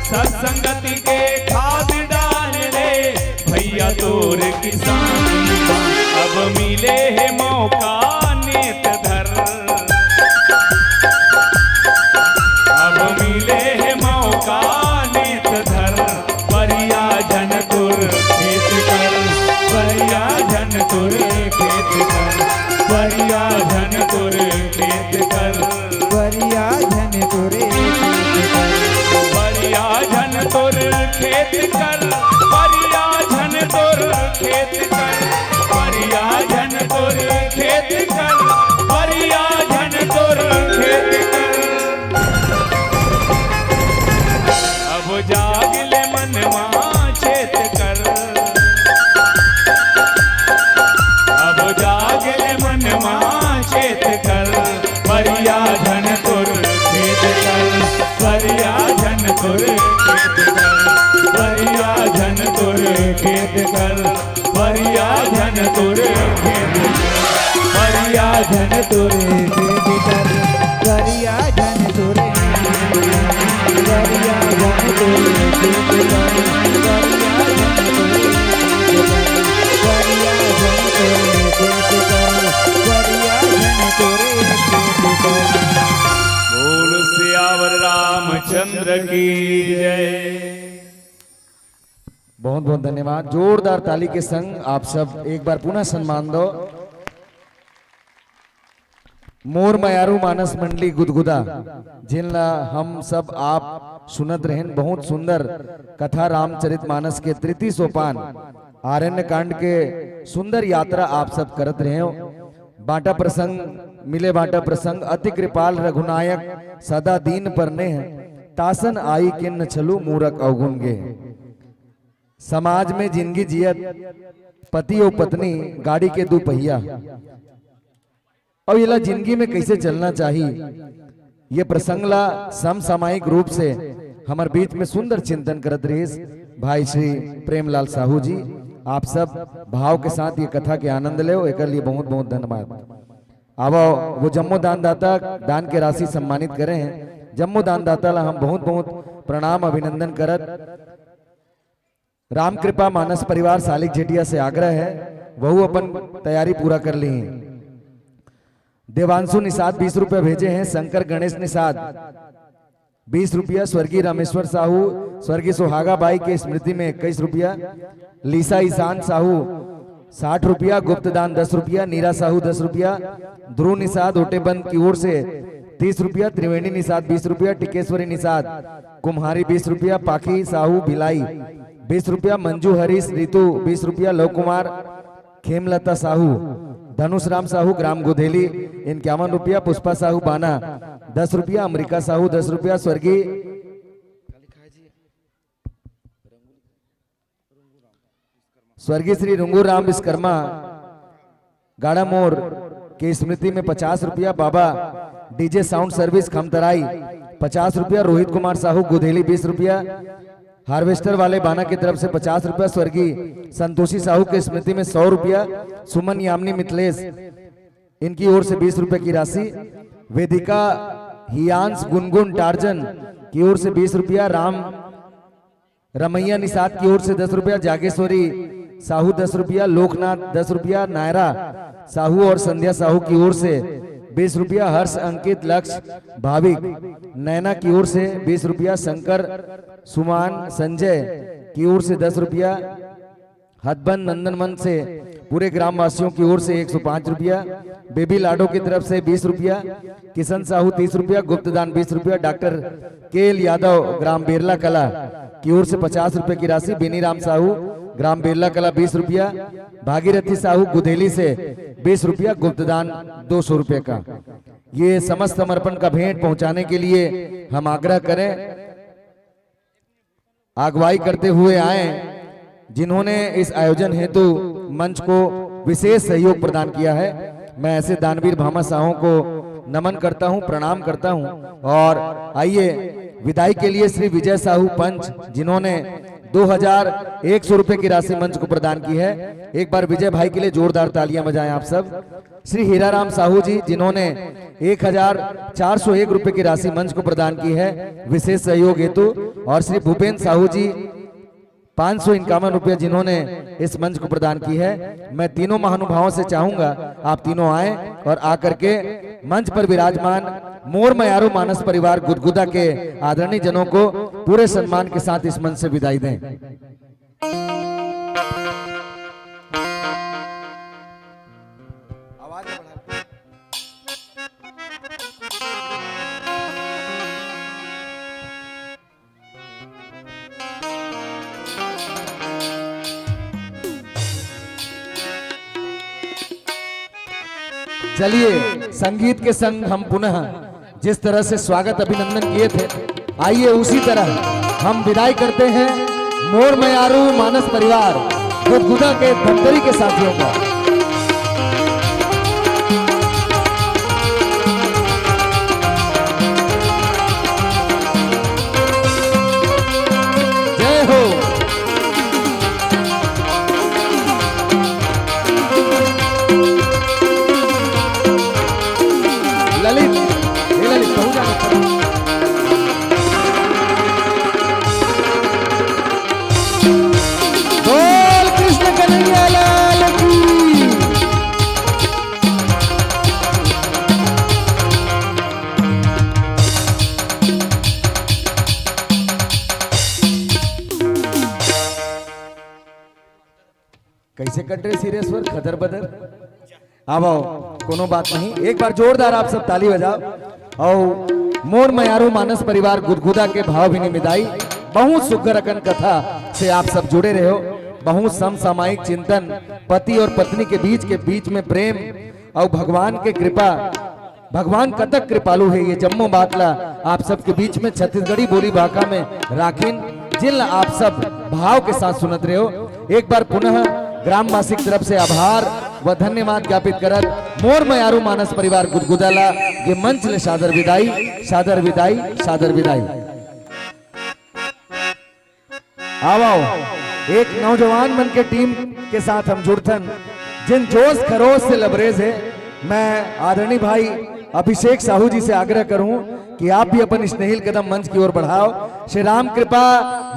सत्संगति के खाद डाल ले भैया तोर किसानी मा। अब मिले हे मौका नेत धर, अब मिले हे मौका नेत धर, परिया झन तोर खेत कर, परिया झन तोर खेत कर, परिया झन तोर खेत कर। परिया झन तोर खेत कर, परिया झन तोर खेत कर, परिया झन तोर खेत कर, परिया झन तोर खेत कर, परिया झन तोर खेत कर। अब जाग ले मन मा चेत कर, अब जाग ले मन मा चेत कर, परिया झन तोर खेत कर, परिया झन तोर खेत कर, परिया झन तोर खेत कर, परिया झन तोर खेत कर, परिया झन तोर खेत कर, परिया झन तोर, परिया झन तोर खेत कर, परिया झन तोर खेत कर, परिया झन तोर खेत कर, परिया झन तोर खेत कर। बोल सियावर रामचंद्र की जय। बहुत बहुत धन्यवाद। जोरदार ताली के संग आप सब एक बार पुनः सम्मान दो। मोर मयारू मानस मंडली गुदगुदा, जिन ला हम सब आप सुनत रहेन, बहुत सुंदर कथा रामचरित मानस के तृतीय सोपान आरण्य कांड के सुंदर यात्रा आप सब करत रहे हो। बांटा प्रसंग, मिले बांटा प्रसंग, अति कृपाल रघुनायक, सदा दीन पर नेह, तासन आई किन्न छलु मूरख अवगुण गेह। समाज में जिंदगी जियत पति अउ पत्नी गाड़ी के दू पहिया, अउ एला जिंदगी में कैसे चलना चाही, ये प्रसंग ला समसामयिक रूप से हमर बीच में सुंदर चिंतन करत रहिस भाई श्री प्रेमलाल साहू जी। आप सब भाव के साथ ये कथा के आनंद लेव, एकर लिए बहुत बहुत धन्यवाद। आवो, वो जम्मो दानदाता, दान के राशि सम्मानित करे हैं, जम्मो दानदाता ला हम बहुत बहुत प्रणाम, अभिनंदन करत राम कृपा मानस परिवार सालिक झेटिया से आग्रह है, वहू अपन तैयारी पूरा कर ली। देवांशु निषाद बीस रुपया भेजे हैं, शंकर गणेश निषाद बीस रुपया, स्वर्गीय रामेश्वर साहू, स्वर्गीय सुहागा बाई के स्मृति में इक्कीस रुपया, लीसा ईशान साहू साठ रुपया, गुप्तदान दस रुपया, नीरा साहू दस रुपया, ध्रुव निषाद ओटेबंद की ओर से तीस रुपया, त्रिवेणी निषाद बीस रुपया, टिकेश्वरी निषाद कुम्हारी बीस रुपया, पाखी साहू भिलाई बीस रुपया, मंजू हरीश रितु बीस रुपया, लव कुमार खेमलता साहू, धनुष राम साहू ग्राम गुधेली इक्यावन रुपया, पुष्पा साहू बाना दस रुपया, अमरिका साहू दस रुपया, स्वर्गीय स्वर्गीय श्री रुंगू राम विश्वकर्मा गाड़ा मोर के स्मृति में पचास रुपया, बाबा डीजे साउंड सर्विस खमतराई पचास रुपया, रोहित कुमार साहू गुधेली बीस रुपया, हार्वेस्टर वाले बाना की तरफ से पचास रुपया, स्वर्गीय संतोषी साहू की स्मृति में सौ रुपया, सुमन यामिनी मिथिलेश इनकी ओर से बीस रुपए की राशि, वेदिका हियांश गुनगुन टार्जन की ओर से बीस रुपया, राम रमैया निषाद की ओर से दस रुपया, जागेश्वरी साहू दस रुपया, लोकनाथ दस रुपया, नायरा साहू और संध्या साहू की ओर से बीस रुपया, हर्ष अंकित लक्ष्य भाविक नैना की ओर से बीस रुपया, शंकर सुमान संजय की ओर से दस रुपया, हथबंद नंदन मंच से पूरे ग्रामवासियों की ओर से एक सौ पाँच रुपया, बेबी लाडो की तरफ से बीस रुपया, किशन साहू तीस रुपया, गुप्तदान बीस रुपया, डॉक्टर के एल यादव ग्राम बेरला कला की ओर से पचास रुपए की राशि, बेनी राम साहू ग्राम बेरला कला बीस रुपया, भागीरथी साहू गुधेली से बीस रुपया, गुप्तदान दो सौ रुपये का। ये समस्त समर्पण का भेंट पहुंचाने के लिए हम आग्रह करें, अगुवाई करते हुए आए, जिन्होंने इस आयोजन हेतु मंच को विशेष सहयोग प्रदान किया है। मैं ऐसे दानवीर भामा साहों को नमन करता हूं, प्रणाम करता हूं। और आइए, विदाई के लिए श्री विजय साहू पंच, जिन्होंने दो हजार एक सौ रुपए की राशि मंच को प्रदान की है, एक बार विजय भाई के लिए जोरदार तालियां बजाएं आप सब। श्री हीराराम साहू जी, जिन्होंने एक हजार चार सौ एक रुपए की राशि मंच को प्रदान की है विशेष सहयोग हेतु, और श्री भूपेंद्र साहू जी पाँच सौ इक्यावन रुपये, जिन्होंने इस मंच को प्रदान की है। मैं तीनों महानुभावों से चाहूंगा, आप तीनों आए और आकर के मंच पर विराजमान मोर मयारू मानस परिवार गुदगुदा के आदरणीय जनों को पूरे सम्मान के साथ इस मंच से विदाई दें। चलिए, संगीत के संग हम पुनः जिस तरह से स्वागत अभिनंदन किए थे, आइए उसी तरह हम विदाई करते हैं मोर मयारू मानस परिवार गुदगुदा के धमतरी के साथियों का। जय हो। ललित, हे ललित, कहूँ जा सकता हूँ। बोल कृष्ण कन्हैया लाल की। कैसे कट रहे सिरेश्वर खदर बदर? अब आओ, कोनो बात नहीं, एक बार जोरदार आप सब ताली बजाओ। और मोर मयारू मानस परिवार गुदगुदा के भाव भी निमिदाई, बहुत सुग्घर अकन कथा से आप सब जुड़े रहे हो। बहुत समसामयिक चिंतन, पति और पत्नी के बीच के बीच में प्रेम और भगवान के कृपा, भगवान कतक कृपालु हे, ये जम्मो बात ला आप सबके बीच में छत्तीसगढ़ी बोली भाखा में राखिन, जिन ला आप सब भाव के साथ सुनत रहे हो। एक बार पुनः ग्रामवासी की तरफ से आभार व धन्यवाद ज्ञापित करत मोर मयारू मानस परिवार गुदगुदा ला ये मंच ले सादर विदाई, सादर विदाई, सादर विदाई। आवो, एक नौजवान मन के टीम के साथ हम जुड़थन, जिन जोश खरोश से लबरेज हे। मैं आदरणीय भाई अभिषेक साहू जी से आग्रह करूं कि आप भी अपन स्नेहिल कदम मंच की ओर बढ़ाओ। श्री राम कृपा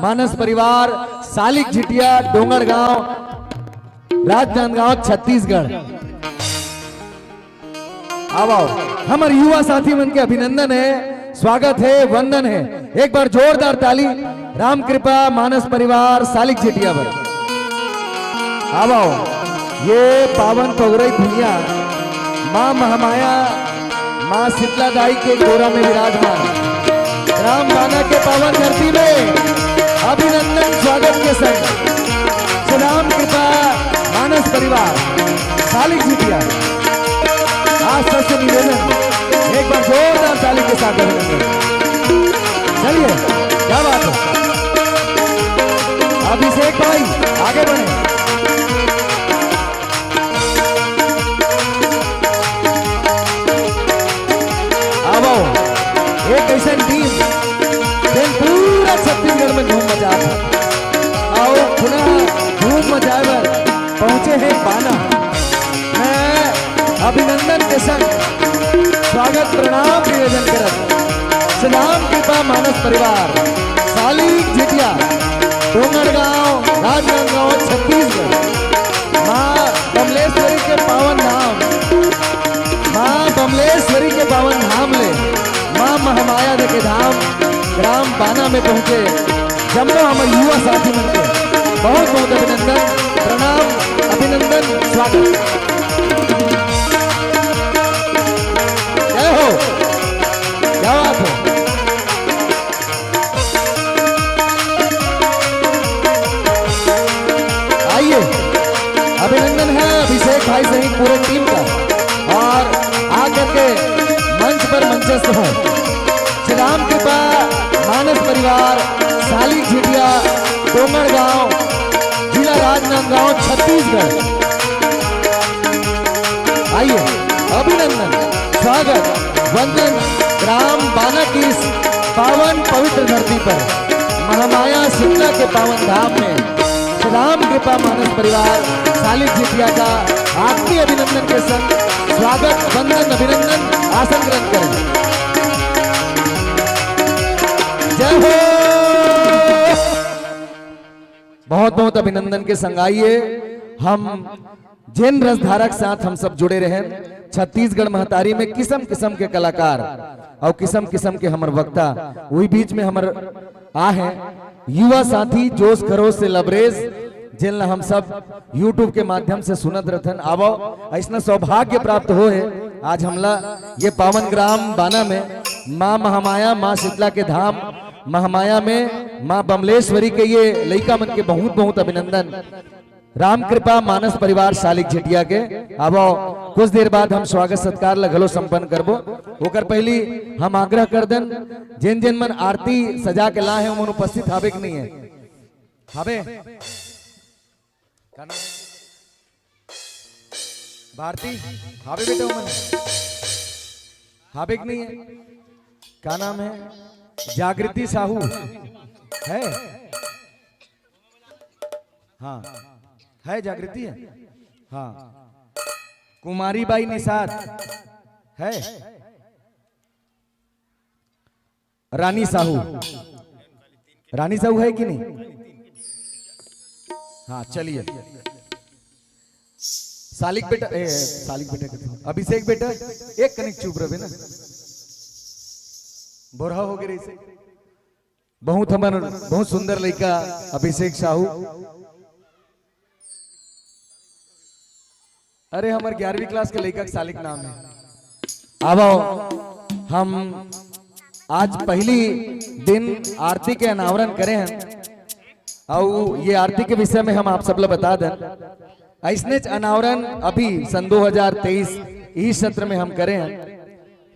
मानस परिवार, सालिक झिटिया, डोंगरगांव, राजनांदगांव, छत्तीसगढ़। आओ, आओ, हमर युवा साथी मन के अभिनंदन हे, स्वागत हे, वंदन हे। एक बार जोरदार ताली राम कृपा मानस परिवार सालिक झिटिया बर। आओ, आओ, ये पावन पगरई भुइयां माँ महामाया, माँ शीतला दाई के गोरा में विराजमान ग्राम बाना के पावन धरती में अभिनंदन स्वागत के संग श्री राम कृपा मानस परिवार सालिक झिटिया, आप सबसे निवेदन, एक बार जोरदार ताली के साथ अभिनंदन। चलिए, क्या बात है। अभिषेक भाई, आगे बढ़े। आओ, एक ऐसन टीम, जेन पूरा छत्तीसगढ़ में धूम मचात हे। आओ, पुनः धूम मचाए बर पहुंचे हे बाना। मैं अभिनंदन के संग स्वागत प्रणाम निवेदन करत श्री राम कृपा मानस परिवार, सालिक झिटिया, डोंगरगांव, राजनांदगांव, छत्तीसगढ़। माँ बमलेश्वरी के पावन धाम, माँ बमलेश्वरी के पावन धाम ले माँ महामाया दे के धाम ग्राम बाना में पहुंचे जम्मो हमर युवा साथी मन के बहुत बहुत अभिनंदन, प्रणाम, अभिनंदन, स्वागत। जय हो, क्या बात है। आइए, अभिनंदन है अभिषेक भाई सहित पूरे टीम का, और आकर के मंच पर मंचस्थ हो श्री राम कृपा मानस परिवार, सालिक झिटिया, डोंगरगांव, जिला राजनांदगांव, छत्तीसगढ़। आइए, अभिनंदन, स्वागत, वंदन ग्राम बाना की इस पावन पवित्र धरती पर महामाया शीतला के पावन धाम में श्री राम कृपा मानस परिवार सालिक झिटिया का आत्मीय अभिनंदन के संग स्वागत, वंदन, अभिनंदन, आसन ग्रहण करें। जय हो। बहुत बहुत अभिनंदन के संग आइए, हम जेन रसधारा के साथ हम सब जुड़े रहेन। छत्तीसगढ़ महतारी में किसम किसम के कलाकार अउ किसम किसम के हमर वक्ता उही बीच में हमर आ हे युवा साथी जोश खरोश से लबरेज, जेन ला हम सब YouTube के माध्यम से सुनत रथन। आवो, अइसना सौभाग्य प्राप्त हो हे आज हमला ये पावन ग्राम बाना में माँ महामाया, माँ शीतला के धाम महामाया में माँ बमलेश्वरी के ये लइका मन के बहुत बहुत अभिनंदन। राम कृपा मानस परिवार सालिक झिटिया के। अब कुछ देर बाद हम स्वागत सत्कार ल घलो संपन्न करबो। ओकर पहली हम आग्रह कर देन, जेन जेन मन आरती सजा के ला हे, ओमन उपस्थित हावे कि नहीं है? हावे? का नाम है? भारती? हावे बेटा, ओमन हावे कि नहीं है? का नाम है? जागृति साहू है? हाँ, है, जागृति है। हाँ, कुमारी बाई निषाद है। रानी साहू, रानी साहू है कि नहीं? हाँ, चलिए। सालिक बेटा, ए, सालिक बेटा कहत हूँ, अभिषेक बेटा, एक कनिक चुप रहे ना, बोरहा हो गए रहिसे। बहुत हमर, बहुत सुंदर लइका अभिषेक साहू। अरे, हमर ग्यारहवीं क्लास के लइका के सालिक नाम है। आवो, हम आज पहली दिन आरती के अनावरण करे हैं, अउ ये आरती के विषय में हम आप सब ला बता दें, अइसनेच अनावरण अभी सन दो हज़ार तेईस इही सत्र में हम करे हन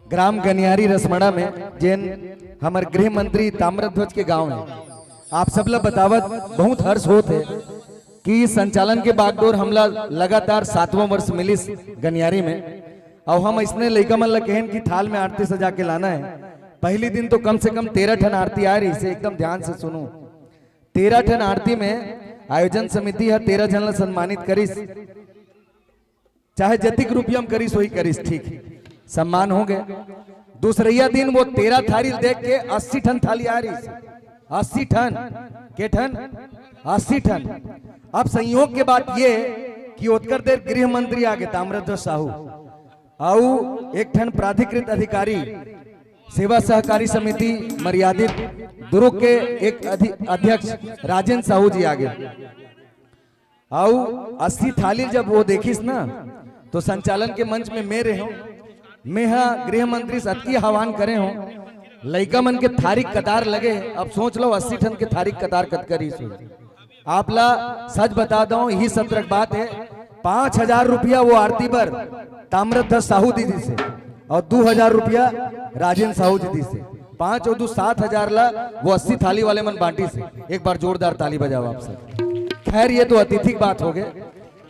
ग्राम गनियारी रसमड़ा में, जेन हमर गृह मंत्री ताम्रध्वज के गांव है। आप सब ला बतावत बहुत हर्ष होत है कि संचालन के बागडोर हमला लगातार सातवां वर्ष मिलिस गनियारी में। अउ हम अइसने लइका मन ला कहेन कि थाल में आरती सजा के लाना है। पहली दिन तो कम से कम तेरह ठन आरती आए रहिसे, एकदम ध्यान से सुनो। तेरह ठन आरती में आयोजन समिति ह तेरह झन ला सम्मानित करिस, चाहे जतिक रुपया म करिस, वही करिस, ठीक, सम्मान हो गए। दूसरैया दिन वो तेरह थारी देख के अस्सी ठन थाली आ रहिस, अस्सी ठन, के ठन? अस्सी ठन। अब संयोग के बात ये कि ओतकर देर गृह मंत्री आगे ताम्रध्वज साहू, अउ एक ठन प्राधिकृत अधिकारी, सेवा सहकारी समिति मर्यादित दुर्ग के एक अधि-, अध्यक्ष राजेंद्र साहू जी आगे। अउ अस्सी थाली जब वो देखिस ना, तो संचालन के मंच में मैं रहे हूँ, मैं हा गृह मंत्री से अतकी आह्वान करे हूँ, लइका मन के थारी कतार लगे। अब सोच लो, अस्सी ठन के थारी कतार कतका रहिस होही। आप ला सच बता दो, इही सत्र के बात है, पाँच हजार रुपया वो आरती बर ताम्रध्वज साहू जी दिस हे, अउ दू हजार रुपया राजेंद्र साहू जी दिस हे। पाँच अउ दू सात हजार ला वो अस्सी थाली वाले मन बांटिस हे। एक बार जोरदार ताली बजाओ आप सब। खैर, ये तो अतिथि के बात हो गए।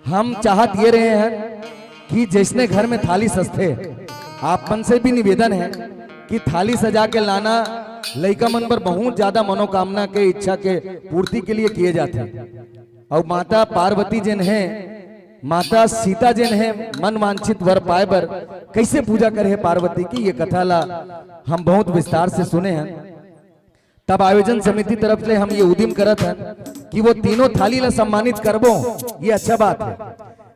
हम चाहत ये रहे हैं कि जइसने घर में थाली सजथे, आप मन से भी निवेदन है कि थाली सजा के लाना लइका मन बर बहुत ज्यादा मनोकामना के, इच्छा के पूर्ति के लिए किए जाथे। अउ माता पार्वती जेन है, माता सीता जेन है, मन वांछित वर पाए बर कइसे पूजा करे हे पार्वती की, ये कथा ला हम बहुत विस्तार से सुने हैं। तब आयोजन समिति तरफ ले हम ये उदिम करत हन कि वो तीनों थाली ला सम्मानित करबो, ये अच्छा बात है,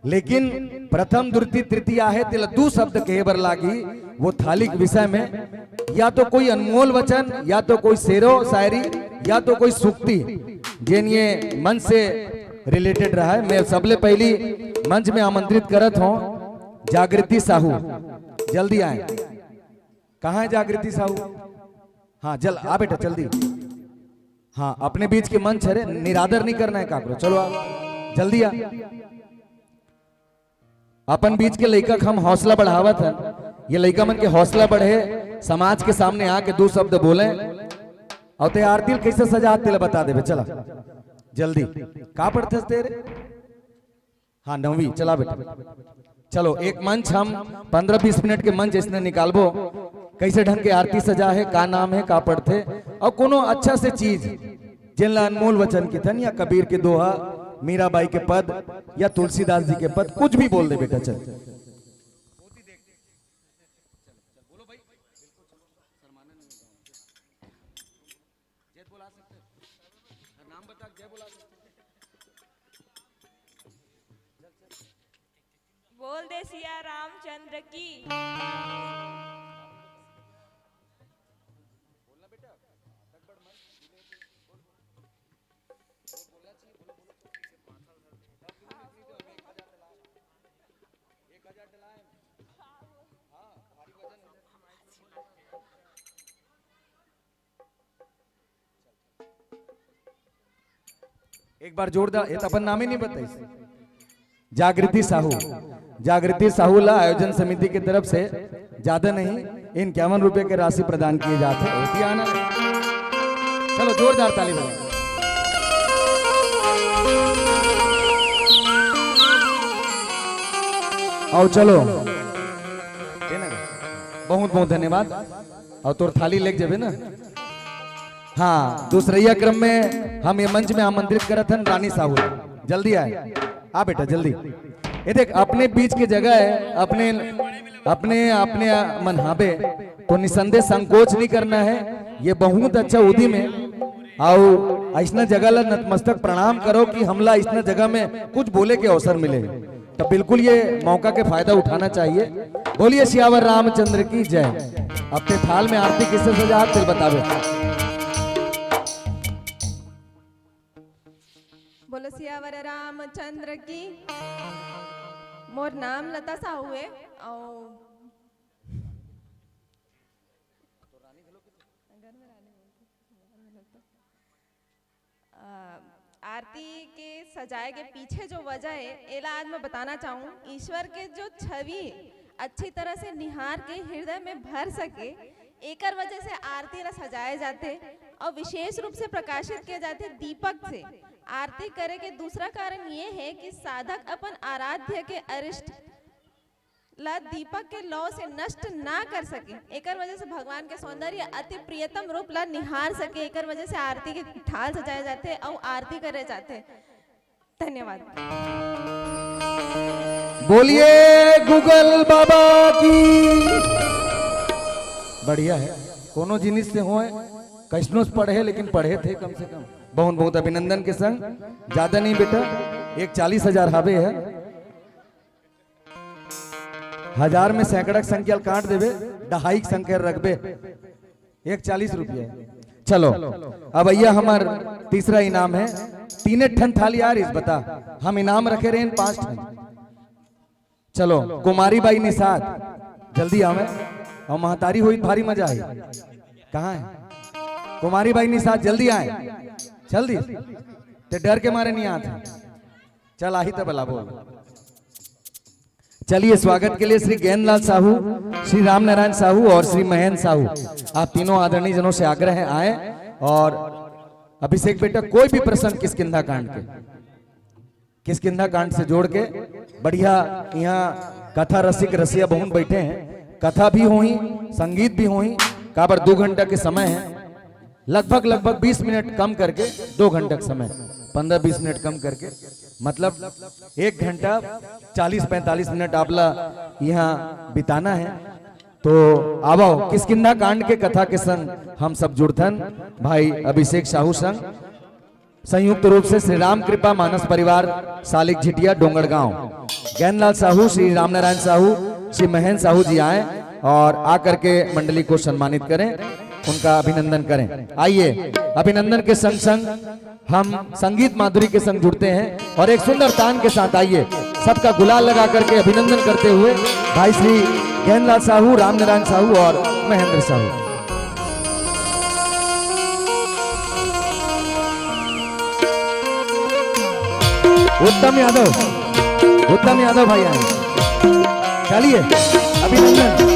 लेकिन प्रथम, द्वितीय, तृतीय आहे, तेला दू शब्द कहे बर लागी, वो थाली के विषय में या तो कोई अनमोल वचन, या तो कोई शेरो शायरी, या तो कोई सूक्ति, जेन ये मंच से रिलेटेड रहा है। मैं सबले पहली मंच में आमंत्रित करत हूँ जागृति साहू, जल्दी आए। कहाँ है जागृति साहू? हाँ, जल आ बेटा, जल्दी। हाँ, अपने बीच के मंच हरे, निरादर नहीं करना है काकरो। चलो आ, जल्दी आ। अपन बीच के लइका के हम हौसला बढ़ावत हन, ये लइका मन के हौसला बढ़े, समाज के सामने आके दू शब्द बोले। अउ ते आरती ल कइसे सजात तेला बता देबे, चला जल्दी। का पढ़थस तेरे? हाँ, नौवीं, चला बेटा। चलो, एक मंच हम पन्द्रह बीस मिनट के मंच इसने निकालबो, कइसे ढंग के आरती सजा है, का नाम है, का पढ़थे, अउ कोनो अच्छा से चीज जेन ला अनमोल वचन किथन या कबीर के दोहा, मीराबाई के पद या तुलसीदास जी के पद, कुछ भी बोल दे बेटा, चल। बोल दे सिया रामचंद्र की। एक बार जोरदार, ये तो अपन नाम ही नहीं बताइस। जागृति साहू, जागृति साहू ला आयोजन समिति की तरफ से ज्यादा नहीं, इक्यावन रुपए के राशि प्रदान किए जाते हैं। ये भी आना है। चलो, जोरदार ताली बजाओ। आओ, चलो। बहुत बहुत धन्यवाद। अउ तोर थाली लेके जाबे ना। हाँ, दूसरैया क्रम में हम ये मंच में आमंत्रित करत हन रानी साहू। जल्दी आए, आ बेटा, जल्दी। ये देख, अपने बीच के जगह है, अपने, अपने, अपने मन हाबे, तो निसंदेह संकोच नहीं करना है। ये बहुत अच्छा उदिम है। अउ अइसना जगह ला नतमस्तक प्रणाम करो कि हमला अइसना जगह में कुछ बोले के अवसर मिले। तो बिल्कुल ये मौका के फायदा उठाना चाहिए। बोलिए सियावर रामचंद्र की जय। अब ते थाल में आरती किससे सजा, तेल बतावे। बोलो सियावर रामचंद्र की। मोर नाम लता साहू है। और अ, आरती के सजाए के पीछे जो वजह है, एला आज मैं बताना चाहूँ। ईश्वर के जो छवि है, अच्छी तरह से निहार के हृदय में भर सके, एकर वजह से आरती ला सजाए जाते और विशेष रूप से प्रकाशित किए जाते दीपक से। आरती करे के दूसरा कारण ये है कि साधक अपन आराध्य के अरिष्ट ला दीपक के लौ से नष्ट ना कर सके, एकर वजह से भगवान के सौंदर्य अति प्रियतम रूप ला निहार सके, एकर वजह से आरती के थाल सजाए जाते अउ आरती करे जाते। धन्यवाद। बोलिए गूगल बाबा की। बढ़िया है, कोनो जिनिस से होए, कइसनो से पढ़े, लेकिन पढ़े थे कम से कम। बहुत बहुत अभिनंदन के संग, ज्यादा नहीं बेटा, एक चालीस हजार हावे है। हजार में सैकड़ा के संख्या ल काट देबे, ढाई के संख्या रखबे, एक चालीस रुपया। चलो, अब भैया हमार तीसरा इनाम है, तीने ठन थाली आ रही, बता, हम इनाम रखे रहे पांच ठन। चलो, कुमारी बाई निषाद, जल्दी आवे, और महतारी होई भारी मजा आई। कहाँ है कुमारी बाई निषाद? जल्दी आए, जल्दी। ते डर के मारे नहीं आते। चल, आही तब बोल। चलिए, स्वागत के लिए श्री गेंदलाल साहू, श्री रामनारायण साहू और श्री महेंद्र साहू, आप तीनों आदरणीय जनों से आग्रह है, आए। और अभिषेक बेटा, कोई भी प्रसंग किष्किंधा कांड के, किष्किंधा कांड से जोड़ के बढ़िया, यहाँ कथा रसिक रसिया बहुत बैठे हैं, कथा भी होही, संगीत भी होही, काबर दो घंटा के समय है, लगभग लगभग बीस मिनट कम करके दो घंटा के समय, पन्द्रह बीस मिनट कम करके, मतलब एक घंटा चालीस पैंतालीस मिनट आपला यहाँ बिताना है। तो आवो, किष्किंधा कांड के कथा के संग हम सब जुड़थन भाई अभिषेक साहू संग, संयुक्त रूप से श्री राम कृपा मानस परिवार सालिक झिटिया डोंगड़गांव, गेंदलाल साहू, श्री रामनारायण साहू, श्री महेंद्र साहू जी आए और आकर के मंडली को सम्मानित करें, उनका अभिनंदन करें। आइए, अभिनंदन के संग संग हम संगीत माधुरी के संग जुड़ते हैं और एक सुंदर तान के साथ, आइए, सबका गुलाल लगा करके अभिनंदन करते हुए भाई श्री गेंदलाल साहू, रामनारायण साहू और महेंद्र साहू। उत्तम यादव, उत्तम यादव भाई आए। चलिए, अभिनंदन।